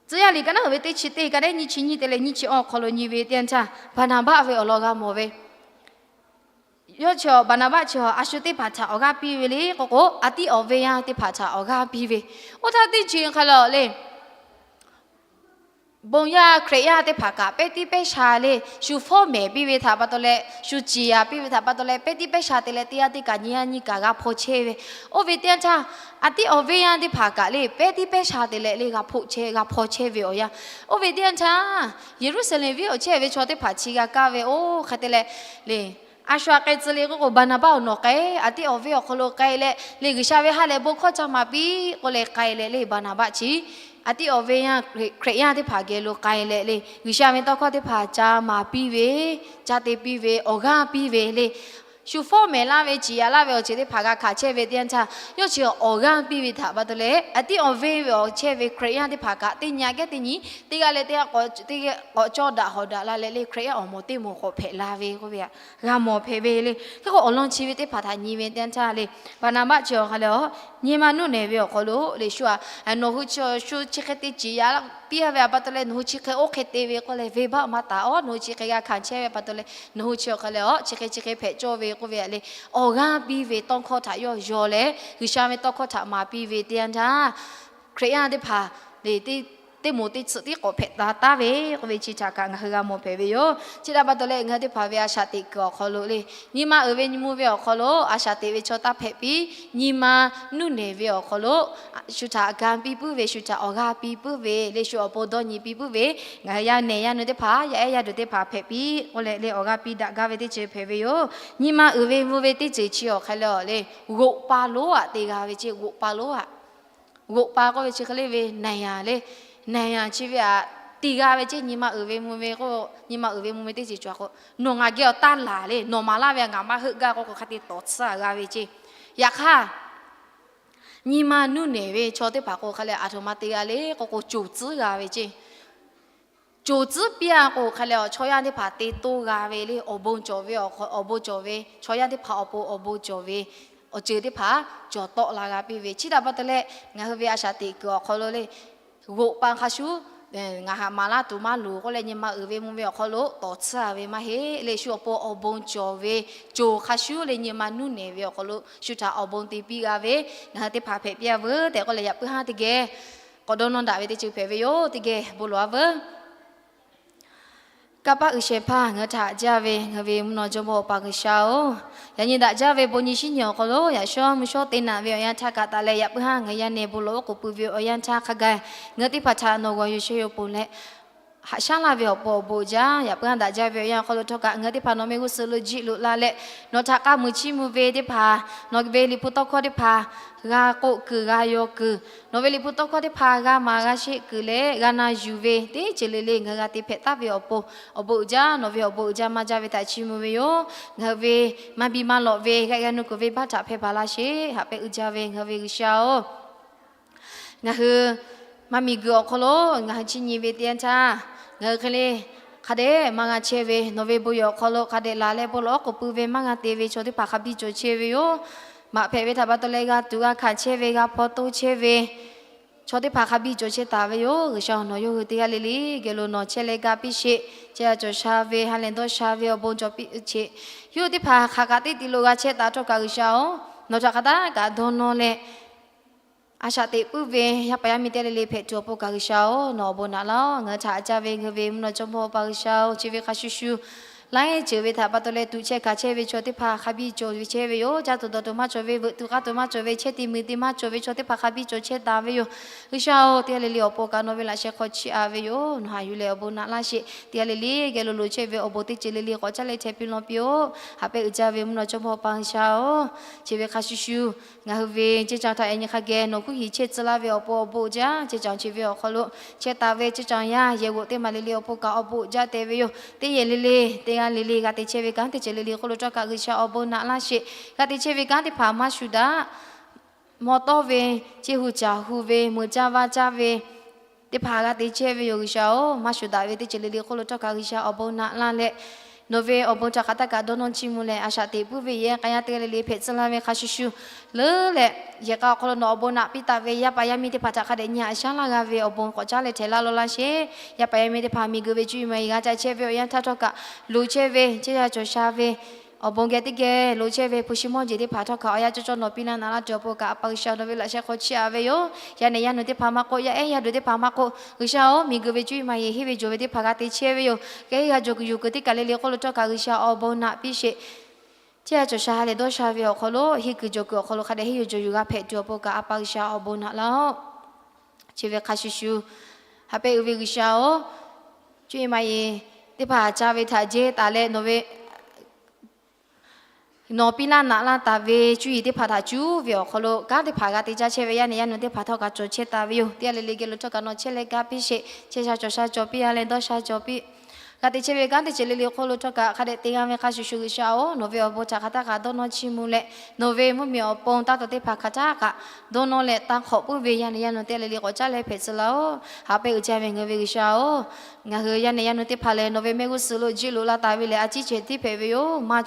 Tcuh yaˇ liꞈ ka naˉ uiˍ ve teˇ chi teˇ ka naˉ nyiˇ chi nyiˇ te leh nyiˇ chi awˇ awˬ hk'aw lo nyi ve teˇ yanˇ htaˇ Baˍnaˍbaˆ ve awˬ lawn g'a mawˬ ve. Yawˇ chi Baˍnaˍbaˆ chi a shu teˇ hpaˍ htaꞈ awˬ g'aˇ piˇ ve le k'oˆ k'o, aˬ tiˉ awˬ venˇ yaˇ teˇ hpaˍ htaꞈ awˬ g'aˇ piˇ ve. Oˇ htaˇ teˇ ceuˬ hk'a le le, bon yaˇ Hkriꞈ yaˇ teˇ hpaˍ kaꞈ pehˇ tiˉ pehˇ sha le, shu fawˉ mehˍ piˇ ve htaꞈ pa taw leh, shu ciˍ yaˍ piˇ ve htaꞈ pa taw leh, pehˇ tiˉ pehˇ sha te leh teˇ g'aˇ teˇ kaꞈ nyi yaˇ nyi kaꞈ g'a hpaw chehˇ ve. Oˇ ve teˇ yanˇ htaˇ, aˬ tiˉ awˬ venˇ yaˇ teˇ hpaˍ kaꞈ le pehˇ tiˉ pehˇ sha te leh le g'a hpoˆ chehˇ g'a hpaw chehˇ ve awˬ yanˇ. Oˇ ve teˇ yanˇ htaˇ, Yeˍruˆsaˍlehnˍ venˇ awˬ chehˇ ve chaw teˇ hpaˍ chi g'a kaˇ ve, oˇ hk'e te leh le, a shu aꞈ k'ai tcuh le k'oˆ k'o, Baˍnaˍbaˆ awˬ nawˬ k'ai, aˬ tiˉ awˬ venˇ awˬ hk'aw lo k'ai leh le, G'uiˬsha ve ha lehˬ bon hkawˇ ca maˍ piˇ k'oˆ leh k'ai leh le, Baˍnaˍbaˆ chi aˬ tiˉ awˬ venˇ yaˇ Hkriꞈ yaˇ teˇ hpaˍ geh lo k'ai leh le, G'uiˬsha ve tawˇ hkawˇ teˇ hpaˍ ca maˍ piˇ ve, ca te piˇ ve, awˬ g'aˇ piˇ ve le. Shu fawˉ mehˍ laˇ ve, ciˍ yaˍ laˇ ve awˬ ceuˬ teˇ hpaˍ g'a hkanˍ chehˇ ve teˇ yanˇ htaˇ, yawˇ chi awˬ g'aˇ piˇ ve htaꞈ pa taw leh, aˬ tiˉ awˬ venˇ ve awˬ chehˇ ve Hkriꞈ yaˇ teˇ hpaˍ kaꞈ teˇ nyi aꞈ kehˉ teˇ nyi, teˇ g'aˇ leh teˇ g'aˇ k'awꞈ cawˇ daꞈ hawˍ daꞈ la leh le, Hkriꞈ yaˇ awˬ moˍ teˇ moˍ k'awꞈ hpehꞈ la ve k'oˆ ve htaꞈ g'a mawˬ hpehꞈ ve le. Hk'e k'o awˬ lawn chi ve teˇ hpaˍ htaꞈ nyi ve teˇ yanˇ htaˇ le, Baˍnaˍbaˆ chi awˬ hk'a leh a, nyi ma nuˇ nehˬ ve awˬ hk'aw lo le shu a, nawˬ hui chi shu chi hk'e te ciˍ yaˍ piˇ a ve htaꞈ pa taw leh nawˬ hui chi hk'e oˇ hk'e te ve k'oˆ leh venˇbaˆ maˇ taˍ, nawˬ hui chi hk'e g'a hkanˍ chehˇ ve pa taw leh nawˬ hui chi awˬ hk'a leh a chi hk'e chi hk'e hpehꞈ cawˇ ve k'oˆ ve htaꞈ le, awˬ g'aˇ piˇ ve tawˇ hkawˇ htaꞈ yawˇ yaw leh, G'uiˬsha ve tawˇ hkawˇ htaꞈ maˍ piˇ ve teˇ yanˇ htaˇ, Hkriꞈ yaˇ teˇ hpaˍ le, teˇ moˍ teˇ tsuhꞈ tiˉ k'awꞈ hpehꞈ la taˍ ve k'oˆ ve chi htaꞈ kaꞈ ngaˬ hui g'a mawˬ hpehꞈ ve yoˬ. Chi htaꞈ pa taw leh ngaˬ hui teˇ hpaˍ ve a shaꞈ teꞈ kuiˬ awˬ hk'aw lo le, nyi ma uiˍ ve nyi mvuh ve awˬ hk'aw lo a shaꞈ teꞈ ve chaw taˇ hpehꞈ piˇ. Nyi ma nuˇ nehˬ ve awˬ hk'aw lo shu htaꞈ ga piˇ puiˉ ve, shu htaꞈ awˬ g'aˇ piˇ puiˉ ve le, shu awˬ pon dawˇ nyi piˇ puiˉ ve, ngaˬ hui yaˇ nehˬ yaˇ nu teˇ hpaˍ, yaˇ ehˉ yaˇ duˬ teˇ hpaˍ hpehꞈ piˇ k'oˆ leh le awˬ g'aˇ piˇ daꞈ gaˇ ve teˇ ceuˬ hpehꞈ ve yoˬ. Nyi ma uiˍ ve mvuh ve teˇ ceuˬ chi awˬ hk'a le le, g'oꞈ pa lonˉ aꞈ te g'a ve ceˇ, g'oꞈ pa lonˉ aꞈ. G'oꞈ pa k'oˆ ve chi hk'e le ve, nehˬ yaˍ le, nehˬ yaˍ chi ve aꞈ te g'a ve ceˇ. Nyi ma uiˍ ve mvuh ve k'o, nyi ma uiˍ ve mvuh ve teˇ ceuˬ cawˬ k'o, nawˬ ngaˬ geh awˬ taˇ laˬ le, nawˬ maˍ laˇ ve ngaˬ maˇ heuˆ gaˇ k'oˆ k'o, hk'a te tawˍ tsuhˇ a g'a ve ceˇ. Yaꞈ hk'aˇ, nyi ma nuˇ nehˬ ve chaw teˇ hpaˍ k'o hk'a le, aˬ htoꞈ ma te g'a le k'oˆ k'o, coˬ tcuhˉ g'a ve ceˇ. Coˬ tcuhˉ piˇ a k'o hk'a leh, chaw yaˇ teˇ hpaˍ te toˇ g'a ve le, awˬ bon cawˬ ve, awˬ bon cawˬ ve, chaw yaˇ teˇ hpaˍ awˬ pon awˬ bon cawˬ ve awˬ ceuˬ teˇ hpaˍ cawˬ tawˆ la g'a piˇ ve. Chi htaꞈ pa taw leh ngaˬ hui ve a shaꞈ teꞈ kuiˬ awˬ hk'aw lo le, g'oꞈ pa hk'a shuˉ ngaˬ haꞈ maˍ laˇ tuˬ maˇ loˍ k'oˆ leh, nyi ma uiˍ ve mvuh ve awˬ hk'aw lo tawˍ tsuhˇ a ve maˇ heˆ le. Shu awˬ pon awˬ bon cawˬ ve, coˬ hk'a shuˉ le, nyi ma nuˇ nehˬ ve awˬ hk'aw lo shu htaꞈ awˬ bon te piˇ g'a ve, ngaˬ hui teˇ hpaˍ hpehꞈ piˇ a veuˬ tehꞈ k'oˆ leh, yaꞈ puiˉ haˉ teˇ geh k'awꞈ dawˇ nawˇ daꞈ ve teˇ ceuˬ hpehꞈ ve yoˬ. Teˇ geh bon lawˬ a veuˬ. Kanˇ paˆ uiˍ shehˍ hpaˇ ngaˬ hui htaꞈ jaˇ ve ngaˬ hui ve mvuhˇ naw jawˇmawˇ Awˬ pa G'uiˬsha-oˬ, yaꞈ nyi daꞈ jaˇ ve bon nyi shinˉ nyi awˬ hk'aw lo yaꞈ shawˉ mvuhˇ shawˉ te naꞈ ve awˬ yanˇ htaˇ kaꞈ taˍ leh, yaꞈ puiˉ haˉ ngaˬ hui yaˇ nehˬ bon lawˬ oˉ k'oˍ pui ve awˬ yanˇ htaˇ hk'a gaˬ, ngaˬ hui teˇ hpaˍ htaꞈ nawˬ g'awˬ yuˬ sheh yoˬ ponˬ leh haꞈ shaˉ laˇ ve awˬ pon awˬ bon uiˍ jaˇ. Yaꞈ puiˉ haˉ daꞈ jaˇ ve awˬ yanˇ awˬ hk'aw lo htawˇ kaꞈ ngaˬ hui teˇ hpaˍ nawˬ mehˆ g'uˇ suhˍ lo jiˆ loꞈ la leh, nawˬ htaꞈ k'a muiˬ chiˇ mvuh ve teˇ hpaˍ, nawˬ ve liꞈ hpu tawˇ hkawˇ teˇ hpaˍ g'a k'oˆ kuiˬ g'a yaw kuiˬ, nawˬ ve liꞈ hpu tawˇ hkawˇ teˇ hpaˍ g'a maˍ g'a sheˆ kuiˬ leh g'a na yuˬ ve teˇ ceuˬ le le ngaˬ hui g'a te hpehꞈ taˍ ve awˬ pon awˬ bon uiˍ jaˇ. Nawˬ ve awˬ bon uiˍ jaˇ maˇ jaˇ ve htaꞈ chiˇ mvuh ve yoˬ. Ngaˬ hui ve maˇ biˇ maˇ lawꞈ ve g'aꞈ g'a nu kuiˬ venˇbaˆ htaꞈ hpehˇ baˬ laˇ sheˍ. Haꞈ pehˇ uiˍ jaˇ ve ngaˬ hui ve G'uiˬsha-oˬ, ngaˬ hui maˇ miˬguiˬ awˬ hk'aw lo ngaˬ hui chiˇ nyi ve teˇ yanˇ htaˇ, ngaˬ hui hk'e le hk'a dehꞈ maˇ g'a chehˇ ve, nawˬ ve bon yehˬ awˬ hk'aw lo hk'a dehꞈ laˬ leh bon lawˬ oˉ k'oˍ pui ve maˇ g'a te ve chaw teˇ hpaˍ hk'a biˇ cawˬ chehˇ ve yoˬ. Maꞈ hpehꞈ ve htaꞈ pa taw leh g'a tuꞈ g'a hkanˍ chehˇ ve, g'a hpaw toˇ chehˇ ve chaw teˇ hpaˍ hk'a biˇ cawˬ chehˇ taˍ ve yoˬ. G'uiˬsha-oˬ, nawˬ yawˇ hui teˇ g'aˇ le le geh lo nawˬ chehˇ leh ga piˇ sheˍ. Chehˇ a cawˬ sha ve, ha lehˬ dawˇ sha ve awˬ bon cawˬ piˇ sheˍ. Yawˇ hui teˇ hpaˍ hk'aˬ kaꞈ teˇ ti lo g'a chehˇ taˍ htawˇ kaꞈ G'uiˬsha-oˬ, nawˬ htaꞈ hk'aˬ htaˇ kaꞈ dawˇ nawˇ leh a shaꞈ teꞈ puiˉ ve yaˇ paˍ yaˇ miˇ teˇ g'aˇ le le hpehꞈ tuˬ awˬ pon kaꞈ G'uiˬsha-oˬ, nawˬ awˬ bon naꞈ laˇ-oˬ. Ngaˬ hui htaꞈ a caˇ ve ngaˬ hui ve mvuhˇ naw jawˇmawˇ Awˬ pa G'uiˬsha-oˬ, chi ve hk'a shuˍ shuˍ laiˉ ceuˬ ve htaꞈ pa taw leh tuꞈ chehˇ hkanˍ chehˇ ve chaw teˇ hpaˍ hk'a biˇ cawˬ ve chehˇ ve yoˬ. Caˇ tuˬ dawˬ tuˬ maˇ cawˬ ve, veuꞈ tuˬ k'aˇ tuˬ maˇ cawˬ ve, chehˇ ti mui ti maˇ cawˬ ve chaw teˇ hpaˍ hk'a biˇ cawˬ chehˇ taˍ ve yoˬ. G'uiˬsha-oˬ, teˇ g'aˇ le le awˬ pon kaꞈ nawˬ ve laꞈ sheh hk'aw chiˇ a ve yoˬ. Nawˬ haꞈ yuˬ leh awˬ bon naꞈ laˇ sheˍ. Teˇ g'aˇ le le geh lo loˍ chehˇ ve awˬ bon teˇ ceuˬ le le k'awꞈ caˇ leh hteh piˇ law piˇ-oˆ. Haꞈ pehˇ uiˍ jaˇ ve mvuhˇ naw jawˇmawˇ Awˬ pa G'uiˬsha-oˬ, chi ve hk'a shuˍ shuˍ ngaˬ hui ve ceˇ caˬ htaꞈ yaꞈ nyi hk'a geh nawˬ huˉ hiˍ chehˇ tcuh laˇ ve awˬ pon awˬ bon uiˍ jaˇ. Ceˇ caˬ chi ve awˬ hk'aw lo chehˇ taˍ ve ceˇ caˬ yaˇ yehˬ g'oꞈ teˇ maˬ le le awˬ pon kaꞈ awˬ bon uiˍ jaˇ te ve yoˬ. Teˇ yehˬ le le teˇ a le le g'a te chehˇ ve kanˉ teˇ ceuˬ le le hk'oˆ lo htawˇ kaꞈ G'uiˬsha awˬ bon naꞈ laˇ sheˍ. G'a te chehˇ ve kanˉ teˇ hpaˍ maˇ shuˍ daꞈ. Mawˇ tawˇ ve, ceˇ hu caˬ hu ve, meuꞈ caˇ vaˇ caˇ ve teˇ hpaˍ g'a te chehˇ ve yoˬ. G'uiˬsha-oˬ, maˇ shuˍ daꞈ ve teˇ ceuˬ le le hk'oˆ lo htawˇ kaꞈ G'uiˬsha awˬ bon naꞈ laˇ leh, nawˬ ve awˬ bon htaꞈ hk'aˬ htaˇ kaꞈ dawˇ nawˇ chiˇ mvuh leh, a shaꞈ teꞈ puiˉ ve yehˬ k'ai yaˇ teˇ g'aˇ le le hpehꞈ tcuh laˇ ve hk'a shuˍ shuˍ leuˉ leh, yehˬ k'a awˬ hk'aw lo nawˬ awˬ bon naꞈ piˇ taˍ ve yaˇ paˍ yaˇ miˇ teˇ hpaˍ htaꞈ hk'a dehꞈ nyi haꞈ shaˉ laˇ g'a ve awˬ bon k'awꞈ caˉ leh htehꞈ laˇ law laˇ sheˍ. Yaˇ paˍ yaˇ miˇ teˇ hpaˍ miˬguiˬ ve cuˇ yiˍ maˍ yiˍ g'a ca chehˇ ve awˬ yanˇ htaˇ htawˇ kaꞈ loˍ chehˇ ve, chehˇ sha cawˬ sha ve awˬ bon geh teˇ geh loˍ chehˇ ve hpu shi mawˇ jeˬ teˇ hpaˍ htawˇ kaꞈ awˬ yanˇ cawˇ cawˇ nawˬ piˇ laˇ naꞈ laˇ tuˬ awˬ pon kaꞈ, A pa G'uiˬsha, nawˬ ve laꞈ sheh hk'aw chiˇ aꞈ ve yoˬ. Yaˇ nehˬ yaˇ nu teˇ hpaˍ maˇ k'oˆ, yaˇ ehˉ yaˇ duˬ teˇ hpaˍ maˇ k'oˆ, G'uiˬsha-oˬ, miˬguiˬ ve cuˇ yiˍ maˍ yiˍ henˇ ve jawˬ ve teˇ hpaˍ g'a te chehˇ ve yoˬ. Kehˉ henˇ g'a jawˬ kuiˬ yuˬ kuiˬ teˇ kaˬ le le hk'oˆ lo htawˇ kaꞈ G'uiˬsha awˬ bon naꞈ piˇ sheˍ. Chehˇ sha cawˬ sha ha lehˬ dawˇ sha ve awˬ hk'aw lo, henˇ kuiˬ jawˬ kuiˬ awˬ hk'aw lo hk'a dehꞈ henˇ yuˬ jawˬ yuˬ g'a hpehꞈ tuˬ awˬ pon kaꞈ, A pa G'uiˬsha awˬ bon naꞈ laˇ-oˆ. Chi ve hk'a shuˍ shuˍ, haꞈ pehnˇ uiˍ ve G'uiˬsha-oˬ, cuˇ yiˍ maˍ yiˍ teˇ hpaˍ ca ve htaꞈ jehˇ taˍ leh, nawˬ ve nawˬ piˇ laˇ naꞈ laˇ taˍ ve cuˇ yiˍ teˇ hpaˍ htaꞈ cuˉ ve awˬ hk'aw lo kanˉ teˇ hpaˍ g'a te caˇ chehˇ ve yaˇ nehˬ yaˇ nu teˇ hpaˍ htawˇ kaꞈ cawˬ chehˇ taˍ ve yoˬ. Teˇ g'aˇ le le geh lo htawˇ kaꞈ nawˬ chehˇ leh ga piˇ sheˍ. Chehˇ sha cawˬ sha cawˬ piˇ, ha lehˬ dawˇ sha cawˬ piˇ. G'a te chehˇ ve kanˉ teˇ ceuˬ le le hk'oˆ lo htawˇ kaꞈ hk'a dehꞈ te g'a ve hk'a shuˍ shuˍ G'uiˬsha-oˬ, nawˬ ve awˬ bon htaꞈ hk'aˬ htaˇ kaꞈ dawˇ nawˇ chiˇ mvuh leh, nawˬ ve mvuhˇmiˬ awˬ pon taˇ taw teˇ hpaˍ hk'aˬ htaˇ kaꞈ dawˇ nawˇ leh tanˇ hk'awꞈ puiˉ ve yaˇ nehˬ yaˇ nu teˇ g'aˇ le le k'awꞈ caˉ leh hpehꞈ tcuh laˇ-oˬ. Haꞈ pehnˇ uiˍ jaˇ ve ngaˬ hui ve G'uiˬsha-oˬ, ngaˬ hui yaˇ nehˬ yaˇ nu teˇ hpaˍ lehˬ nawˬ ve mehˆ g'uˇ suhˍ lo jiˆ loꞈ la taˍ ve lehˬ, a ciˉ cehˬ tiˉ hpehꞈ ve yoˬ. Maˇ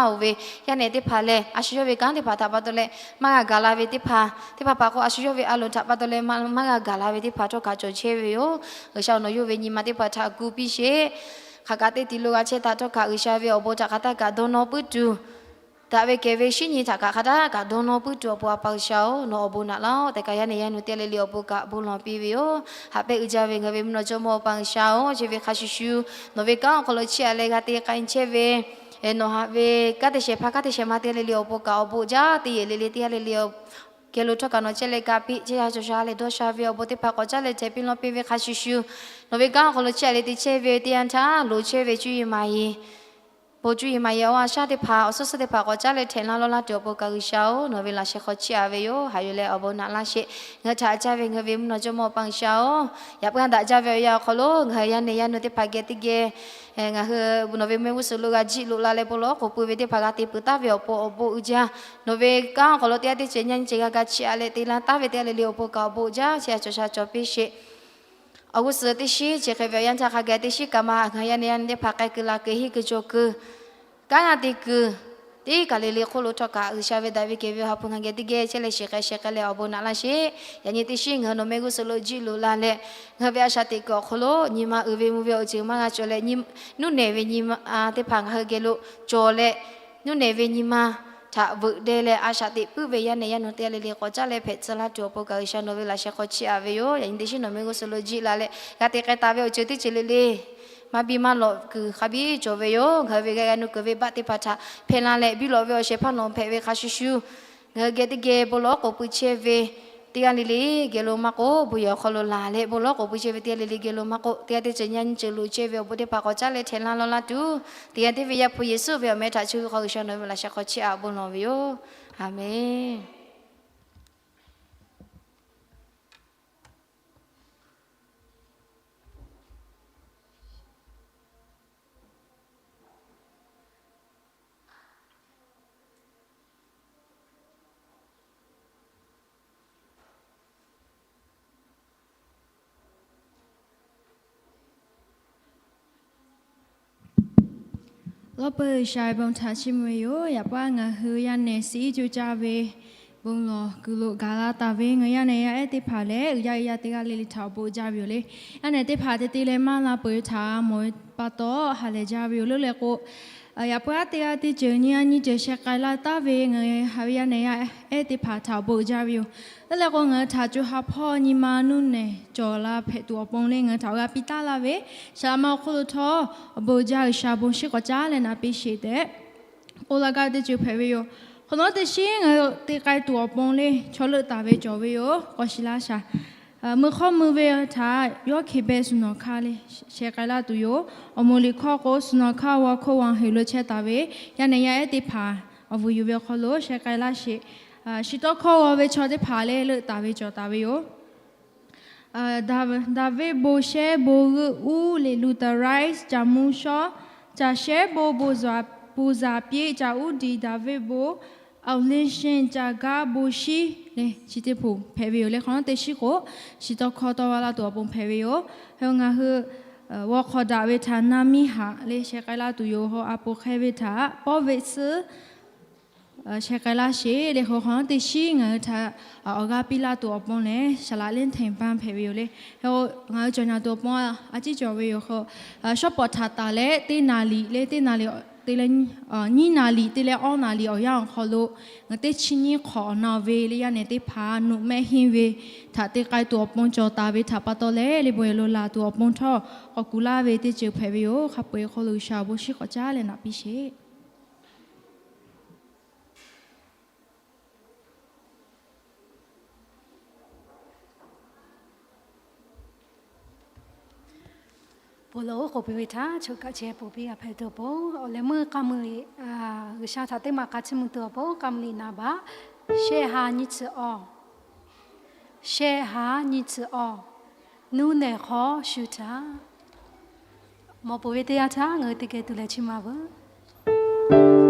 oˬ ve yaˇ nehˬ teˇ hpaˍ lehˬ, a shu yawˇ ve kanˉ teˇ hpaˍ htaꞈ pa taw leh maˇ g'a gaˬ la ve teˇ hpaˍ, teˇ hpaˍ hpaˍ k'o a shu yawˇ ve a loˍ htaꞈ pa taw leh maˇ g'a gaˬ la ve teˇ hpaˍ htawˇ kaꞈ cawˬ chehˇ ve yoˬ. G'uiˬsha nawˬ yawˇ ve nyi ma teˇ hpaˍ htaꞈ gu piˇ sheˍ. Hk'aˬ kaꞈ teˇ ti lo g'a chehˇ htaˇ htawˇ kaꞈ G'uiˬsha ve awˬ bon htaꞈ hk'aˬ htaˇ kaꞈ dawˇ nawˇ puiˉ tuˬ, daꞈ ve kehˬ ve shinˉ nyi htaꞈ kaꞈ hk'aˬ htaˇ kaꞈ dawˇ nawˇ puiˉ tuˬ awˬ pon A pa G'uiˬsha-oˬ, nawˬ awˬ bon naꞈ laˇ-oˬ tehꞈ kaꞈ yaˇ nehˬ yaˇ nu teˇ g'aˇ le le awˬ pon kaꞈ bon lawˬ piˇ ve yoˬ. Haꞈ pehnˇ uiˍ jaˇ ve ngaˬ hui ve mvuhˇ naw jawˇmawˇ A pa G'uiˬsha-oˬ, chi ve hk'a shuˍ shuˍ nawˬ ve kanˉ awˬ hk'aw lo chiˇ aꞈ leh g'a te k'ai chehˇ ve nawˬ haꞈ ve kanˉ te shehˍ hpaˇ kanˉ te shehˍ ma teˇ g'aˇ le le awˬ pon kaꞈ awˬ bon jaˇ teˇ yehˬ le le teˇ g'aˇ le le geh lo htawˇ kaꞈ nawˬ chehˇ leh ga piˇ. Chehˇ sha cawˬ sha ha lehˬ dawˇ sha ve awˬ bon teˇ hpaˍ k'awꞈ caˉ leh htehꞈ piˇ lawˇ piˇ ve hk'a shuˍ shuˍ, nawˬ ve kanˉ awˬ hk'aw lo chiˇ aꞈ leh te chehˇ ve teˇ yanˇ htaˇ loˍ chehˇ ve cuˇ yiˍ maˍ yiˍ, bon cuˇ yiˍ maˍ yiˍ awˬ a shaˉ teˇ hpaˍ awˬ suhˉ suhˉ teˇ hpaˍ k'awꞈ caˉ leh htehꞈ laˇ lawˇ laˇ tuˬ awˬ pon kaꞈ G'uiˬsha-oˬ, nawˬ ve laꞈ sheh hk'aw chiˇ aꞈ ve yoˬ. Haꞈ yuˬ leh awˬ bon naꞈ laˇ sheˍ. Ngaˬ hui htaꞈ caˇ ve ngaˬ hui ve mvuhˇ naw jawˇmawˇ A pa G'uiˬsha-oˬ, yaꞈ puiˉ daꞈ jaˇ ve awˬ yanˇ awˬ hk'aw lo ngaˬ hui yaˇ nehˬ yaˇ nu teˇ hpaˍ geh teˇ geh ngaˬ hui nawˬ ve mehˆ g'uˇ suhˍ lo g'a jiˆ loꞈ la leh bon lawˬ k'oˍ pui ve teˇ hpaˍ g'a te peuˬ taˍ ve awˬ pon awˬ bon uiˍ jaˇ. Nawˬ ve kanˉ awˬ hk'aw lo teˇ yanˇ teˇ ceuˬ nyaˇ nyi ceuˬ g'a ga chiˇ aꞈ leh te laˇ taˍ ve teˇ g'aˇ le le awˬ pon kaꞈ awˬ bon jaˇ. Chehˇ sha cawˬ sha cawˬ piˇ sheˍ. Awˬ g'uˇ suhˍ teˇ shinˉ chi hk'e ve awˬ yanˇ htaˇ hk'a gaˬ teˇ shinˉ kaꞈ ma ngaˬ hui yaˇ nehˬ yaˇ nu teˇ hpaˍ k'ai kuiˬ la kuiˬ henˇ kuiˬ cawˬ kuiˬ kanˉ g'a te kuiˬ teˇ kaˬ le le hk'oˆ lo htawˇ kaꞈ G'uiˬsha ve daꞈ ve kehˬ ve awˬ ha hpu ngaˬ geh teˇ geh chehˇ leh shiˍ k'ai shehˍ k'ai leh awˬ bon naꞈ laˇ sheˍ. Yaꞈ nyi teˇ shinˉ ngaˬ hui nawˬ mehˆ g'uˇ suhˍ lo jiˆ loꞈ la leh, ngaˬ hui ve a shaꞈ teꞈ kuiˬ awˬ hk'aw lo nyi ma uiˍ ve mvuh ve awˬ ceuˬ maˇ g'a cawˬ leh, nuˇ nehˬ ve nyi ma teˇ hpaˍ ngaˬ hui geh lo cawˬ leh, nuˇ nehˬ ve nyi ma htaꞈ veuꞈ deh leh a shaꞈ teꞈ puiˉ ve yaˇ nehˬ yaˇ nu teˇ g'aˇ le le k'awꞈ caˉ leh hpehꞈ tcuh laˇ tuˬ awˬ pon kaꞈ G'uiˬsha nawˬ ve laꞈ sheh hk'aw chiˇ aꞈ ve yoˬ. Yaꞈ nyi teˇ shinˉ nawˬ mehˆ g'uˇ suhˍ lo jiˆ la leh g'a te k'ai taˍ ve awˬ ceuˬ teˇ ceuˬ le le maˇ biˇ maˇ lawꞈ kuiˬ hk'a biˇ cawˬ ve yoˬ. Ngaˬ hui ve g'a g'a nu kuiˬ ve baˆ teˇ hpaˍ htaꞈ hpehˇ laˇ leh biˇ lawꞈ ve awˬ shehˍ hpaˇ nawˬ hpehꞈ ve hk'a shuˍ shuˍ, ngaˬ hui geh teˇ geh bon lawˬ k'oˍ pui chehˇ ve teˇ g'aˇ le le geh lo maˇ k'oˆ, bon yehˬ awˬ hk'aw lo laˬ leh bon lawˬ k'oˍ pui chehˇ ve teˇ g'aˇ le le geh lo maˇ k'oˆ, teˇ g'aˇ teˇ ceuˬ nyaˇ nyi ceuˬ loꞈ chehˇ ve awˬ bon teˇ hpaˍ k'awꞈ caˉ leh htehꞈ laˇ lawˇ laˇ tuˬ, teˇ g'aˇ teˇ ve Yaˇ hpu Yeˍsuˆ ve awˬ meh htaꞈ chi hk'aw G'uiˬsha nawˬ ve laꞈ sheh hk'aw chiˇ aꞈ bon lawˬ ve yoˬ. Aˍmenˍ. Lawˇ peuˬ G'uiˬsha ve bon htaꞈ chiˇ mvuh ve yoˬ. Yaꞈ puiˉ ngaˬ hui yaˇ nehˬ suh iˉ cuˇ caˇ ve bon lawˬ kuiˬ lo gaˬ la taˍ ve ngaˬ yaˇ nehˬ yaˇ ehˉ teˇ hpaˍ lehˬ, uiˍ jaˇ uiˍ jaˇ teˇ g'aˇ le le htaꞈ awˬ bon jaˇ ve yoˬ le. Yaˇ nehˬ teˇ hpaˍ te te leh maˇ la peuˬ ve htaꞈ mawˬ ve pa taw ha lehˬ jaˇ ve yoˬ. Leuˉ leh k'o, yaꞈ puiˉ aˉ teˇ g'aˇ teˇ ceuˬ nyi a nyi ceuˬ sheh k'ai laˇ taˍ ve ngaˬ hui ve yaˇ nehˬ yaˇ ehˉ teˇ hpaˍ htaꞈ awˬ bon uiˍ jaˇ ve yoˬ. Leuˉ leh k'o, ngaˬ hui htaꞈ co ha hpawˇ nyi ma nuˇ nehˬ cawˬ la hpehꞈ tuˬ awˬ pon le ngaˬ hui htaꞈ awˬ g'aˇ piˇ taˉ laˇ ve, shaˍ laꞈ ma awˬ hk'oˆ lo htawˇ awˬ bon uiˍ jaˇ G'uiˬsha bon shinˉ k'awꞈ caˉ leh naˍ piˇ sheˍ tehꞈ k'oˆ laˇ gaˇ ve teˇ ceuˬ hpehꞈ ve yoˬ. Hk'awꞈ nawˉ teˇ shinˉ ngaˬ hui te k'ai tuˬ awˬ pon le chaw leuˆ taˍ ve cawˬ ve yoˬ. K'awꞈ shiˍ laˇ shaˍ. Meuˇ hk'awˇ meuˇ ve htaꞈ yawˇ hkeh beh suhˍ nawˬ hkanˇ le sheh k'ai laˇ tuˬ yoˬ. Awˬ moˍ liꞈ hkawˇ k'o, suhˍ nawˬ hkanˇ g'aw hk'oˆ g'aw heˍ lo chehˇ taˍ ve yaˇ nehˬ yaˇ ehˉ teˇ hpaˍ awˬ vuiˬ yuˬ ve awˬ hk'aw lo sheh k'ai laˇ sheˍ. Shiˍ tawˇ hkawˇ g'aw ve chaw teˇ hpaˍ lehˬ leuˆ taˍ ve cawˬ taˍ ve yoˬ. Daˍviˆ bon shehˉ bon g'euˆ uˉ liꞈ Lutherize caˍ mvuh shawˉ Caˬ shehˉ bon, bon zaˍ piˇ, caˬ uˉ diˍ daˍ venˇ bon, awˬ liˇ shinˍ caˬ gaˇ bon shiˉ le, chi teˇ hpaˍ hpehꞈ ve yoˬ le. Hk'awꞈ nawˉ teˇ shiˉ k'o, shiˍ tawˇ hkawˇ tawˇ vaˇ laˇ tuˬ awˬ pon hpehꞈ ve yoˬ. Hk'e ngaˬ hui g'aw hk'awꞈ daꞈ ve htaꞈ na miˇ haꞈ le sheh k'ai laˇ tuˬ yoˬ. Hk'e a poˍ hk'e ve htaꞈ pawˇ ve tcuhˉ sheh k'ai laˇ sheˍ le. Hk'e hk'awꞈ nawˉ teˇ shiˉ ngaˬ hui htaꞈ awˬ g'aˇ piˇ laˇ tuˬ awˬ pon lehˬ, saˍ laꞈ liˇ hteꞈ baˇ hpehꞈ ve yoˬ le. Hk'e ngaˬ hui cawˬ nyaˬ tuˬ awˬ pon a ciˉ cawˬ ve yoˬ. Hk'e shawˉ pawˍ htaꞈ taˍ leh teˇ naˍ riˍ le, teˇ naˍ riˍ te leh nyiˇ naˍ riˍ te leh awˇ naˍ riˍ awˬ yanˇ awˬ hk'aw lo ngaˬ teˇ chi nyiˇ hk'awꞈ awˬ na ve le, yaˇ nehˬ teˇ hpaˍ nuꞈ mehˆ henˇ ve htaꞈ te k'ai tuˬ awˬ pon cawˬ taˍ ve htaꞈ pa taw leh, le bon yehˬ lo laˬ tuˬ awˬ pon htawˇ k'awꞈ kuˬ laˇ ve teˇ ceuˬ hpehꞈ ve yoˬ. Hk'a peu-eˬ hk'aw lo G'uiˬsha awˬ bon shiˉ k'awꞈ caˉ leh naꞈ piˇ sheˍ. Bon lawˬ oˉ k'oˍ piˇ ve htaꞈ choˬ kaꞈ chehˇ pon piˇ g'a hpehꞈ tuˬ awˬ pon, awˬ leh meuˇ k'a mui liꞈ, G'uiˬsha htaꞈ teˇ maˬ k'a chiˇ mvuh tuˬ awˬ pon k'a mui liꞈ naˍ baꞈ shehˆ ha nyiˇ chi awˬ, shehˆ ha nyiˇ chi awˬ, nuˇ nehˬ hk'aw shu htaꞈ mawˬ peuˬ ve teˇ yanˇ htaˇ ngaˬ hui teˇ geh tuˬ leh chiˇ ma veuˬ.